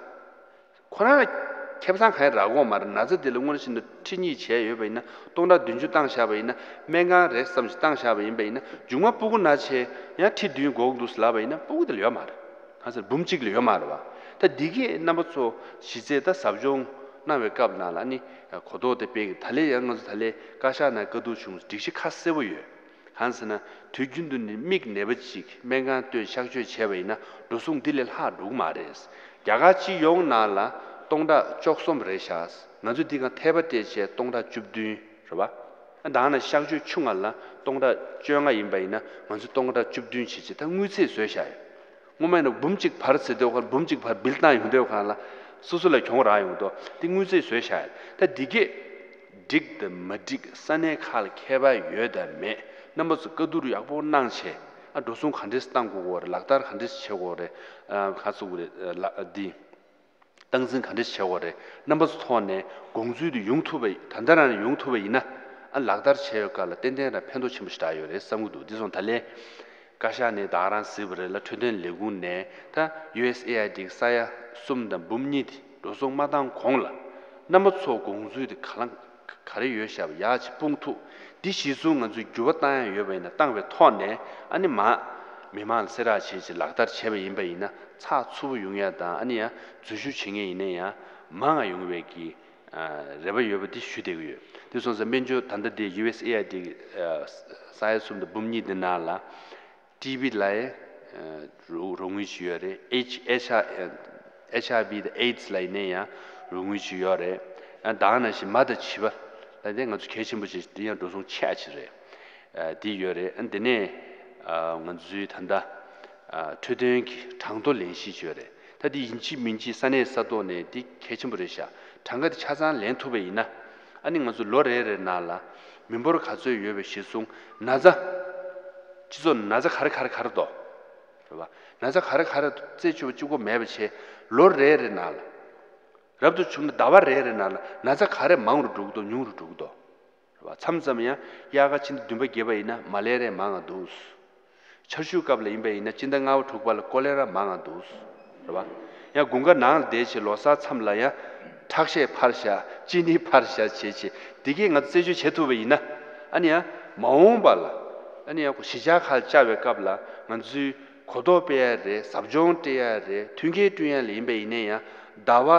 ཁོ་རང་ལ་ཁེ་བཟང་གང་ཡང་རག་གི་མ་རེད། ན་ཚ་དེ་ལ་སྔོན་བཞིན་དུ་ཁྲི་གཉིས་བྱས་ཡོད་པ་ཡིན་ན་སྟོང་ཕྲག་བདུན་ཅུ་བཏང་བཞག་པ་ཡིན་ན་སྨན་ཁང་རེད་བསམ་ཞིག་བཏང་བཞག་པ་ཡིན་པ་ཡིན་ན་མཇུག་མ་སྤུ་གུ་ན་ཆེ་ཡང་ཁྲི་བདུན་དགོས་ཀྱི་འདུག་ལབ་པ་ཡིན་ན་སྤུ་གུ་དེ་ལ་ཡོད་མ་རེད། གང་ཟེར་འབུམ་གཅིག་ལ་ཡོད་མ་རེད་བ། ད་འདི་གས་རྣམ་པ་ཚོ་གཞི་རྩའི་ད་ཟབ་སྦྱོང་གནང་བའི་སྐབས་ནང་ལ་ནི་གོ་རྟོགས་དེ་སྤེལ་གི། ད་ལས་ཡང་ང་ཚོ་ད་ལས་བཀའ་ཤག་ནང་བཀའ་བསྡུར་བྱུང་སྒྲིག་གཞི་ཁ་གསལ་པོ་ཡོད། གང་ཟེར་ན་དུས་རྒྱུན་དུ་ནི་མིག་ནད་པ་ཅིག་སྨན་ཁང་སྟོན་གཤག་བཅོས་བྱས་པ་ཡིན་ན་འགྲོ་སོང་འདི་ལས་ལྷག་འགྲོ་གི་མ་རེད། རྒྱ་གར་སྤྱི་ཡོངས་ནང་ལ་སྟོང་ཕྲག་བཅུ་གསུམ་རེད་ཤག་ང་ཚོ་འདི་ག་ཐད་པ་བལྟས་བྱས་སྟོང་ཕྲག་བཅུ་བདུན་རེད་བ། ཨ་ད་ནི་གཤག་བཅོས་ཆུང་ང་ལ་སྟོང་ཕྲག་བཅོ་ལྔ་ཡིན་པ་ཡིན་ན་ང་ཚོ་སྟོང་ཕྲག་བཅུ་བདུན་བྱས་བྱས་ད་དངུལ་ཚད་བཟོས་བཞག་ཡོད། སྔོན་མ་ཡིན་ན་འབུམ་གཅིག་བར་ཟེར་དུས་ཁར་འབུམ་གཅིག་བར་བིལ་བཏང་ཡོང་དུས་ཁར་ལ་སོ་སོ་ལ་གྱོང་རག་ཡོང་དོ། དེ་དངུལ་རྩིས་བཟོས་བཞག་ཡོད། ད་འདི་གས་འགྲིག་དང་མ་འགྲིག་ས་གནས་ཁག་ལ་ཁྱད་པར་ཡོད་དང་མེད་རྣམ་པ་ཚོ་བཀའ་བསྡུར་ཡག་པོ་གནང་བྱས་ཨ་འགྲོ་སོང་ག་འདྲས་བཏང་དགོས་ཀྱི་ཡོད་རེད། ལག་བསྟར་ག་འདྲས་བྱེད་དགོས་ཀྱི་རེད། ཨ་ག་ཚོད་རེད་ལ་འདི་སྟངས་འཛིན་ག་འདྲས་བྱེད་དགོས་རེད། རྣམ་པ་ཚོ་ཐོག་ནས་དགོངས་ཚུལ་དེ་ཡོང་ཐུབ་པ་ད་ལྟ་རང་ནས་ཡོང་ཐུབ་པ་ཡིན་ན་ཨ་ལག་བསྟར་བྱས་ཡོད་སྐབས་ལ་ཏན་ཏན་རང་ཕན་ཐོགས་ཆེན་པོ་ཞེ་དྲག་ཡོད་རེད་བསམ་གྱི་འདུག་འདི་སོང་ད་ལས། བཀའ་ཤག་ནས་ད་ག་རང་གཟིགས་པ་རེད་ལ་འཕྲོད་བསྟེན་ལས་ཁུངས་ནས་ད་ཡུ་ཨེས་ཨེ་ཨའི་ཌི་ས་ཡ་གསུམ་དང་འབུམ་གཉིས་དེ་འགྲོ་སོང་མ་བཏང་གོང་ལ་རྣམ་པ་ཚོ་དགོངས་ཚུལ་དེ་ག་ལ་ག་རེ་ཡོད་བཞག་པ་ཡག་ཅིག་སྤུངས་ཐུབ། འདི་གཞི་བཟུང་ང་ཚོས་འགྱུར་བ་བཏང་ཡ་ཡོད་པ་ཡིན་ན་བཏང་བའི་ཐོག་ནས་ཨ་ནི་མ་མི་མང་ལ་གསལ་བསྒྲགས་བྱས་ཅིག་ལག་བསྟར་བྱས་པ་ཡིན་པ་ཡིན་ན་ཚགས་ཚུད་པོ་ཡོང་ཡ་དང་ཨ་ནི་ཡང་འཛུལ་ཞུགས་བྱེད་མཁན་ཡིན་ན་ཡང་མང་ང་ཡོང་བའི་གི་རེ་བ་ཡོད་པ་འདི་ཞུ་བསྡད་ཀྱི་ཡོད། དེ་སོང་ཙང་སྨན་བཅོས་ད་ལྟ་དེ་ཡུ་ཨེས་ཨེ་ཨའི་ཌི་ས་ཡ་གསུམ་དང་འབུམ་གཉིས་དེ་ནང་ལ། ཊི་བི་ལ་ཡང་རོ་རོ་དངུལ་ཅིག་ཡོད་རེད། ཨེཆ་ཨེཆ་ཨའི་ཨེཆ་ཨའི་ཝི་དང་ཨེ་ཌི་སི་ལ་ཡིན་ན་ཡང་རོ་དངུལ་ཅིག་ཡོད་རེད། ཨ་ད་ག་ནང་བཞིན་མ་དང་བྱིས་པ་ལ་དེ་ང་ཚོ་གལ་ཆེན་པོ་ཅིག་དེ་ཡང་འགྲོ་སོང་ཆེ་ཆེ་རེད། ཨ་དེ་ཡོད་རེད། ཨ་དེ་ནས་ཨ་ང་ཚོའི་ད་ལྟ་ཨ་འཕྲོད་བསྟེན་གྱི་གྲངས་ཐོ་ལེན་གཞི་ཅིག་ཡོད་རེད། ད་དེ་ཡིན་གཅིག་མིན་གཅིག་ས་གནས་ས་ཐོག་ནས་དེ་གལ་ཆེན་པོ་རེད་ཤག་གྲངས་ཀ་དེ་ཆ་ཚང་ལེན་ཐུབ་པ་ཡིན་ན། ཨ་ནི་ང་ཚོ་ལོ་རེ་རེ་ནང་ལ་མི་འབོར་ག་ཚོད་ཡོད་པའི་གཞི་བཟུང་། ན་ཚ། སྤྱི་ཚོགས་ན་ཚ་ག་རེ་ག་རེ་ག་རེ་འདུག་རེད་པ། ན་ཚ་ག་རེ་ག་རེ་རྩད་གཅོད་པ་གཅིག་པོ་མེད་པ་བྱས། ལོ་རེ་རེ་ནང་ལ། རབ་ཏུ་བྱུང་ན་ཟླ་བ་རེ་རེ་ནང་ལ་ན་ཚ་ག་རེ་མང་རུ་འགྲོ་གི་འདུག་ཉུང་རུ་འགྲོ་གི་འདུག་རེད་པ། མཚམས་མཚམས་ཡང་དབྱར་ཁ་ཕྱི་ཟླ་བདུན་པ་བརྒྱད་པ་ཡིན་ན་མ་ལེ་རིཡ་མང་ང་འདུག་ཆར་ཆུའི་སྐབས་ལ་ཡིན་པ་ཡིན་ན་སྤྱི་ཟླ་ལྔ་པ་དྲུག་པ་ལ་ཀོ་ལེ་ར་མང་ང་འདུག་རེད་པ། ཡང་དགུན་ཁ་ནང་ལ་བསྡད་བྱས་ལོ་གསར་མཚམས་ལ་ཡང་ཁྲག་ཤེད་འཕར་བཞག་གཅིན་སྙི་འཕར་བཞག་བྱས་བྱས། འདི་གས་ང་ཚོ་རྩད་གཅོད་བྱེད་ཐུབ་པ་ཡིན་ན། ཨ་ནི་ཡང་མ་འོངས་པ་ལ། ཨ་ནི་ཡང་གཞིས་ཆགས་ཁག་ལ་བཅར་བའི་སྐབས་ལ་ང་ཚོས་གོ་རྟོགས་སྤེལ་ཡ་རེད། ཟབ་སྦྱོང་སྤྲད་ཡ་རེད། མཐུན་རྐྱེན་བསྐྲུན་ཡ་ལ་ཡིན་པ་ཡིན་ན་ཡང་ཟླ་བ་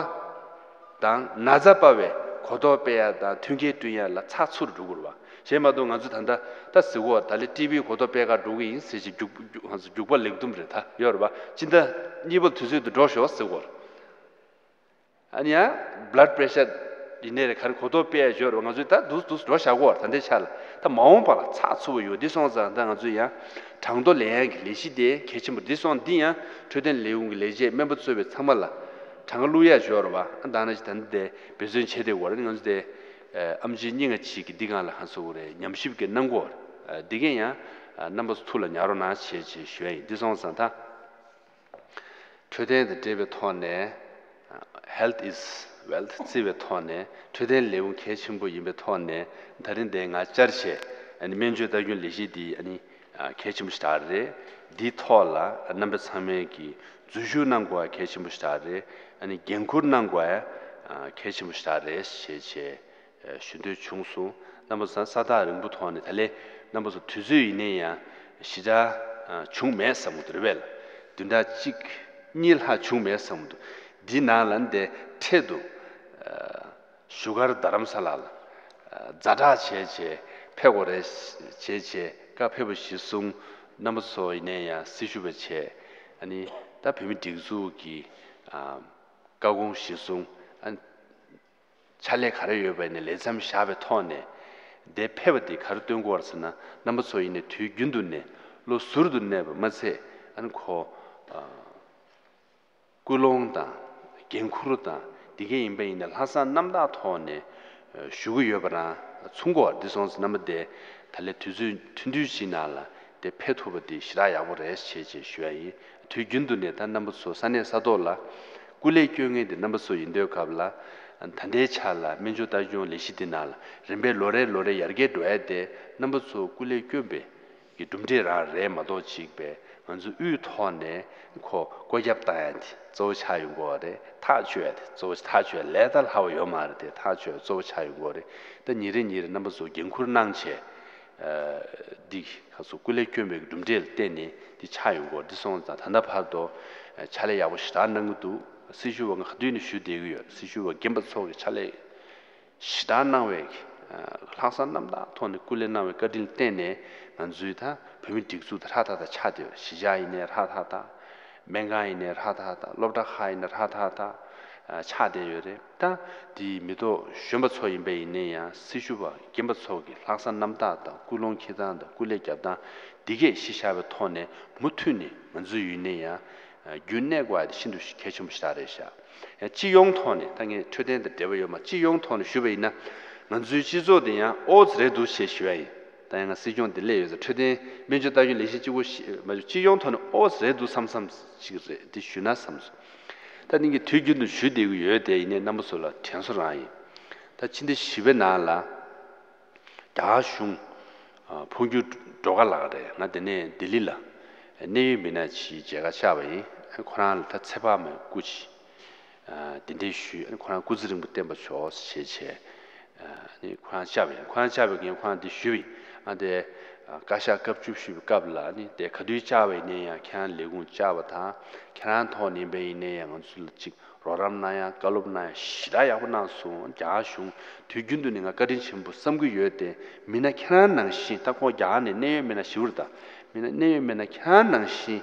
དང་ན་ཚ་སྤར་བའི་གོ་རྟོགས་སྤེལ་ཡ་དང་མཐུན་རྐྱེན་བསྐྲུན་ཡ་ལ་ཚགས་ཚུད་དུ་འགྲོ་དགོས་རེད་པ། གཞན་མ་གཏོགས་ང་ཚོ་ད་ལྟ་ད་ཟེར་གོ་ད་ལས་ཊི་བི་གོ་རྟོགས་སྤེལ་ག་འགྲོ་གི་ཡིན་ཟེར་ཞིག་རྒྱུག་རྒྱུག་རྒྱུག་པ་ལེགས་འདུམ་རེད། ད་ཡོད་རེད་པ། སྤྱི་ཟླ་གཉིས་པ་དུས་ཚོད་དུ་འགྲོ་ཤོག་ཟེར་གོ་ཨ་ནི་ཡང་blood pressure ཡིན་ནའི་རེད། ག་རེ་གོ་རྟོགས་སྤེལ་ཡ་ཡོད་རེད་པ། ང་ཚོས་ད་འདུག་འདུག་འགྲོ་བཞག་གོ་ད་ལྟའི་ཆ་ལ། ད་མ་འོངས་པ་ལ་ཚགས་ཚུད་པོ་ཡོད། འདི་སོང་ཙང་ད་ང་ཚོས་ཡང་གྲངས་ཐོ་ལེན་ཡ་གི་ལས་གཞི་དེ་གལ་ཆེན་པོ། འདི་སོང་འདི་ཡང་འཕྲོད་བསྟེན་ལས་ཁུངས་ཀྱི་ལས་བྱེད་སྨན་པ་གཙོས་པའི་ཚང་མ་ལ་གྲངས་ཀ་བླུག་ཡ་ཡོད་རེད་པ། ཨ་ད་ནང་བཞིན་ད་ལྟ་དེ་འབད་བརྩོན་བྱེད་བསྡད་ཡོད་རེད། ང་ཚོ་དེ་ཨ་ཨེམ་ཆི་སྙིང་ང་གཅིག་གི་འདི་སྒང་ལ་ཧ་སོ་གོ་རེད། ཉམས་ཞིབ་ཀྱི་གནང་གོ་རེད། འདི་གས་ཡང་རྣམ་པ་ཚོ་ཐུགས་ལ་ཉར་རོགས་གནང་བྱེད་ཅེས་ཞུ་ཡ་ཡིན། འདི་སོང་ཙང་ད་འཕྲོད་བསྟེན་དང་འབྲེལ་བའི་ཐོག་ནས། Health is wealth བརྩི་བའི་ཐོག་ནས། འཕྲོད་བསྟེན་ལས་ཁུངས་གལ་ཆེན་པོ་ཡིན་པའི་ཐོག་ནས། ད་རིང་འདིར་ང་བཅར་བྱས་ཨ་ནི་སྨན་བཅོས་ལྟ་སྐྱོང་ལས་གཞི་འདི་ཨ་ནི་གལ་ཆེན་པོ་ཞིག་རེད། འདིའི་ཐོག་ལ་རྣམ་པ་ཚང་མས་ཀྱིས་འཛུལ་ཞུགས་གནང་དགོས་པ་གལ་ཆེན་པོ་ཞིག་རེད། ཨ་ནི་འགན་འཁུར་གནང་དགོས་པ་གལ་ཆེན་པོ་ཞིག་རེད་ཞེས་བྱས། ཞུ་འདོད་བྱུང་སོང་། རྣམ་པ་ཚོ་ས་ཐག་རིང་པོ་ཐོག་ནས། ད་ལས་རྣམ་པ་ཚོ་དུས་ཚོད་ཡིན་ནའི་ཡང་ཞེ་དྲག་བྱུང་མེད་བསམ་གྱི་འདུག་རེད་པས་ལ། བདུན་ཕྲག་གཅིག་གཉིས་ལྷག་བྱུང་མེད་བསམ་གྱི་འདུག་འདི་ནང་ལ་འདི་འཕྲལ་དུ་བཞུགས་སྒར་རྡ་རམ་ས་ལ་ལ་ཛ་དྲག་བྱས་བྱས་ཕེབས་དགོས་རེད་བྱས་བྱས། བཀའ་ཕེབས་པ་གཞིར་བཟུང་རྣམ་པ་ཚོ་ཡིན་ནའི་ཡང་སྲི་ཞུ་བ་བྱས། ཨ་ནི་ད་བོད་མི་སྒྲིག་འཛུགས་ཀྱི་བཀའ་དགོངས་གཞིར་བཟུང་ཨ། ཕྱག་ལས་ག་རེ་ཡོད་པ་ཡིན་ནའི་ལས་མཚམས་བཞག་པའི་ཐོག་ནས་འདིར་ཕེབས་པ་འདི་ག་རེ་སྟོན་གྱི་ཡོད་རེད་ཟེར་ན། རྣམ་པ་ཚོ་ཡིན་ནའི་དུས་རྒྱུན་དུ་ནས་བློ་གཟུར་དུ་གནས་པ་མ་ཚད། ཨ་ནི་ཁོ་ཨ་ཀུན་སློང་དང་འགན་འཁུར་དང་འདི་གས་ཡིན་པ་ཡིན་ནའི་ལྷག་བསམ་རྣམ་དག་ཐོག་ནས་ཨ་ཞུ་གི་ཡོད་པ་རང་མཚུངས་གོ། འདི་སོང་ཙང་རྣམ་པ་འདི་ད་ལས་དུས་ཚོད་ཐུང་ཐུང་ཞིག་ནང་ལ་འདིར་ཕེབས་ཐུབ་པ་འདི་ཞེ་དྲག་ཡག་པོ་རེད་བྱས་བྱས་ཞུ་ཡ་ཡིན། དུས་རྒྱུན་དུ་ནས་ད་རྣམ་པ་ཚོ་ས་གནས་ས་ཐོག་ལ་སྐུ་ལས་སྐྱོན་མཁན་དེ་རྣམ་པ་ཚོ་ཡིན་དུས་སྐབས་ལ། ད་ལྟའི་ཆ་ལ་སྨན་བཅོས་ལྟ་སྐྱོང་ལས་གཞི་འདི་ནང་ལ་རིམ་པས་ལོ་རེ་ལོ་རེ་ཡར་རྒྱས་འགྲོ་ཡ་དེ་རྣམ་པ་ཚོ་སྐུ་ལས་སྐྱོན་པའི་གི་གྲུབ་འབྲས་རང་རེད་མ་གཏོགས། གཅིག་པས་ང་ཚོ་དབུས་ཐོག་ནས་ཁོ་བཀོད་ཁྱབ་བཏང་ཡ་དེ་གཙོ་བོ་ཆགས་ཡོང་གི་ཡོད་རེད། ཐག་གཅོད་ཡ་དེ་གཙོ་བོ། ཐག་གཅོད་ཡ་ལས་ད་སླ་བོ་ཡོད་མ་རེད་དེ། ཐག་གཅོད་ཡ་གཙོ་བོ་ཆགས་ཡོང་གི་ཡོད་རེད། ད་ཉིན་རེ་ཉིན་རེ་རྣམ་པ་ཚོ་འགན་འཁུར་གནང་བྱས། ཨ་འདི་ཁ་སོ་སྐུ་ལས་སྐྱོན་པའི་གྲུབ་འབྲས་ལ་བརྟེན་ནས་འདི་ཆགས་ཡོང་གི་ཡོད་རེད། འདི་སོང་ཙང་ད་ལྟ་བར་དུ་ཕྱག་ལས་ཡག་པོ་ཞེ་དྲག་གནང་གི་འདུག་སྲི་ཞུ་བ་ང་ག་དུས་ནས་ཞུ་བསྡད་ཀྱི་ཡོད། སྲི་ཞུ་བ་རྒན་པ་ཚོ་གི་ཕྱག་ལས་ཞེ་དྲག་གནང་བའི་ཨ་ལྷག་བསམ་རྣམ་དག་ཐོག་ནས་སྐུ་ལས་གནང་བའི་བཀའ་དྲིན་ལ་བརྟེན་ནས་ང་ཚོའི་ད་བོད་མི་སྒྲིག་འཛུགས་དེ་ཧྲ་ཐག་ཐག་ཆགས་བསྡད་ཡོད། གཞིས་ཆགས་ཡིན་ནའི་ཧྲ་ཐག་ཐག་སྨན་ཁང་ཡིན་ནའི་ཧྲ་ཐག་ཐག་སློབ་གྲྭ་ཁག་ཡིན་ནའི་ཧྲ་ཐག་ཐག་ཨ་ཆགས་བསྡད་ཡོད་རེད། ད་དེའི་མི་ཐོག་གཞོན་པ་ཚོ་ཡིན་པ་ཡིན་ནའི་ཡང་སྲི་ཞུ་བ་རྒན་པ་ཚོ་གི་ལྷག་བསམ་རྣམ་དག་དང་སྐུལ་སློང་འཁྱེར་སྟངས་དང་སྐུ་ལས་རྒྱབ་སྟངས་འདི་གས་གཞི་བཞག་པའི་ཐོག་ནས་མུ་མཐུད་ནས་ང་ཚོ་ཡིན་ནའི་ཡང་རྒྱུན་གནས་དགོས་ཡ་དེ་ཤིན་ཏུ་གལ་ཆེན་པོ་ཞིག་རེད་ཤག་ཡང་སྤྱི་ཡོངས་ཐོག་ནས། ད་ངས་འཕྲོད་བསྟེན་དང་འབྲེལ་བ་ཡོད་མ། སྤྱི་ཡོངས་ཐོག་ནས་ཞུས་པ་ཡིན་ན། ང་ཚོའི་སྤྱི་ཚོགས་འདི་ཡང་ཨོ་ཙི་རེད་འདུག་ཞེས་ཞུ་ཡ་ཡིན། ད་ཡང་ང་སྲིད་སྐྱོང་འདི་སླེབས་ཡོད་ཙང་འཕྲོད་བསྟེན་སྨན་བཅོས་ལྟ་སྐྱོང་ལས་གཞི་གཅིག་པོ་ཞིག་མ་ཞུ། སྤྱི་ཡོངས་ཐོག་ནས་ཨོ་ཙི་རེད་འདུག་བསམ་བསམ་ཞིག་རེད། འདི་ཞུས་ན་བསམ་སོང་། ད་ནིང་གི་དུས་རྒྱུན་དུ་ཞུ་བསྡད་ཀྱི་ཡོད་དེ། ཡིན་ནའི་རྣམ་པ་ཚོ་ལ་དྲན་གསོ་རང་ཡིན། ད་ཕྱི་ཟླ་བཞི་པའི་ནང་ལ། རྒྱ་གར་གཞུང་ཨ་འཕོ་འགྱུར་སྒྲོལ་དཀར་ལགས་རེད། ང་དེ་ནས་ལྡི་ལི་ལ་གནད་ཡོད་མི་སྣ་ཅིག་མཇལ་ཁ་བཅར་བ་ཡིན། ཁོ་རང་ལ་ད་ཚེ་དཔག་མེད་སྐུ་ཅིག་ཨ་གདན་འདྲེན་ཞུས། ཁོ་རང་སྐུ་ཚེ་རིང་པོ་བརྟན་པར་ཤོག་ཞེས་བྱས། ཨ་ནི་ཁོ་རང་བཅར་བ་ཡིན། ཁོ་རང་བཅར་བའི་སྐབས་ཁོ་རང་འདི་ཞུས་པ་ཡིན། ཨ་དེ་ཨ་བཀའ་ཤག་སྐབས་བཅུ་བཞི་པའི་སྐབས་ལ་ནི་དེ་ག་དུས་བཅར་བ་ཡིན་ནའི་ཡང་ཁྱེད་རང་ལས་ཁུངས་བཅར་བ་དང་། ཁྱེད་རང་ཐོག་ནས་ཡིན་པ་ཡིན་ནའི་ཡང་ང་ཚོ་ལ་ཅིག་རོགས་རམ་གནང་ཡ། བཀའ་སློབ་གནང་ཡ་ཞེ་དྲག་ཡག་པོ་གནང་སོང་། རྒྱ་གར་གཞུང་དུས་རྒྱུན་དུ་ནས་ང་བཀའ་དྲིན་ཆེན་པོ་བསམ་གྱི་ཡོད་དེ། མི་སྣ་ཁྱེད་རང་ནང་བཞིན། ད་ཁོང་རྒྱ་གར་ནས་གནད་ཡོད་མི་སྣ་ཞེ་པོ་རེད། ད་མི་སྣ་གནད་ཡོད་མི་སྣ་ཁྱེད་རང་ནང་བཞིན་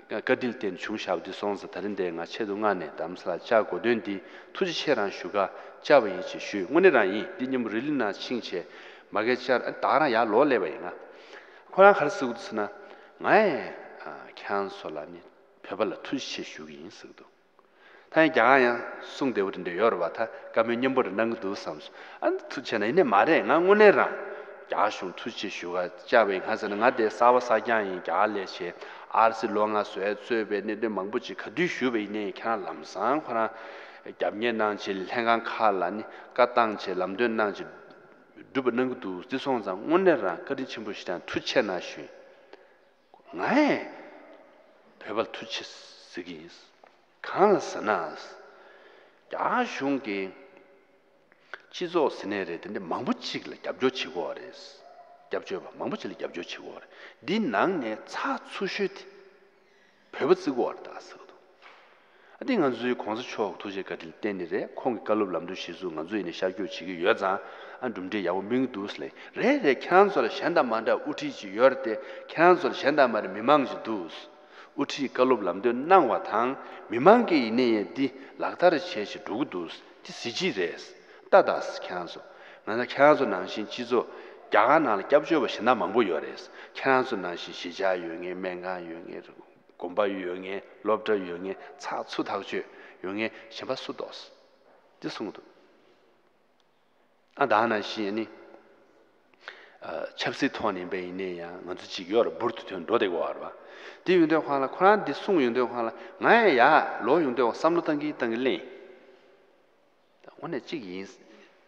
བཀའ་དྲིན་བརྟེན་བྱུང་བཞག་པ་འདི་སོང་ཙང་། ད་རིང་འདིར་ང་ཆེད་དུ་མངགས་ནས་རྡ་རམ་ས་ལར་བཅར་དགོས་དོན་འདི་ཐུགས་རྗེ་ཆེ་རང་ཞུ་ག་བཅར་བ་ཡིན་ཅེས་ཞུས། དངོས་གནས་རང་ཡིན། འདི་མཉམ་པོ་རི་ལི་ནང་ཕྱིན་བྱས་མ་གི་བཅར། ཨ། ད་ག་རང་ཡར་ལོག་སླེབས་པ་ཡིན། ང་ཁོ་རང་ག་རེ་ཟེར་གྱི་འདུག་ཟེར་ན། ང་ཡང་ཨ་ཁྱེད་རང་ཚོ་ལ་ནི་བོད་པ་ལ་ཐུགས་རྗེ་ཆེ་ཞུ་གི་ཡིན་ཟེར་གྱི་འདུག་ད་ཡང་རྒྱ་གར་ཡང་གསུང་བདེ་པོ་དེ་འདྲ་ཡོད་རེད་པ། ད་བཀའ་མོལ་སྙན་པོ་རེ་གནང་གི་འདུག་བསམ་སོང་། ཨ་ནི་ཐུགས་རྗེ་ཆེ་ན། ཡིན་ནའི་མ་རེད། ང་དངོས་གནས་རང་རྒྱ་གཞུང་ཐུགས་རྗེ་ཆེ་ཞུ་ག་བཅར་བ་ཡིན། གང་ཟེར་ན་ང་དེ་གསར་པ་གསར་རྐྱང་ཡིན། རྒྱ་གར་སླེབས་བྱས་ཨར་སི་ལོ་ལྔ་བཟོས་རྩོད་པའི་གནད་དོན་མང་པོ་ཅིག་ག་དུས་ཞུས་པ་ཡིན་ནའི་ཁྱེད་རང་ལམ་སང་ཁོ་རང་རྒྱབ་གཉེར་གནང་བྱས། ལྷན་ཁང་ཁག་ལ་ནི་བཀའ་བཏང་བྱས། ལམ་སྟོན་གནང་བྱས། སྒྲུབ་པ་གནང་གི་འདུག་འདི་སོང་ཙང་དངོས་གནས་རང་བཀའ་དྲིན་ཆེན་པོ་ཞིག་དང་ཐུགས་རྗེ་ཆེ་གནང་ཞུ། ང་ཡང་བོད་པར་ཐུགས་རྗེ་ཆེ་ཟེར་གྱི་ཡིན། གང་ལ་ཟེར་ན། རྒྱ་གཞུང་གིས་སྤྱི་ཚོགས་ཟེར་ནའི་རེད། དེ་འདྲ་མང་པོ་ཅིག་ལ་རྒྱབ་སྐྱོར་བྱེད་ཀྱི་ཡོད་རེད། སྐྱབས་བཅོལ་བ་མང་པོ་ཅིག་ལ་རྒྱབ་སྐྱོར་བྱེད་ཀྱི་ཡོད་རེད། འདི་ནང་ནས་ཚགས་ཚུད་ཤོས་དེ་བོད་པ་བརྩི་གི་ཡོད་རེད་ད་ཟེར་གྱི་འདུག་ཨ། འདི་ང་ཚོའི་གོང་ས་མཆོག་ཐུགས་རྗེ་བཀའ་དྲིན་བརྟེན་ནི་རེད། ཁོང་གི་བཀའ་སློབ་ལམ་སྟོན་གཞི་བཟུང་ང་ཚོ་ཡིན་ནའི་ཤར་བསྐྱོད་བྱེད་ཀྱི་ཡོད་ཙང་། ཨ། གྲུབ་འབྲས་ཡག་པོ་སྨིན་གྱི་འདུག་ཟེར་ལབ་ཡིན། རེད་རེད། ཁྱེད་རང་ཚོ་ལ་གཞན་དང་མ་འདྲ་དབུ་ཁྲིད་ཅིག་ཡོད་རེད་དེ། ཁྱེད་རང་ཚོ་ལ་གཞན་དང་མ་འདྲ་མི་མང་ཅིག་འདུག་དབུ་ཁྲིད་བཀའ་སློབ་ལམ་སྟོན་གནང་བ་དང་མི་མང་གིས་ཡིན་ནའི་འདི་ལག་བསྟར་བྱས་བྱས་འགྲོ་གི་འདུག་འདི་གཟི་བརྗིད་རེད། ལྟ་དང་ཁྱེད་རང་ཚོ། ང་ཚོ་ཁྱེད་རང་ཚོ་ནང་བཞིན་སྤྱི་ཚོགས་རྒྱ་གར་ནང་ལ་སྐྱབས་བཅོལ་བ་གཞན་དག་མང་པོ་ཡོད་རེད། ཁྱེད་རང་ཚོ་ནང་བཞིན་གཞིས་ཆགས་ཡོད་མཁན། སྨན་ཁང་ཡོད་མཁན། དགོན་པ་ཡོད་མཁན། སློབ་གྲྭ་ཡོད་མཁན། ཚགས་ཚུད་ཐག་ཆོད་ཡོད་མཁན་གཞན་པ་སུ་འདུག་འདི་གསུངས་འདུག་ཨ། ད་ནང་བཞིན་ནི་ཨ་ཆབ་སྲིད་ཐོག་ནས་ཡིན་པ་ཡིན་ནའི་ཡང་ང་ཚོ་གཅིག་ཡོད་རེད། འབུར་དུ་ཐོན་འགྲོ་བསྡད་ཀྱི་ཡོད་རེད་པ། དེ་ཡོང་དུས་སྒང་ལ་ཁོ་རང་འདི་གསུངས་ཡོང་དུས་སྒང་ལ་ང་ཡང་ཡར་ལོག་ཡོང་དུས་བསམ་བློ་བཏང་གིན་བཏང་གིན་གླེང་། དངོས་གནས་གཅིག་ཡིན།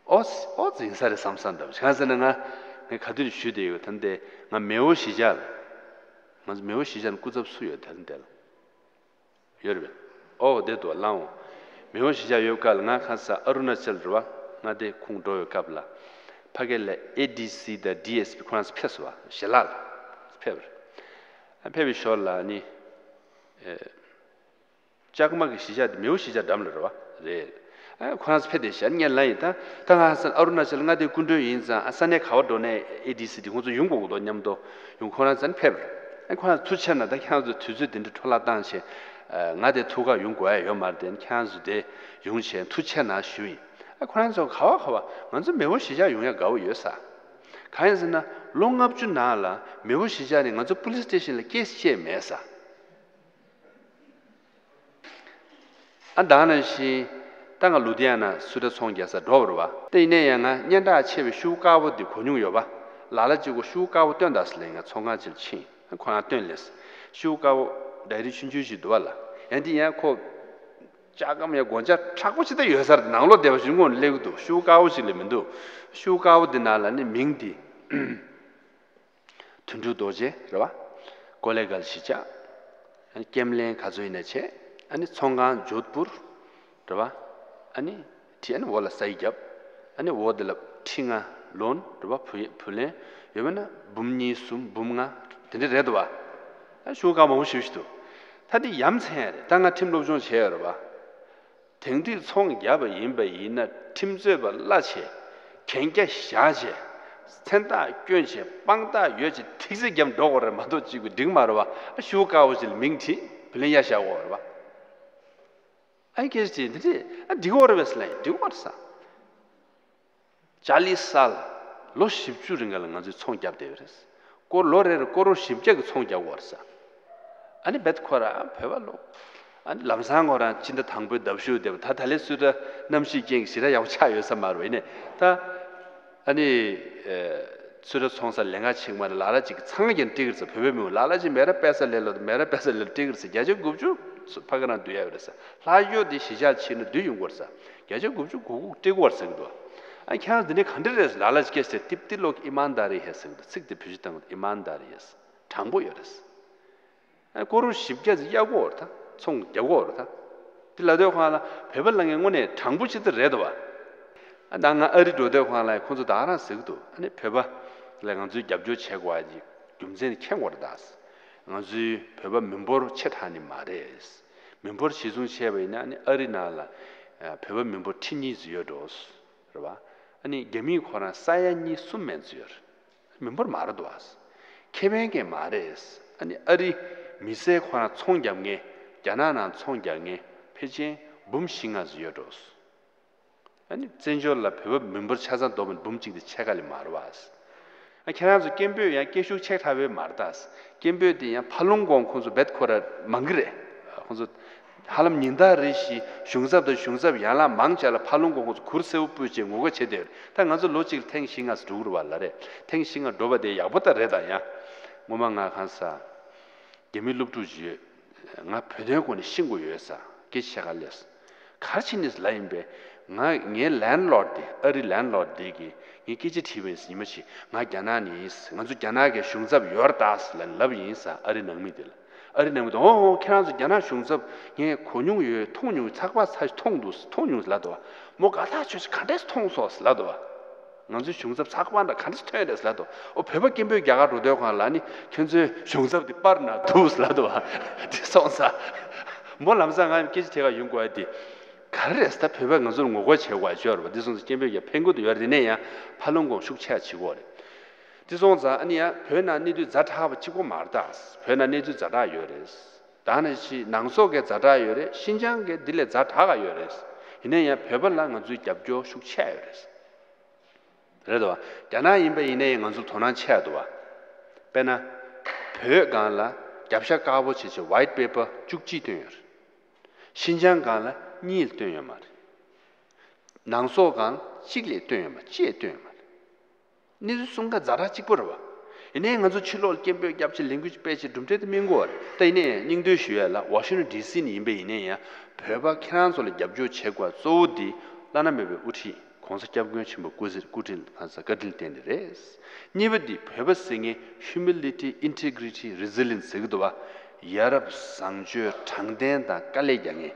ཨོ་ཙི་ཨོ་ཙི་ཡིན་ས་རེད་བསམ་བསམ་འདྲ་བོ། གང་ཟེར་ན་ང་ངས་ག་དུས་ཞུས་བསྡད་ཡོད། ད་འདི་ང་མེའོ་གཞིས་ཆགས་ལ། ང་ཚོ་མེའོ་གཞིས་ཆགས་ནས་སྐུ་ཚབ་སུ་ཡོད་ད་ལྟ་འདི་ལ། ཡོད་རེད་པས། ཨོ་བསྡད་འདུག་བ། ལགས་འོང་། མེའོ་གཞིས་ཆགས་ཡོད་སྐབས་ལ་ང་ཁ་ས་ཨ་རུ་ན་ཅལ་རེད་པ། ང་དེ་ཁོང་འགྲོ་ཡོད་སྐབས་ལ། ཕ་གི་ལ་ཨེ་ཌི་སི་དང་ཌི་ཨེས་པི་ཁོ་རང་ཚོ་ཕེབས་སོང་བ། ཞལ་ལག་ལ་ཕེབས་པ་རེད། ཨ། ཕེབས་པའི་ཞོར་ལ་ནི། ཨེ། ལྕགས་མ་གི་གཞིས་ཆགས་དེ་མེའོ་གཞིས་ཆགས་འགྲམ་ལ་རེད་པ། རེད། ཨ། ཁོ་རང་ཚོ་ཕེབས་བསྡད་ཤག་ངས་ལབ་ཡིན། ད་ད་ང་ས་ཨ་རུ་ན་ཅལ་ལ་ང་དེ་སྐུ་མགྲོན་ཡིན་ཙང་། ཨ། ས་གནས་ག་པར་འགྲོ་ནའི་ཨེ་ཌི་སི་དེ་ཁོང་ཚོ་ཡོང་དགོས་ཀྱི་འདུག་མཉམ་དུ་ཡོང་། ཁོ་རང་ཚོ་ནི་ཕེབས་རེད། ཨ། ཁོ་རང་ཚོ་ཐུགས་རྗེ་ཆེ་གནང་། ད་ཁྱེད་རང་ཚོ་དུས་ཚོད་དེ་འདྲ་འཕྲོ་བརླག་བཏང་བྱས། ཨ། ང་དེ་ཐུག་ག་ཡོང་དགོས་ཡ་ཡོད་མ་རེད་དེ། ཁྱེད་རང་ཚོ་དེ་ཡོང་བྱས་ཐུགས་རྗེ་ཆེ་གནང་ཞུ་ཡིན། ཨ། ཁོ་རང་ཚོ་ག་པར་ག་པར། ང་ཚོ་མེའོ་གཞིས་ཆགས་ཡོང་ཡ་དགའ་པོ་ཡོད་ས། གང་ཡིན་ཟེར་ན་ལོ་ལྔ་བཅུ་ནང་ལ་མེའོ་གཞིས་ཆགས་ནས་ང་ཚོ་པུ་ལིས་སི་ཊེ་ཤན་ལ་སྐད་ཆ་བཤད་མེད་ས། ཨ། ད་ནང་བཞིན་ད་ང་ལུ་དྷི་ཡ་ན་སུ་ཊར་ཚོང་རྒྱག་སར་འགྲོ་བ་རེད་པ། དེ་ཡིན་ནའི་ཡང་ང་སྙན་གྲགས་ཆེ་བའི་ཤུ་གུ་དཀར་པོ་འདི་གོ་མྱོང་ཡོད་པ། ལ་ལ་གཅིག་གོ་ཤུ་གུ་དཀར་པོ་སྟོན་དང་ཟེར་ལབ་ཡིན། ང་ཚོང་ཁང་ཅིག་ལ་ཕྱིན། ཁོ་རང་སྟོན་ལེ་ཟེར། ཤུ་གུ་དཀར་པོ་ཌའི་རི་ཆུང་ཆུང་ཞིག་འདུག་པ་ལ། ཡང་འདི་ཡང་ཁོ་ལྕགས་སྒམ་ཡང་སྒོ་ལྕགས་མཁྲེགས་པོ་ཅིག་ད་ཡོད་ས་རེད། ནང་ལོགས་བསྡད་པ་ཞིག་སྔོན་ནས་སླེབས་ཀྱི་འདུག་ཤུ་གུ་དཀར་པོ་ཞིག་ལས་མི་འདུག་ཤུ་གུ་དཀར་པོ་འདི་ནང་ལ་ནི་མིང་འདི། དོན་གྲུབ་རྡོ་རྗེ་རེད་པ། ཀོ་ལེ་གལ་གཞིས་ཆགས། ཨ་ནི་སྐྱེམ་ལེན་ག་ཚོད་ཡིན་ན་བྱས། ཨ་ནི་ཚོང་ཁང་ཇོད་པུར་རེད་པ། ཨ་ནི་ཁྲི། ཨ་ནི་འོག་ལ་ས་ཡིག་བརྒྱབ། ཨ་ནི་འོག་དེ་ལ་ཁྲི་ལྔ་ལོན་རེད་པ། བུ་བུ་ལོན་ཡོད་མེད་ན་འབུམ་གཉིས་གསུམ་འབུམ་ལྔ་དེ་འདྲ་རེད་འདུག་པ། ཨ། ཤུ་གུ་དཀར་པོ་མང་པོ་ཞེ་པོ་ཞིག་འདུག་ད་འདི་ཡ་མཚན་རེད། ད་ང་ཁྲིམས་སློབ་སྦྱོང་བྱས་ཡོད་རེད་པ། དེང་དུས་ཚོང་བརྒྱབ་པ་ཡིན་པ་ཡིན་ན་ཁྲིམས་རྩོད་པ་གླ་བྱས། གན་རྒྱ་བཞག་བྱས། མཚན་རྟགས་བསྐྱོན་བྱས། དཔང་རྟགས་ཡོད་བྱས། ཐིག་ཚད་བརྒྱབ་འགྲོ་དགོས་རེད་མ་གཏོགས་གཅིག་པུ་འགྲིག་མ་རེད་པ། ཨ། ཤུ་གུ་དཀར་པོ་ཅིག་ལ་མིང་བྲིས། བུ་ལོན་གཡར་བཞག་དགོས་རེད་པ། ཨ། སྐད་ཆ་དྲིས། འདི་འདྲས་ཨ་འགྲིག་གི་ཡོད་རེད་པས་ཟེར་ལབ་ཡིན། འགྲིག་གི་ཡོད་རེད་ཟེར། ཅཱ་ལི་སཱལ། ལོ་བཞི་བཅུ་རིང་ག་ལ་ང་ཚོས་ཚོང་བརྒྱབ་བསྡད་ཡོད་རེད། སྐོར་ལོ་རེར་ཀོ་རོར་བཞི་བརྒྱ་གི་ཚོང་རྒྱག་དགོས་རེད་ཟེར། ཨ་ནི་རྦད་ཁོ་རང་བོད་པ་ལོ། ཨ་ནི་ལམ་སང་ཁོ་རང་སྤྱི་ཟླ་དང་པོའི་ཟླ་བཞུགས་བསྡད་པ། ད་ད་ལན་སུ་ཊར་གནམ་གཤིས་རྐྱེན་གྱིས་ཞེ་དྲག་ཡག་པོ་ཆགས་ཡོད་ས་མ་རེད་པ། ཡིན་ནའི་ད། ཨ་ནི་ཨེ། སུ་ཊར་ཚོང་ས་ལེན་ག་ཕྱིན་མ་རེད། ལ་ལ་ཅིག་གིས་ཚང་མ་ཀྱང་སྤྲད་ཀྱི་རེད་ཟེར། བོད་པའི་མི་ལ་ལ་ཅིག་མེ་ར་པེ་ས་ལེ་ལོ། མེ་ར་པེ་ས་ལེ་ལོ་སྤྲད་ཀྱི་རེད་ཟེར། བརྒྱ་ཆ་དགུ་བཅུ་ཕ་གི་རང་བསྡུ་ཡ་ཡོད་རེད་ཟེར། ལྷག་ཡོད་དེ་གཞིས་ཆགས་ཕྱིན་ན་བསྡུ་ཡོང་གི་རེད་ཟེར། བརྒྱ་ཆ་དགུ་བཅུ་གོ་དགུ་སྤྲད་ཀྱི་ཡོད་རེད་ཟེར་གྱི་འདུག་ཨ། ཁྱེད་རང་འདི་ནས་ག་འདྲ་རེད་ཟེར། ལ་ལ་ཅིག་སྐད་ཆ་དྲིས། ཏིབ་ཏི་ལོག་ཨི་མན་དཱ་རི་ཧེ་ཟེར་གྱི་འདུག་ཚིག་དེ་བེད་སྤྱོད་བཏང་གི་འདུག་ཨི་མན་དཱ་རི་ཧེ་ཟེར། དྲང་པོ་ཡོད་རེད་ཟེར། ཨ། ཀོ་རོར་བཞི་བརྒྱ་ཙམ་གཡར་དགོས་རེད་ད། ཚོང་རྒྱག་དགོས་རེད་ད། དེ་ལབ་དུས་སྒང་ལ་བོད་པ་ལབ་མཁན་དངོས་གནས་དྲང་པོ་ཅིག་ད་རེད་འདུག་པ། ཨ། ད་ང་ཨ་རི་འགྲོ་དུས་སྒང་ལ་ཁོང་ཚོ་ད་ག་རང་ཟེར་གྱི་འདུག་ཨ་ནི་བོད་པ་ལ་ང་ཚོས་རྒྱབ་སྐྱོར་བྱེད་དགོས་པ་ཅིག་རྒྱུ་མཚན་མཁྱེན་དགོས་རེད་ད། ང་ཚོའི་བོད་པ་མི་འབོར་ཆེ་དྲགས་ནི་མ་རེད། མི་འབོར་གཞི་བཟུང་བྱས་པ་ཡིན་ན་ཨ་ནི་ཨ་རི་ནང་ལ་ཨ་བོད་པ་མི་འབོར་ཁྲི་གཉིས་ཙམ་ཡོད་འགྲོ། རེད་བ། ཨ་ནི་རྒྱ་མི་ཁོ་རང་ས་ཡ་གཉིས་གསུམ་མན་ཙམ་ཡོད་རེད། མི་འབོར་མང་རུ་འདུག་ཨ། ཁེ་ཕན་གྱི་མ་རེད། ཨ་ནི་ཨ་རི་མི་སེར་ཁོ་རང་ཚོང་རྒྱག་མཁན། རྒྱ་ནག་ནང་ཚོང་རྒྱག་མཁན་ཕལ་ཆེར་འབུམ་བཞི་ལྔ་ཙམ་ཡོད་འགྲོ། ཨ་ནི་བཙན་བྱོལ་ལ་བོད་པ་མི་འབོར་ཆ་ཚང་བསྡོམས་ན་འབུམ་གཅིག་དང་ཕྱེད་ཀ་ལས་མང་རུ་བ། ཨ་ཁྱེད་རང་ཚོ་སྐད་འབོད་ཡང་སྐད་ཤུགས་ཆེ་དྲགས་པས་མ་རེད་ད། སྐད་འབོད་དེ་ཡང་ཕ་ལུང་གོང་ཁོང་ཚོ་བེད་ཁོ་ར་མང་གི་རེད། ཁོང་ཚོ་ཧ་ལམ་ཉིན་ལྟར་རེ་བཞིན་གཞུང་ཚབ་དང་གཞུང་ཚབ་ཡན་ལག་མང་ཆེ་ལ་ཕ་ལུང་གོང་ཁོང་ཚོ་གུར་སེར་པོ་སྤོས་བྱས་ངོ་རྒོལ་བྱེད་བསྡད་ཡོད་རེད། ད་ང་ཚོ་ལོ་གཅིག་ལ་ཐེངས་བཞི་ལྔ་ཙམ་འགྲོ་གི་རེད་བ་ལ་རེད། ཐེངས་བཞི་ལྔ་འགྲོ་བ་དེ་ཡག་པོ་ད་རེད་ད་ཡང་། ངོ་མ་ང་གང་ཟག་རྒྱ་མི་སློབ་ཕྲུག་ཅིག་ཡོད། ང་བོད་དོན་སྐོར་ནས་ཤེས་དགོས་ཡོད་ས་སྐད་ཆ་བཤད་ག་སླེབས། ག་རེ་བྱས་ནས་ལབ་ཡིན་པས། ང་ངའི་ལན་ལོར་དེ་ཨ་རི་ལན་ལོར་དེ་གིས་ངས་སྐད་ཆ་དྲིས་པ་ཡིན་ཟེར། ཉི་མ་ཞིག་ང་རྒྱ་ནག་ནས་ཡིན་ཟེར། ང་ཚོ་རྒྱ་ནག་གི་གཞུང་ཚབ་ཡོད་རེད་ད་ཟེར་ལབ་ལབ་ཡིན་ཟེར་ཨ་རི་ནང་མི་དེ་ལ། ཨ་རི་ནང་མི་དེ་ཨོ་ཨོ་ཁྱེད་རང་ཚོ་རྒྱ་ནག་གཞུང་ཚབ་ངས་གོ་མྱོང་ཡོད། མཐོང་མྱོང་། ཚགས་པར་ཚ་མཐོང་འདུག་མཐོང་མྱོང་ཟེར་ལབ་འདུག་བ། མོ་དགའ་ཐག་ཆོད་ཅིག་ག་འདྲས་མཐོང་སོང་ཟེར་ལབ་འདུག་བ། ང་ཚོའི་གཞུང་ཚབ་ཚགས་པར་འདྲ་ག་འདྲས་ཐོན་རེད་ཟེར་ལབ་འདུག་ཨོ་བོད་པ་སྐད་འབོད་རྒྱག་ག་འགྲོ་དུས་སྒང་ལ་ནི་ཁྱོད་ཚོའི་གཞུང་ཚབ་དེ་པར་ནང་འདུག་ཟེར་ལབ་འདུག་བ། དེ་སོང་ཙང་མོ་ལམ་སང་ང་སྐད་ཆ་དྲི་ག་ཡོང་དགོས་ཡ་དེ་ག་རེ་རེད་ཟེར། ད་བོད་པས་ང་ཚོར་ངོ་རྒོལ་བྱེད་དགོས་ཡ་ཅིག་ཡོད་རེད་བ། དེ་སོང་ཙང་སྐད་འབོད་རྒྱག་ཕན་གྱི་ཡོད་རེད། དེ་ནས་ཡང་ཕ་ལུང་གོང་ཤུགས་ཆེ་བྱེད་དགོས་རེད། དེ་སོང་ཙང་ཨ་ནི་ཡང་བོད་ནང་གནས་ཚུལ་ཛ་དྲག་པ་གཅིག་པོ་མ་རེད་ད། བོད་ནང་གནས་ཚུལ་ཛ་དྲག་ཡོད་རེད། ད་ནི་ཕྱི་ནང་སོག་གི་ཛ་དྲག་ཡོད་རེད། ཤིན་ཅང་གི་འདི་ལས་ཛ་དྲག་ག་ཡོད་རེད། ཡིན་ན་ཡང་བོད་པ་ལ་ང་ཚོའི་རྒྱབ་སྐྱོར་ཤུགས་ཆེ་ཡོད་རེད། རེད་དོ། རྒྱ་ནག་ཡིན་པ་ཡིན་ན་ཡང་ང་ཚོར་དོ་སྣང་ཆེ་འདུག་བ། དཔེར་ན། བོད་སྒང་ལ་རྒྱབ་ཤ་དཀར་པོ་བྱས་བྱས་White Paper་བཅུ་གཅིག་བཏོན་ཡོད་རེད། ཤིན་ཅང་སྒང་ལ་གཉིས་བཏོན་ཡོད་མ་རེད། ནང་སོག་སྒང་གཅིག་ལས་བཏོན་ཡོད་མ་རེད། གཅིག་བཏོན་ཡོད་མ་རེད། གནས་ཚུལ་གསུམ་ཀ་ཛ་དྲག་གཅིག་པ་རེད་བ། ཡིན་ནའི་ང་ཚོ་ཕྱི་ལོགས་ལ་སྐད་འབོད་རྒྱབ་ཆེད་ལས་འགུལ་ཅིག་སྤེལ་ཆེད་གྲུབ་འབྲས་དེ་སྨིན་གྱི་ཡོད་རེད། ད་ཡིན་ནའི་སྙིང་འདོད་ཞུ་ཡ་ལ་ཝ་ཤིང་ཊོན་ཌི་སི་ནས་ཡིན་པ་ཡིན་ནའི་ཡང་བོད་པ་ཁྱེད་རང་ཚོ་ལ་རྒྱབ་སྐྱོར་བྱེད་དགོས་གཙོ་བོ་འདི་བླ་ན་མེད་པའི་དབུ་ཁྲིད་༸གོང་ས་༸སྐྱབས་མགོན་ཆེན་པོ་སྐུ་ཚེ་སྐུ་ཕྲེང་ལ་གང་ཟག་བཀའ་དྲིན་བརྟེན་ནས་རེད། གཉིས་པ་འདི་བོད་པ་ཟེར་མཁན་Humility, Integrity, Resilience་ཟེར་གྱི་འདུག་བ། ཡ་རབས་བཟང་སྤྱོད་དྲང་བདེན་དང་དཀའ་ལས་རྒྱག་མཁན་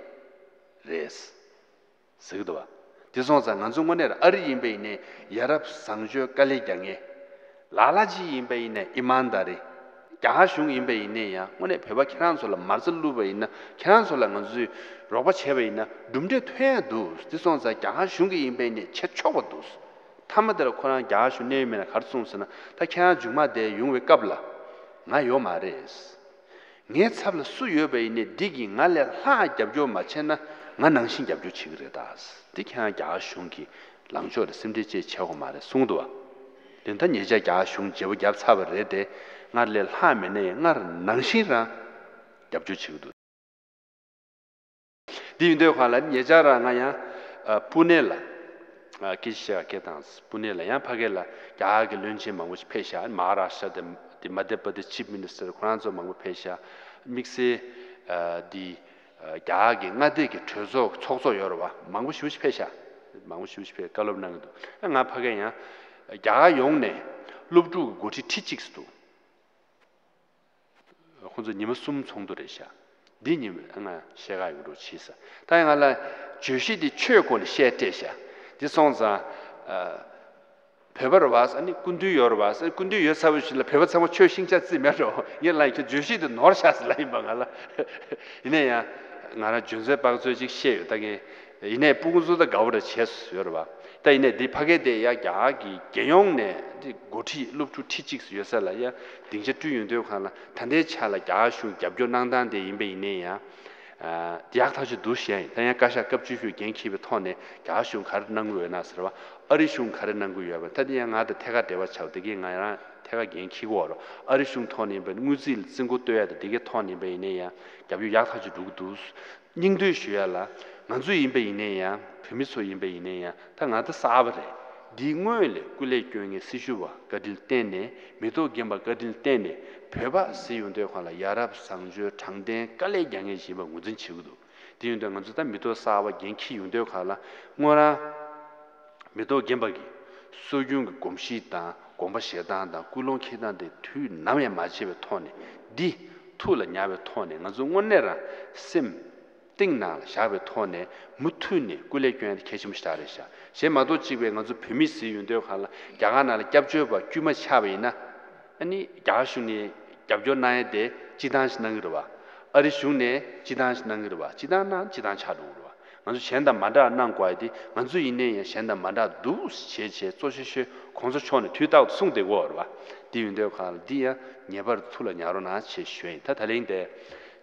རེད། ཟེར་གྱི་འདུག་བ། དེ་སོང་ཙང་ང་ཚོ་དངོས་གནས་ཨ་རི་ཡིན་པ་ཡིན་ནའི་ཡ་རབས་བཟང་སྤྱོད་དཀའ་ལས་རྒྱག་མཁན། ལ་ལ་ཅིག་ཡིན་པ་ཡིན་ནའི་ཨི་མཱན་དཱ་རི། རྒྱ་གར་གཞུང་ཡིན་པ་ཡིན་ནའི་ཡང་དངོས་གནས་བོད་པ་ཁྱེད་རང་ཚོ་ལ་མ་རྩ་བླུགས་པ་ཡིན་ན་ཁྱེད་རང་ཚོ་ལ་ང་ཚོས་རོགས་པ་བྱས་པ་ཡིན་ན་གྲུབ་འབྲས་ཐོན་ཡ་འདུག་དེ་སོང་ཙང་རྒྱ་གར་གཞུང་གི་ཡིན་པ་ཡིན་ནའི་བྱེད་ཆོག་པ་འདུག་མཐའ་མ་དེ་ལ་ཁོ་རང་རྒྱ་གར་གཞུང་གནད་ཡོད་མི་སྣ་ག་རེ་གསུངས་ཟེར་ན། ད་ཁྱེད་རང་མཇུག་མ་དེ་ཡོང་བའི་སྐབས་ལ་ང་ཡོད་མ་རེད། ངའི་ཚབ་ལ་སུ་ཡོད་པ་ཡིན་ནའི་འདི་གིས་ང་ལས་ལྷག་རྒྱབ་སྐྱོར་མ་བྱས་ན་ང་ནང་བཞིན་རྒྱབ་སྐྱོར་བྱེད་ཀྱི་རེད་ད། འདི་ཁྱེད་རང་རྒྱ་གར་གཞུང་གི་ལངས་ཕྱོགས་ལ་སེམས་ཁྲལ་ཅིག་བྱེད་དགོས་མ་རེད་གསུངས་འདུག་བ། དེ་ད་ཉེ་ཆར་རྒྱ་གར་གཞུང་བརྗེ་པོ་བརྒྱབ་ཚར་བ་རེད་དེ། སྔར་ལས་ལྷག་མེད་ན་ཡང་སྔར་ནང་བཞིན་རང་རྒྱབ་སྐྱོར་བྱེད་ཀྱི་འདུག་འདི་ཡིན་དུས་གང་ལ་ཉེ་ཆར་རང་ང་ཡང་ཨ་པུ་ནེ་ལ་ཨ་སྐད་ཆ་བཤད་སྐད་བཏང་། པུ་ནེ་ལ་ཡང་ཕ་གི་ལ་རྒྱ་གར་གྱི་བློན་ཆེན་མང་པོ་ཞིག་ཕེབས་ཤག་མ་ཧཱ་རཱ་ཤ་ཊ་དེ་དེ་མ་དྷྱ་པ་དེ་ཤི་ཕི་མི་ནི་སི་ཊར་ཁོ་རང་ཚོ་མང་པོ་ཕེབས་ཤག་དམིགས་བསལ་ཨ་འདི་ཨ་རྒྱ་གར་གྱི་མངའ་སྡེ་གི་གྲོས་ཚོགས་ཚོགས་གཙོ་ཡོད་རེད་བ། མང་པོ་ཞེ་པོ་ཞིག་ཕེབས་ཤག་མང་པོ་ཞེ་པོ་ཞིག་ཕེབས་བཀའ་སློབ་གནང་གི་འདུག་ཨ་ང་ཕ་གི་ཡང་རྒྱ་གར་ཡོངས་ནས་སློབ་ཕྲུག་གི་འགོ་ཁྲིད་ཁྲི་གཅིག་ཙམ་འདུག་ཁོང་ཚོ་ཉི་མ་གསུམ་ཚོགས་འདུ་རེད་ཤག་འདི་ཉིན་ང་བཤད་ག་ཡོང་འགྲོ་བྱས་ས། ད་ཡང་ང་ལ་བརྗོད་གཞི་འདི་ཆོས་སྐོར་ནས་བཤད་སྤྲད་ཤག་འདི་སོང་ཙང་ཨ་བོད་པ་རེད་བ་ཟེར། ཨ་ནི་སྐུ་མདུན་ཡོད་རེད་བ་ཟེར། སྐུ་མདུན་ཡོད་ཚར་བའི་ཤུལ་ལ་བོད་པ་ཚང་མ་ཆོས་ཤེས་བྱ་རྩིས་མེད་འགྲོ། ངས་ལབ་ཡིན། ཁྱོད་བརྗོད་གཞི་འདི་ནོར་ཤག་ཟེར་ལབ་ཡིན་པ་ང་ལ། ཡིན་ན་ཡང་ང་རང་འཇོན་ཚོད་དཔག་ཚོད་ཅིག་བཤད་ཡོད་ད་གིན། ཡིན་ནའི་སྤུ་གུ་ཚོ་ད་དགའ་བོ་ར་བྱས་ཡོད་རེད་བ། ད་ཡིན་ནའི་འདི་ཕ་གི་དེ་ཡ་རྒྱ་གར་གྱི་རྒྱལ་ཡོངས་ནས་འདི་འགོ་ཁྲིད་སློབ་ཕྲུག་ཁྲི་གཅིག་ཙམ་ཡོད་ས་ལ་ཡ་སྡིངས་ཆ་བསྐྲུན་ཡོང་དུས་གང་ལ་ད་ལྟའི་ཆ་ལ་རྒྱ་གར་གཞུང་རྒྱབ་སྐྱོར་གནང་སྟངས་དེ་ཡིན་པ་ཡིན་ནའི་ཡང་ཨ་ཡག་ཐག་ཆོད་འདུག་བཤད་ཡིན། ད་ཡང་བཀའ་ཤག་སྐབས་བཅུ་བཞི་པའི་འགན་འཁྱེར་བའི་ཐོག་ནས་རྒྱ་གར་གཞུང་ག་རེ་གནང་གི་ཡོད་ན་ཟེར་བ། ཨ་རི་གཞུང་ག་རེ་གནང་གི་ཡོད་པ། ད་དེ་ཡང་ང་དང་ཐད་ཀར་འབྲེལ་བ་ཆགས་དེ་གིན་ང་རང་ཐད་ཀར་འགན་འཁྱེར་གི་ཡོད་རེད། ཨ་རི་གཞུང་ཐོག་ནས་ཡིན་པ་དངུལ་རྩིས་ལ་རྩིས་འགོ་གཏོད་ཡ་དང་དེ་གའི་ཐོག་ནས་ཡིན་པ་ཡིན་ནའི་ཡང་རྒྱབ་སྐྱོར་ཡག་ཐག་ཆོད་འགྲོ་གི་འདུག་སྙིང་བསྡུས་ཞུ་ཡ་ལ། ང་ཚོ་ཡིན་པ་ཡིན་ནའི་ཡང་། བོད་མི་ཚོ་ཡིན་པ་ཡིན་ནའི་ཡང་། ད་ང་ད་གསར་པ་རེད། འདིའི་སྔོན་ལ་སྐུ་ལས་སྐྱོན་མཁན་སྲི་ཞུ་བ་བཀའ་དྲིན་བརྟེན་ནས། མི་ཐོག་རྒན་པ་བཀའ་དྲིན་བརྟེན་ནས། བོད་པ་ཟེར་ཡོང་དུས་གང་ལ་ཡ་རབས་བཟང་སྤྱོད་དྲང་བདེན་དཀའ་ལས་རྒྱག་མཁན་ཞིག་ཡིན་པ་ངོས་འཛིན་བྱེད་ཀྱི་འདུག་དེ་ཡོང་དུས་ང་ཚོ་ད་མི་ཐོག་གསར་པ་འགན་འཁྱེར་ཡོང་དུས་གང་ལ་དངོས་རང་མི་ཐོག་རྒན་པ་གི་སྲོལ་རྒྱུན་གྱི་གོམས་གཤིས་དང་དགོངས་པ་བཞེས་སྟངས་དང་ཀུན་སློང་འཁྱེར་སྟངས་དེ་དུས་ནམ་ཡང་མ་བརྗེད་པའི་ཐོག་ནས། འདི་ཐུགས་ལ་ཉར་བའི་ཐོག་ནས། ང་ཚོ་དངོས་གནས་རང་སེམས་གཏིང་ནང་ལ་བཞག་པའི་ཐོག་ནས་མུ་མཐུད་ནས་སྐུ་ལས་སྐྱོན་ཡ་དེ་གལ་ཆེན་པོ་ཞེ་དྲག་རེད་ཤག་གཞན་མ་གཏོགས་གཅིག་པའི་ང་ཚོ་བོད་མི་ཟེར་ཡོང་དུས་གང་ལ་རྒྱ་གར་ནང་ལ་སྐྱབས་བཅོལ་བ་དཀྱུས་མ་ཆགས་པ་ཡིན་ན། ཨ་ནི་རྒྱ་གར་གཞུང་ནས་རྒྱབ་སྐྱོར་གནང་ཡ་དེ་སྤྱི་བཏང་ཞིག་གནང་གི་རེད་བ། ཨ་རི་གཞུང་ནས་སྤྱི་བཏང་ཞིག་གནང་གི་རེད་བ། སྤྱི་བཏང་གནང་སྤྱི་བཏང་ཆགས་འགྲོ་གི་རེད་བ། ང་ཚོ་གཞན་དང་མ་འདྲ་གནང་དགོས་ཡ་དེ། ང་ཚོ་ཡིན་ནའི་ཡང་གཞན་དང་མ་འདྲ་འདུག་བྱས་བྱས་གཙོ་ཆེ་ཤོས་གོང་ས་མཆོག་ནས་དུས་རྟག་ཏུ་གསུངས་བསྡད་ཀྱི་ཡོད་རེད་བ། དེ་ཡིན་དུས་གང་ལ་འདི་ཡང་ངེས་པར་དུ་ཐུགས་ལ་ཉར་རོགས་གནང་བྱས་ཞུ་ཡ་ཡིན། ད་ད་ལན་དེ་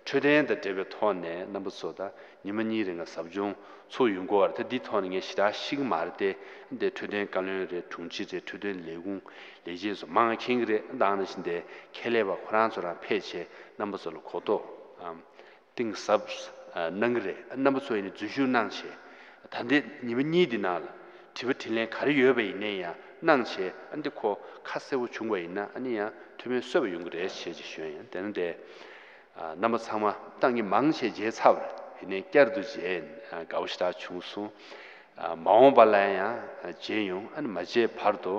འཕྲོད་བསྟེན་དང་འབྲེལ་བའི་ཐོག་ནས་རྣམ་པ་ཚོ་ད་ཉི་མ་གཉིས་རིང་ག་ཟབ་སྦྱོང་ཚུགས་ཡོང་གི་ཡོད་རེད། ད་འདིའི་ཐོག་ནས་ངས་ཞེ་དྲག་ཤེས་ཀྱི་མ་རེད་དེ། འདི་འཕྲོད་བསྟེན་བཀའ་བློན་རེད། དྲུང་ཆེ་རེད། འཕྲོད་བསྟེན་ལས་ཁུངས་ལས་བྱེད་ཚོ་མང་མཁྱེན་གྱི་རེད། ད་ནང་བཞིན་དེ་ཁྱད་ལས་པ་ཁོ་རང་ཚོ་རང་ཕེབས་བྱས་རྣམ་པ་ཚོ་ལ་གོ་རྟོགས་གཏིང་ཟབ་གནང་གི་རེད། རྣམ་པ་ཚོ་ཡིན་ནའི་འཛུལ་ཞུགས་གནང་བྱས། ད་ལྟའི་ཉི་མ་གཉིས་འདི་ནང་ལ་དྲི་བ་དྲིས་ལན་ག་རེ་ཡོད་པ་ཡིན་ནའི་ཡང་གནང་བྱས། ཨ་འདི་ཁོ་ཁ་གསལ་པོ་བྱུང་བ་ཡིན་ན་ཨ་ནི་ཡང་མཐུ་མེད་གསོད་པ་ཡོང་གི་རེད་ཞེས་ཅིག་ཞུ་ཡ་ཡིན། དེ་ནི་དེ་རྣམ་པ་ཚང་མ་ཏང་གི་མང་ཆེ་མཇལ་ཚར་བ་རེད། ཡིན་ནའི་བསྐྱར་དུ་མཇལ་དགའ་པོ་ཞེ་དྲག་བྱུང་སོང་། མ་འོངས་པ་ལ་ཡང་མཇལ་ཡོང་། ཨ་ནི་མ་མཇལ་བར་དུ་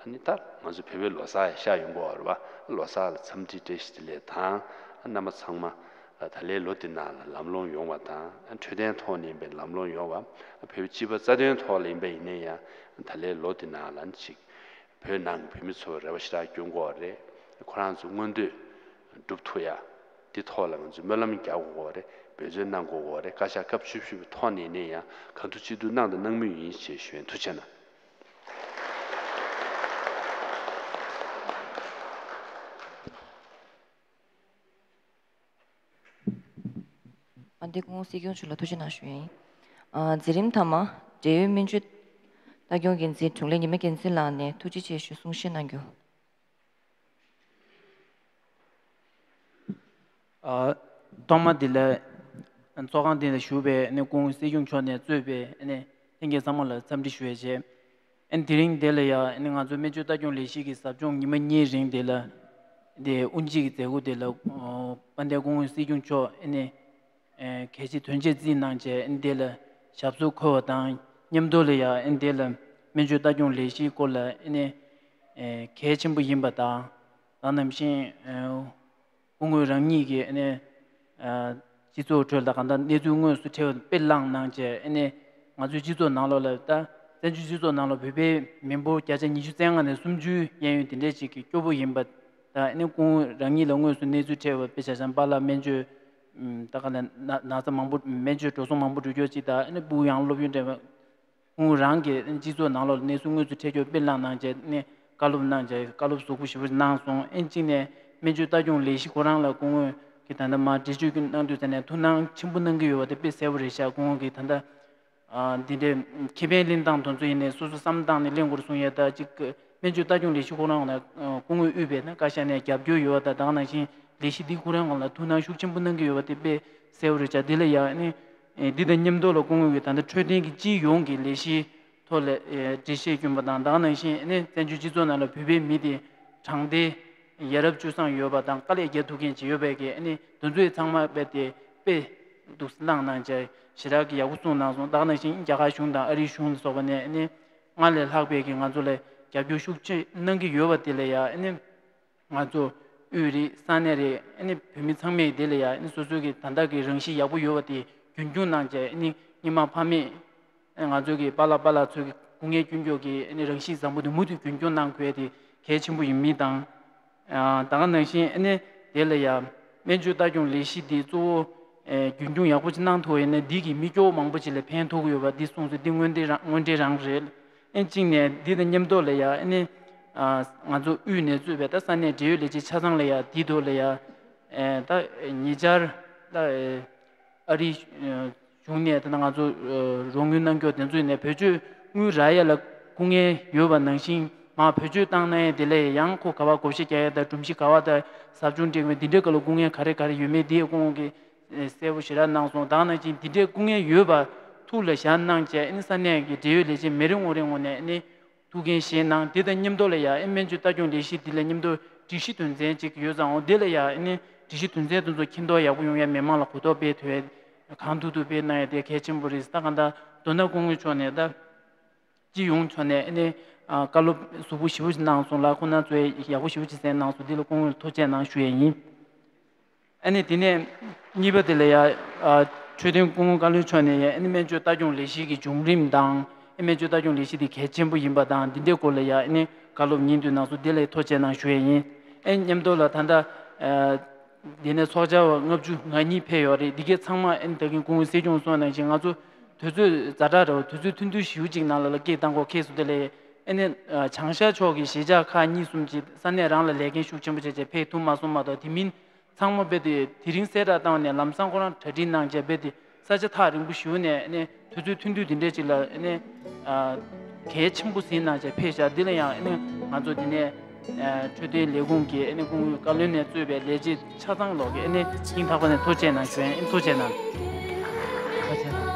ཨ་ནི་ད་ང་ཚོ་བོད་པའི་ལོ་གསར་ཡང་ཤར་ཡོང་གི་ཡོད་རེད་བ། ལོ་གསར་ལ་འཚམས་འདྲི་བཀྲ་ཤིས་བདེ་ལེགས་དང་། རྣམ་པ་ཚང་མ་ད་ལོའི་ལོ་འདི་ནང་ལ་ལམ་ལྷོང་ཡོང་བ་དང་། འཕྲོད་བསྟེན་ཐོག་ནས་ཡིན་པའི་ལམ་ལྷོང་ཡོང་བ། བོད་པའི་སྤྱི་པ་རྩ་དོན་ཐོག་ལ་ཡིན་པ་ཡིན་ནའི་ཡང་ད་ལོའི་ལོ་འདི་ནང་ལ་ཅིག་བོད་ནང་གི་བོད་མི་ཚོ་རེ་བ་ཞེ་དྲག་སྐྱོན་གྱི་ཡོད་རེད། ཁོ་རང་ཚོའི་མངོན་འདོད་སྒྲུབ་ཐུབ་ཡ་འདི་ཐོག་ལ་ང་ཚོས་སྨོན་ལམ་རྒྱག་དགོས་ཀྱི་ཡོད་རེད། འབད་བརྩོན་གནང་དགོས་ཀྱི་ཡོད་རེད། བཀའ་ཤག་སྐབས་བཅུ་བཞི་པའི་ཐོག་ནས་ནས་ཡང་གང་ཐུབ་ཅི་ཐུབ་གནང་དང་གནང་མུས་ཡིན་ཞེས་ཞུ་ཡིན། ཐུགས་རྗེ་གནང་། ཨ་འདི་སྐུ་ངོ་སྲིད་སྐྱོང་མཆོག་ལ་ཐུགས་རྗེ་གནང་ཞུ་ཡིན། ཨ་མཛད་རིམ་མཐའ་མ་འབྲེལ་ཡོད་སྨན་བཅོས་ལྟ་སྐྱོང་འགན་འཛིན་དྲུང་ལས་ཉི་མ་རྒྱལ་མཚན་ལགས་ནས་ཐུགས་རྗེ་ཆེ་ཞུ་གསུང་བཤད་གནང་རྒྱུ། ཨ་ཐོག་མ་འདི་ལ་ཚོགས་ཁང་འདི་ལ་བཞུགས་པའི་ཨ་ནི་སྐུ་ངོ་སྲིད་སྐྱོང་མཆོག་ནས་གཙོས་པའི་ཨ་ནི་ལྷན་རྒྱས་ཚང་མ་ལ་འཚམས་འདྲི་ཞུ་ཡ་བྱས། ཨ་ནི་དེ་རིང་འདི་ལ་ཡ་ཨ་ནི་ང་ཚོ་སྨན་བཅོས་ལྟ་སྐྱོང་ལས་གཞི་གི་ཟབ་སྦྱོང་ཉི་མ་གཉིས་རིང་འདི་ལ་འདི་དབུ་འབྱེད་ཀྱི་མཛད་སྒོ་འདི་ལ་ཨོ་དཔལ་ལྡན་སྐུ་ངོ་སྲིད་སྐྱོང་མཆོག་ཨ་ནི་ཨེ་གལ་ཆེ་དོན་ཆེ་བརྩིས་གནང་བྱས་ཨ་ནི་འདི་ལ་ཞབས་སོར་འཁོད་པ་དང་མཉམ་དུ་ལ་ཡ་ཨ་ནི་འདི་ལ་སྨན་བཅོས་ལྟ་སྐྱོང་ལས་གཞིའི་སྐོར་ལ་ཨ་ནི་ཨེ་གལ་ཆེན་པོ་ཡིན་པ་དང་། དེ་ནང་བཞིན་ཨེ་སྐུ་ངོ་རང་ཉིད་ཀྱིས་ཨ་ནི་ཨ་སྤྱི་ཚོགས་ཁྲོད་ལ་གང་ལྟར་གནས་ཚུལ་དངོས་སུ་འཕྲད་པ་དཔེ་བླངས་གནང་བྱས། ཨ་ནི་ང་ཚོའི་སྤྱི་ཚོགས་ནང་ལོགས་ལ་ད་བཙན་བྱོལ་སྤྱི་ཚོགས་ནང་ལ་བོད་པའི་མི་འབོར་བརྒྱ་ཆ་ཉི་ཤུ་རྩ་ལྔ་ནས་སུམ་ཅུའི་གཡས་གཡོན་དེ་འདྲས་ཅིག་གི་སྐྱོ་པོ་ཡིན་པ། ད་ཨ་ནི་སྐུ་ངོ་རང་ཉིད་ལ་དངོས་སུ་གནས་ཚུལ་འཕྲད་པ་དཔེ་ཆ་བཞག་ན་པཱ་ལགས་སྨན་བཅོས་ད་ག་ནས་ན་ན་ཚ་མང་པོ་སྨན་བཅོས་འགྲོ་སོང་མང་པོ་འགྲོ་རྒྱུ་ཅིག་དང་། ཨ་ནི་སྤུ་གུ་ཡང་སློབ་ཡོན་སྤྲད་པ། ཁོང་རང་གིས་སྤྱི་ཚོགས་ནང་ལོགས་གནས་ཚུལ་དངོས་སུ་འཕྲད་རྒྱུ་དཔེ་བླངས་གནང་བྱས་ནས་བཀའ་སློབ་གནང་བྱས། བཀའ་སློབ་གཟུགས་པོ་ཞེ་པོ་གནང་སོང་། ཨེ་གཅིག་ནས་སྨན་བཅོས་ལྟ་སྐྱོང་ལས་གཞི་ཁོ་རང་ལ་སྐུ་ངོས་ཀྱིས་ད་ལྟ་མར་འགྲེལ་བརྗོད་ཀྱི་གནང་དུས་ཙམ་ནས་ཐུགས་སྣང་ཆེན་པོ་གནང་གི་ཡོད་པ་དེ་དཔེ་གསལ་པོ་རེད་ཤག་སྐུ་ངོ་གིས་ད་ལྟ་ཨ་འདི་འདྲའི་ཁེ་ཕན་ལེན་སྟངས་དེ་ཚོ་ཡིན་ནའི་སོ་སོ་བསམ་བློ་བཏང་ནས་ལེན་དགོས་རེད་གསུང་ཡས། ད་ཅིག་སྨན་བཅོས་ལྟ་སྐྱོང་ལས་གཞི་ཁོ་རང་ལ་སྐུ་ངོས་དབུས་པའི་ན་བཀའ་ཤག་ནས་རྒྱབ་སྐྱོར་ཡོད་པ་དང་། ད་ག་ནང་བཞིན་ལས་གཞི་འདི་ཁོ་རང་ལ་ཐུགས་སྣང་ཤུགས་ཆེན་པོ་གནང་གི་ཡོད་པ་དེ་དཔེ་གསལ་པོ་རེད་ཤག་འདི་ལ་ཡང་ཨ་ནི་ཨེ་འདི་དང་མཉམ་དུ་ལ་སྐུ་ངོས་ཀྱིས་ད་ལྟ་འཕྲོད་བསྟེན་གྱི་སྤྱི་ཡོངས་ཀྱི་ལས་གཞིའི་ཐོག་ལ་ཨེ་འགྲེལ་བཤད་བསྐྱོན་པ་དང་། ད་ག་ནང་བཞིན་ཨ་ནི་བཙན་བྱོལ་སྤྱི་ཚོགས་ནང་ལ་བོད་པའི་མི་དེ་དྲང་བདེན་ཡ་རབས་སྤྱོད་བཟང་ཡོད་པ་དང་དཀའ་ལས་རྒྱག་ཐུབ་མཁན་ཅིག་ཡོད་པའི་གི་ཨ་ནི་དེ་ཚོའི་ཚང་མ་རྦད་དེ་དཔེ་འདུག་སེ་བླངས་གནང་བྱས་ཞེ་དྲག་གི་ཡག་པོ་གསུངས་གནང་སོང་། ད་ག་ནང་བཞིན་རྒྱ་གར་གཞུང་དང་ཨ་རིའི་གཞུང་ལ་སོགས་པ་ནས་ཨ་ནི་སྔར་ལས་ལྷག་པའི་གི་ང་ཚོ་ལ་རྒྱབ་སྐྱོར་ཤུགས་ཆེ་གནང་གི་ཡོད་པ་དེ་ལ་ཡང་ཨ་ནི། ང་ཚོ་དབུས་རེད། ས་གནས་རེད། ཨ་ནི་བོད་མི་ཚང་མས་དེ་ལ་ཡང་ཨ་ནི་སོ་སོའི་གི་ད་ལྟ་གི་རང་གཤིས་ཡག་པོ་ཡོད་པ་དེ་རྒྱུན་སྐྱོང་གནང་བྱས། ཨ་ནི་སྔོན་མ་ཕ་མས་ཨ་ང་ཚོ་གི་པཱ་ལགས་པཱ་ལགས་ཚོའི་གི་སྐུ་ངལ་སྐྱོན་ཀྱོག་གི་ཨ་ནི་རང་གཤིས་བཟང་པོ་དེ་མུ་མཐུད་རྒྱུན་སྐྱོང་གནང་དགོས་དེ་གལ་ཆེན་པོ་ཡིན་མིན་དང་། ཨ་ད་ག་ནང་བཞིན་ཨ་ནི་དེ་ལ་ཡང་སྨན་བཅོས་ལྟ་སྐྱོང་ལས་གཞི་འདི་གཙོ་བོ་ཨ་རྒྱུན་སྐྱོང་ཡག་པོ་ཅིག་གནང་ཐུབ་པ་ཡིན་ན་འདི་གིས་མི་སྐྱོ་བོ་མང་པོ་ཅིག་ལ་ཕན་ཐོགས་ཀྱི་ཡོད་པ་འདི་གསུངས་སོང་། འདི་དངོས་འབྲེལ་རང་དངོས་འབྲེལ་རང་རེད། ཨེ་གཅིག་ནས་འདི་དང་མཉམ་དུ་ལ་ཡ་ཨེ་ནི་ང་ཚོ་དབུས་ནས་གཙོས་པའི་ད་ས་གནས་འབྲེལ་ཡོད་ལས་བྱེད་ཆ་ཚང་ལ་ཡ་འདི་ཐོག་ལ་ཡ་ཨེ་ད་ཉེ་ཆར་ད་ཨ་རིའི་གཞུང་ནས་ད་ང་ཚོ་རོགས་དངུལ་གནང་སྐྱོར་དེ་ཚོ་ནས་བེད་སྤྱོད་དངུལ་རག་ཡ་ལ་སྐུ་ངལ་ཡོད་པ་ནང་བཞིན་མར་བེད་སྤྱོད་བཏང་གནང་ཡ་དེ་ལ་ཡང་ཁོ་ག་བ་བགོ་བཤའ་རྒྱག་ཡ་དང་སྒྲོམ་གཞི་ག་བ་དང་ཟབ་སྦྱོང་སྤྲད་དགོས་འདི་འདྲའི་སྐོར་ལ་སྐུ་ངལ་ག་རེ་ག་རེ་ཡོད་མེད་འདི་ཡ་སྐུ་ངོ་གིས་གསལ་པོ་ཞེ་དྲག་གནང་སོང་། ད་ག་ནང་བཞིན་འདི་འདྲའི་སྐུ་ངལ་ཡོད་པ་ཐུགས་ལ་བཞག་གནང་བྱས་ཨ་ནི་ས་གནས་ཀྱི་འབྲེལ་ཡོད་ལས་བྱེད་མི་རེ་ངོ་རེ་ངོ་ནས་ཨ་ནི་ཐུགས་འགན་བཞེས་གནང་། དེ་དང་མཉམ་དུ་ལ་ཡ་ཨ་ནི་སྨན་བཅོས་ལྟ་སྐྱོང་ལས་གཞི་འདི་ལ་མཉམ་དུ་སྒྲིག་གཞི་དོན་ཚན་ཅིག་ཡོད་ཙང་འོ་དེ་ལ་ཡ་ཨ་ནི་སྒྲིག་གཞི་དོན་ཚན་དེ་ཚོ་མཁྱེན་རྟོགས་ཡག་པོ་ཡོང་ཡ་མི་མང་ལ་གོ་རྟོགས་སྤེལ་ཐུབ་ཡ་གང་ཐུབ་ཐུབ་སྤེལ་གནང་ཡ་དེ་གལ་ཆེན་པོ་རེད། ད་གང་ལྟར་མདོར་ན་སྐུ་ངོ་མཆོག་ནས་ད་སྤྱི་ཡོངས་ཕྱོགས་ནས་ཨ་ནི་བཀའ་སློབ་གཟུགས་པོ་ཞེ་པོ་ཅིག་གནང་སོང་ལ་ཁོང་རྣམ་ཚོས་ཡག་པོ་ཞེ་པོ་ཅིག་གསན་གནང་སོང་། འདི་ལ་སྐུ་ངོ་ལ་ཐུགས་རྗེ་གནང་ཞུ་ཡ་ཡིན། ཨ་ནི་དེ་ནས་གཉིས་པ་དེ་ལ་ཡ་ཨ་འཕྲོད་བསྟེན་སྐུ་ངོ་བཀའ་བློན་མཆོག་ནས་ཡ་ཨ་ནི་སྨན་བཅོས་ལྟ་སྐྱོང་ལས་གཞི་གི་བྱུང་རིམ་དང་ཨ་སྨན་བཅོས་ལྟ་སྐྱོང་ལས་གཞི་དེ་གལ་ཆེན་པོ་ཡིན་པ་དང་འདི་འདྲའི་སྐོར་ལ་ཡ་ཨ་ནི་བཀའ་སློབ་ཉན་དུས་ནང་སོ་དེ་ལ་ཐུགས་རྗེ་གནང་ཞུ་ཡ་ཡིན། ཨ་མཉམ་དུ་ལ་ད་ལྟ་ཨ་ དེ་ནས་ཚོགས་བཅར་བ་ལྔ་བཅུ་ང་གཉིས་ཕེབས་ཡོད་རེད། འདི་གའི་ཚང་མ་ཨ་ནི་ད་གིན་སྐུ་ངོ་སྲིད་སྐྱོང་གསུངས་ནང་བཞིན་ང་ཚོ་དུས་ཚོད་ཛ་དྲག་རེད་བ། དུས་ཚོད་ཐུང་ཐུང་ཞེ་པོ་ཅིག་ནང་ལ་ལ་སྐད་བཏང་དགོས་ཁེལ་སོང་། དེ་ལས་ཨ་ནི་བྱང་ཤར་ཕྱོགས་ཀྱི་གཞིས་ཆགས་ཁག་གཉིས་གསུམ་ཅིག་ས་གནས་རང་ལ་ལས་འགན་ཤུགས་ཆེན་པོ་བྱས་བྱས་ཕེབས་ཐུབ་མ་སོང་མ་གཏོགས། དེ་མིན་ཚང་མ་རྦད་དེ་དེ་རིང་གསལ་བསྒྲགས་བཏང་ནས་ལམ་སང་ཁོ་རང་གྲ་སྒྲིག་གནང་བྱས་རྦད་དེ་ས་ཆ་ཐག་རིང་པོ་ཞིག་ནས་ཨ་ནི་དུས་ཚོད་ཐུང་ཐུང་དེ་འདྲས་ཅིག་ལ་ཨ་ནི་ཨ་གལ་ཆེན་པོ་ཟིན་གནང་བྱས་ཕེབས་ཤག་འདི་ལ་ཡང་ཨ་ནི་ང་ཚོ་འདི་ནས་ཨ་འཕྲོད་བསྟེན་ལས་ཁུངས་ཀྱི་ཨ་ནི་སྐུ་ངོ་བཀའ་བློན་ནས་གཙོས་པའི་ལས་བྱེད་ཆ་ཚང་ལོག་གིས་ཨ་ནི་སྙིང་ཐག་པ་ནས་ཐུགས་རྗེ་གནང་ཞུ་ཡིན། ཐུགས་རྗེ་གནང་། ཐུགས་རྗེ་གནང་།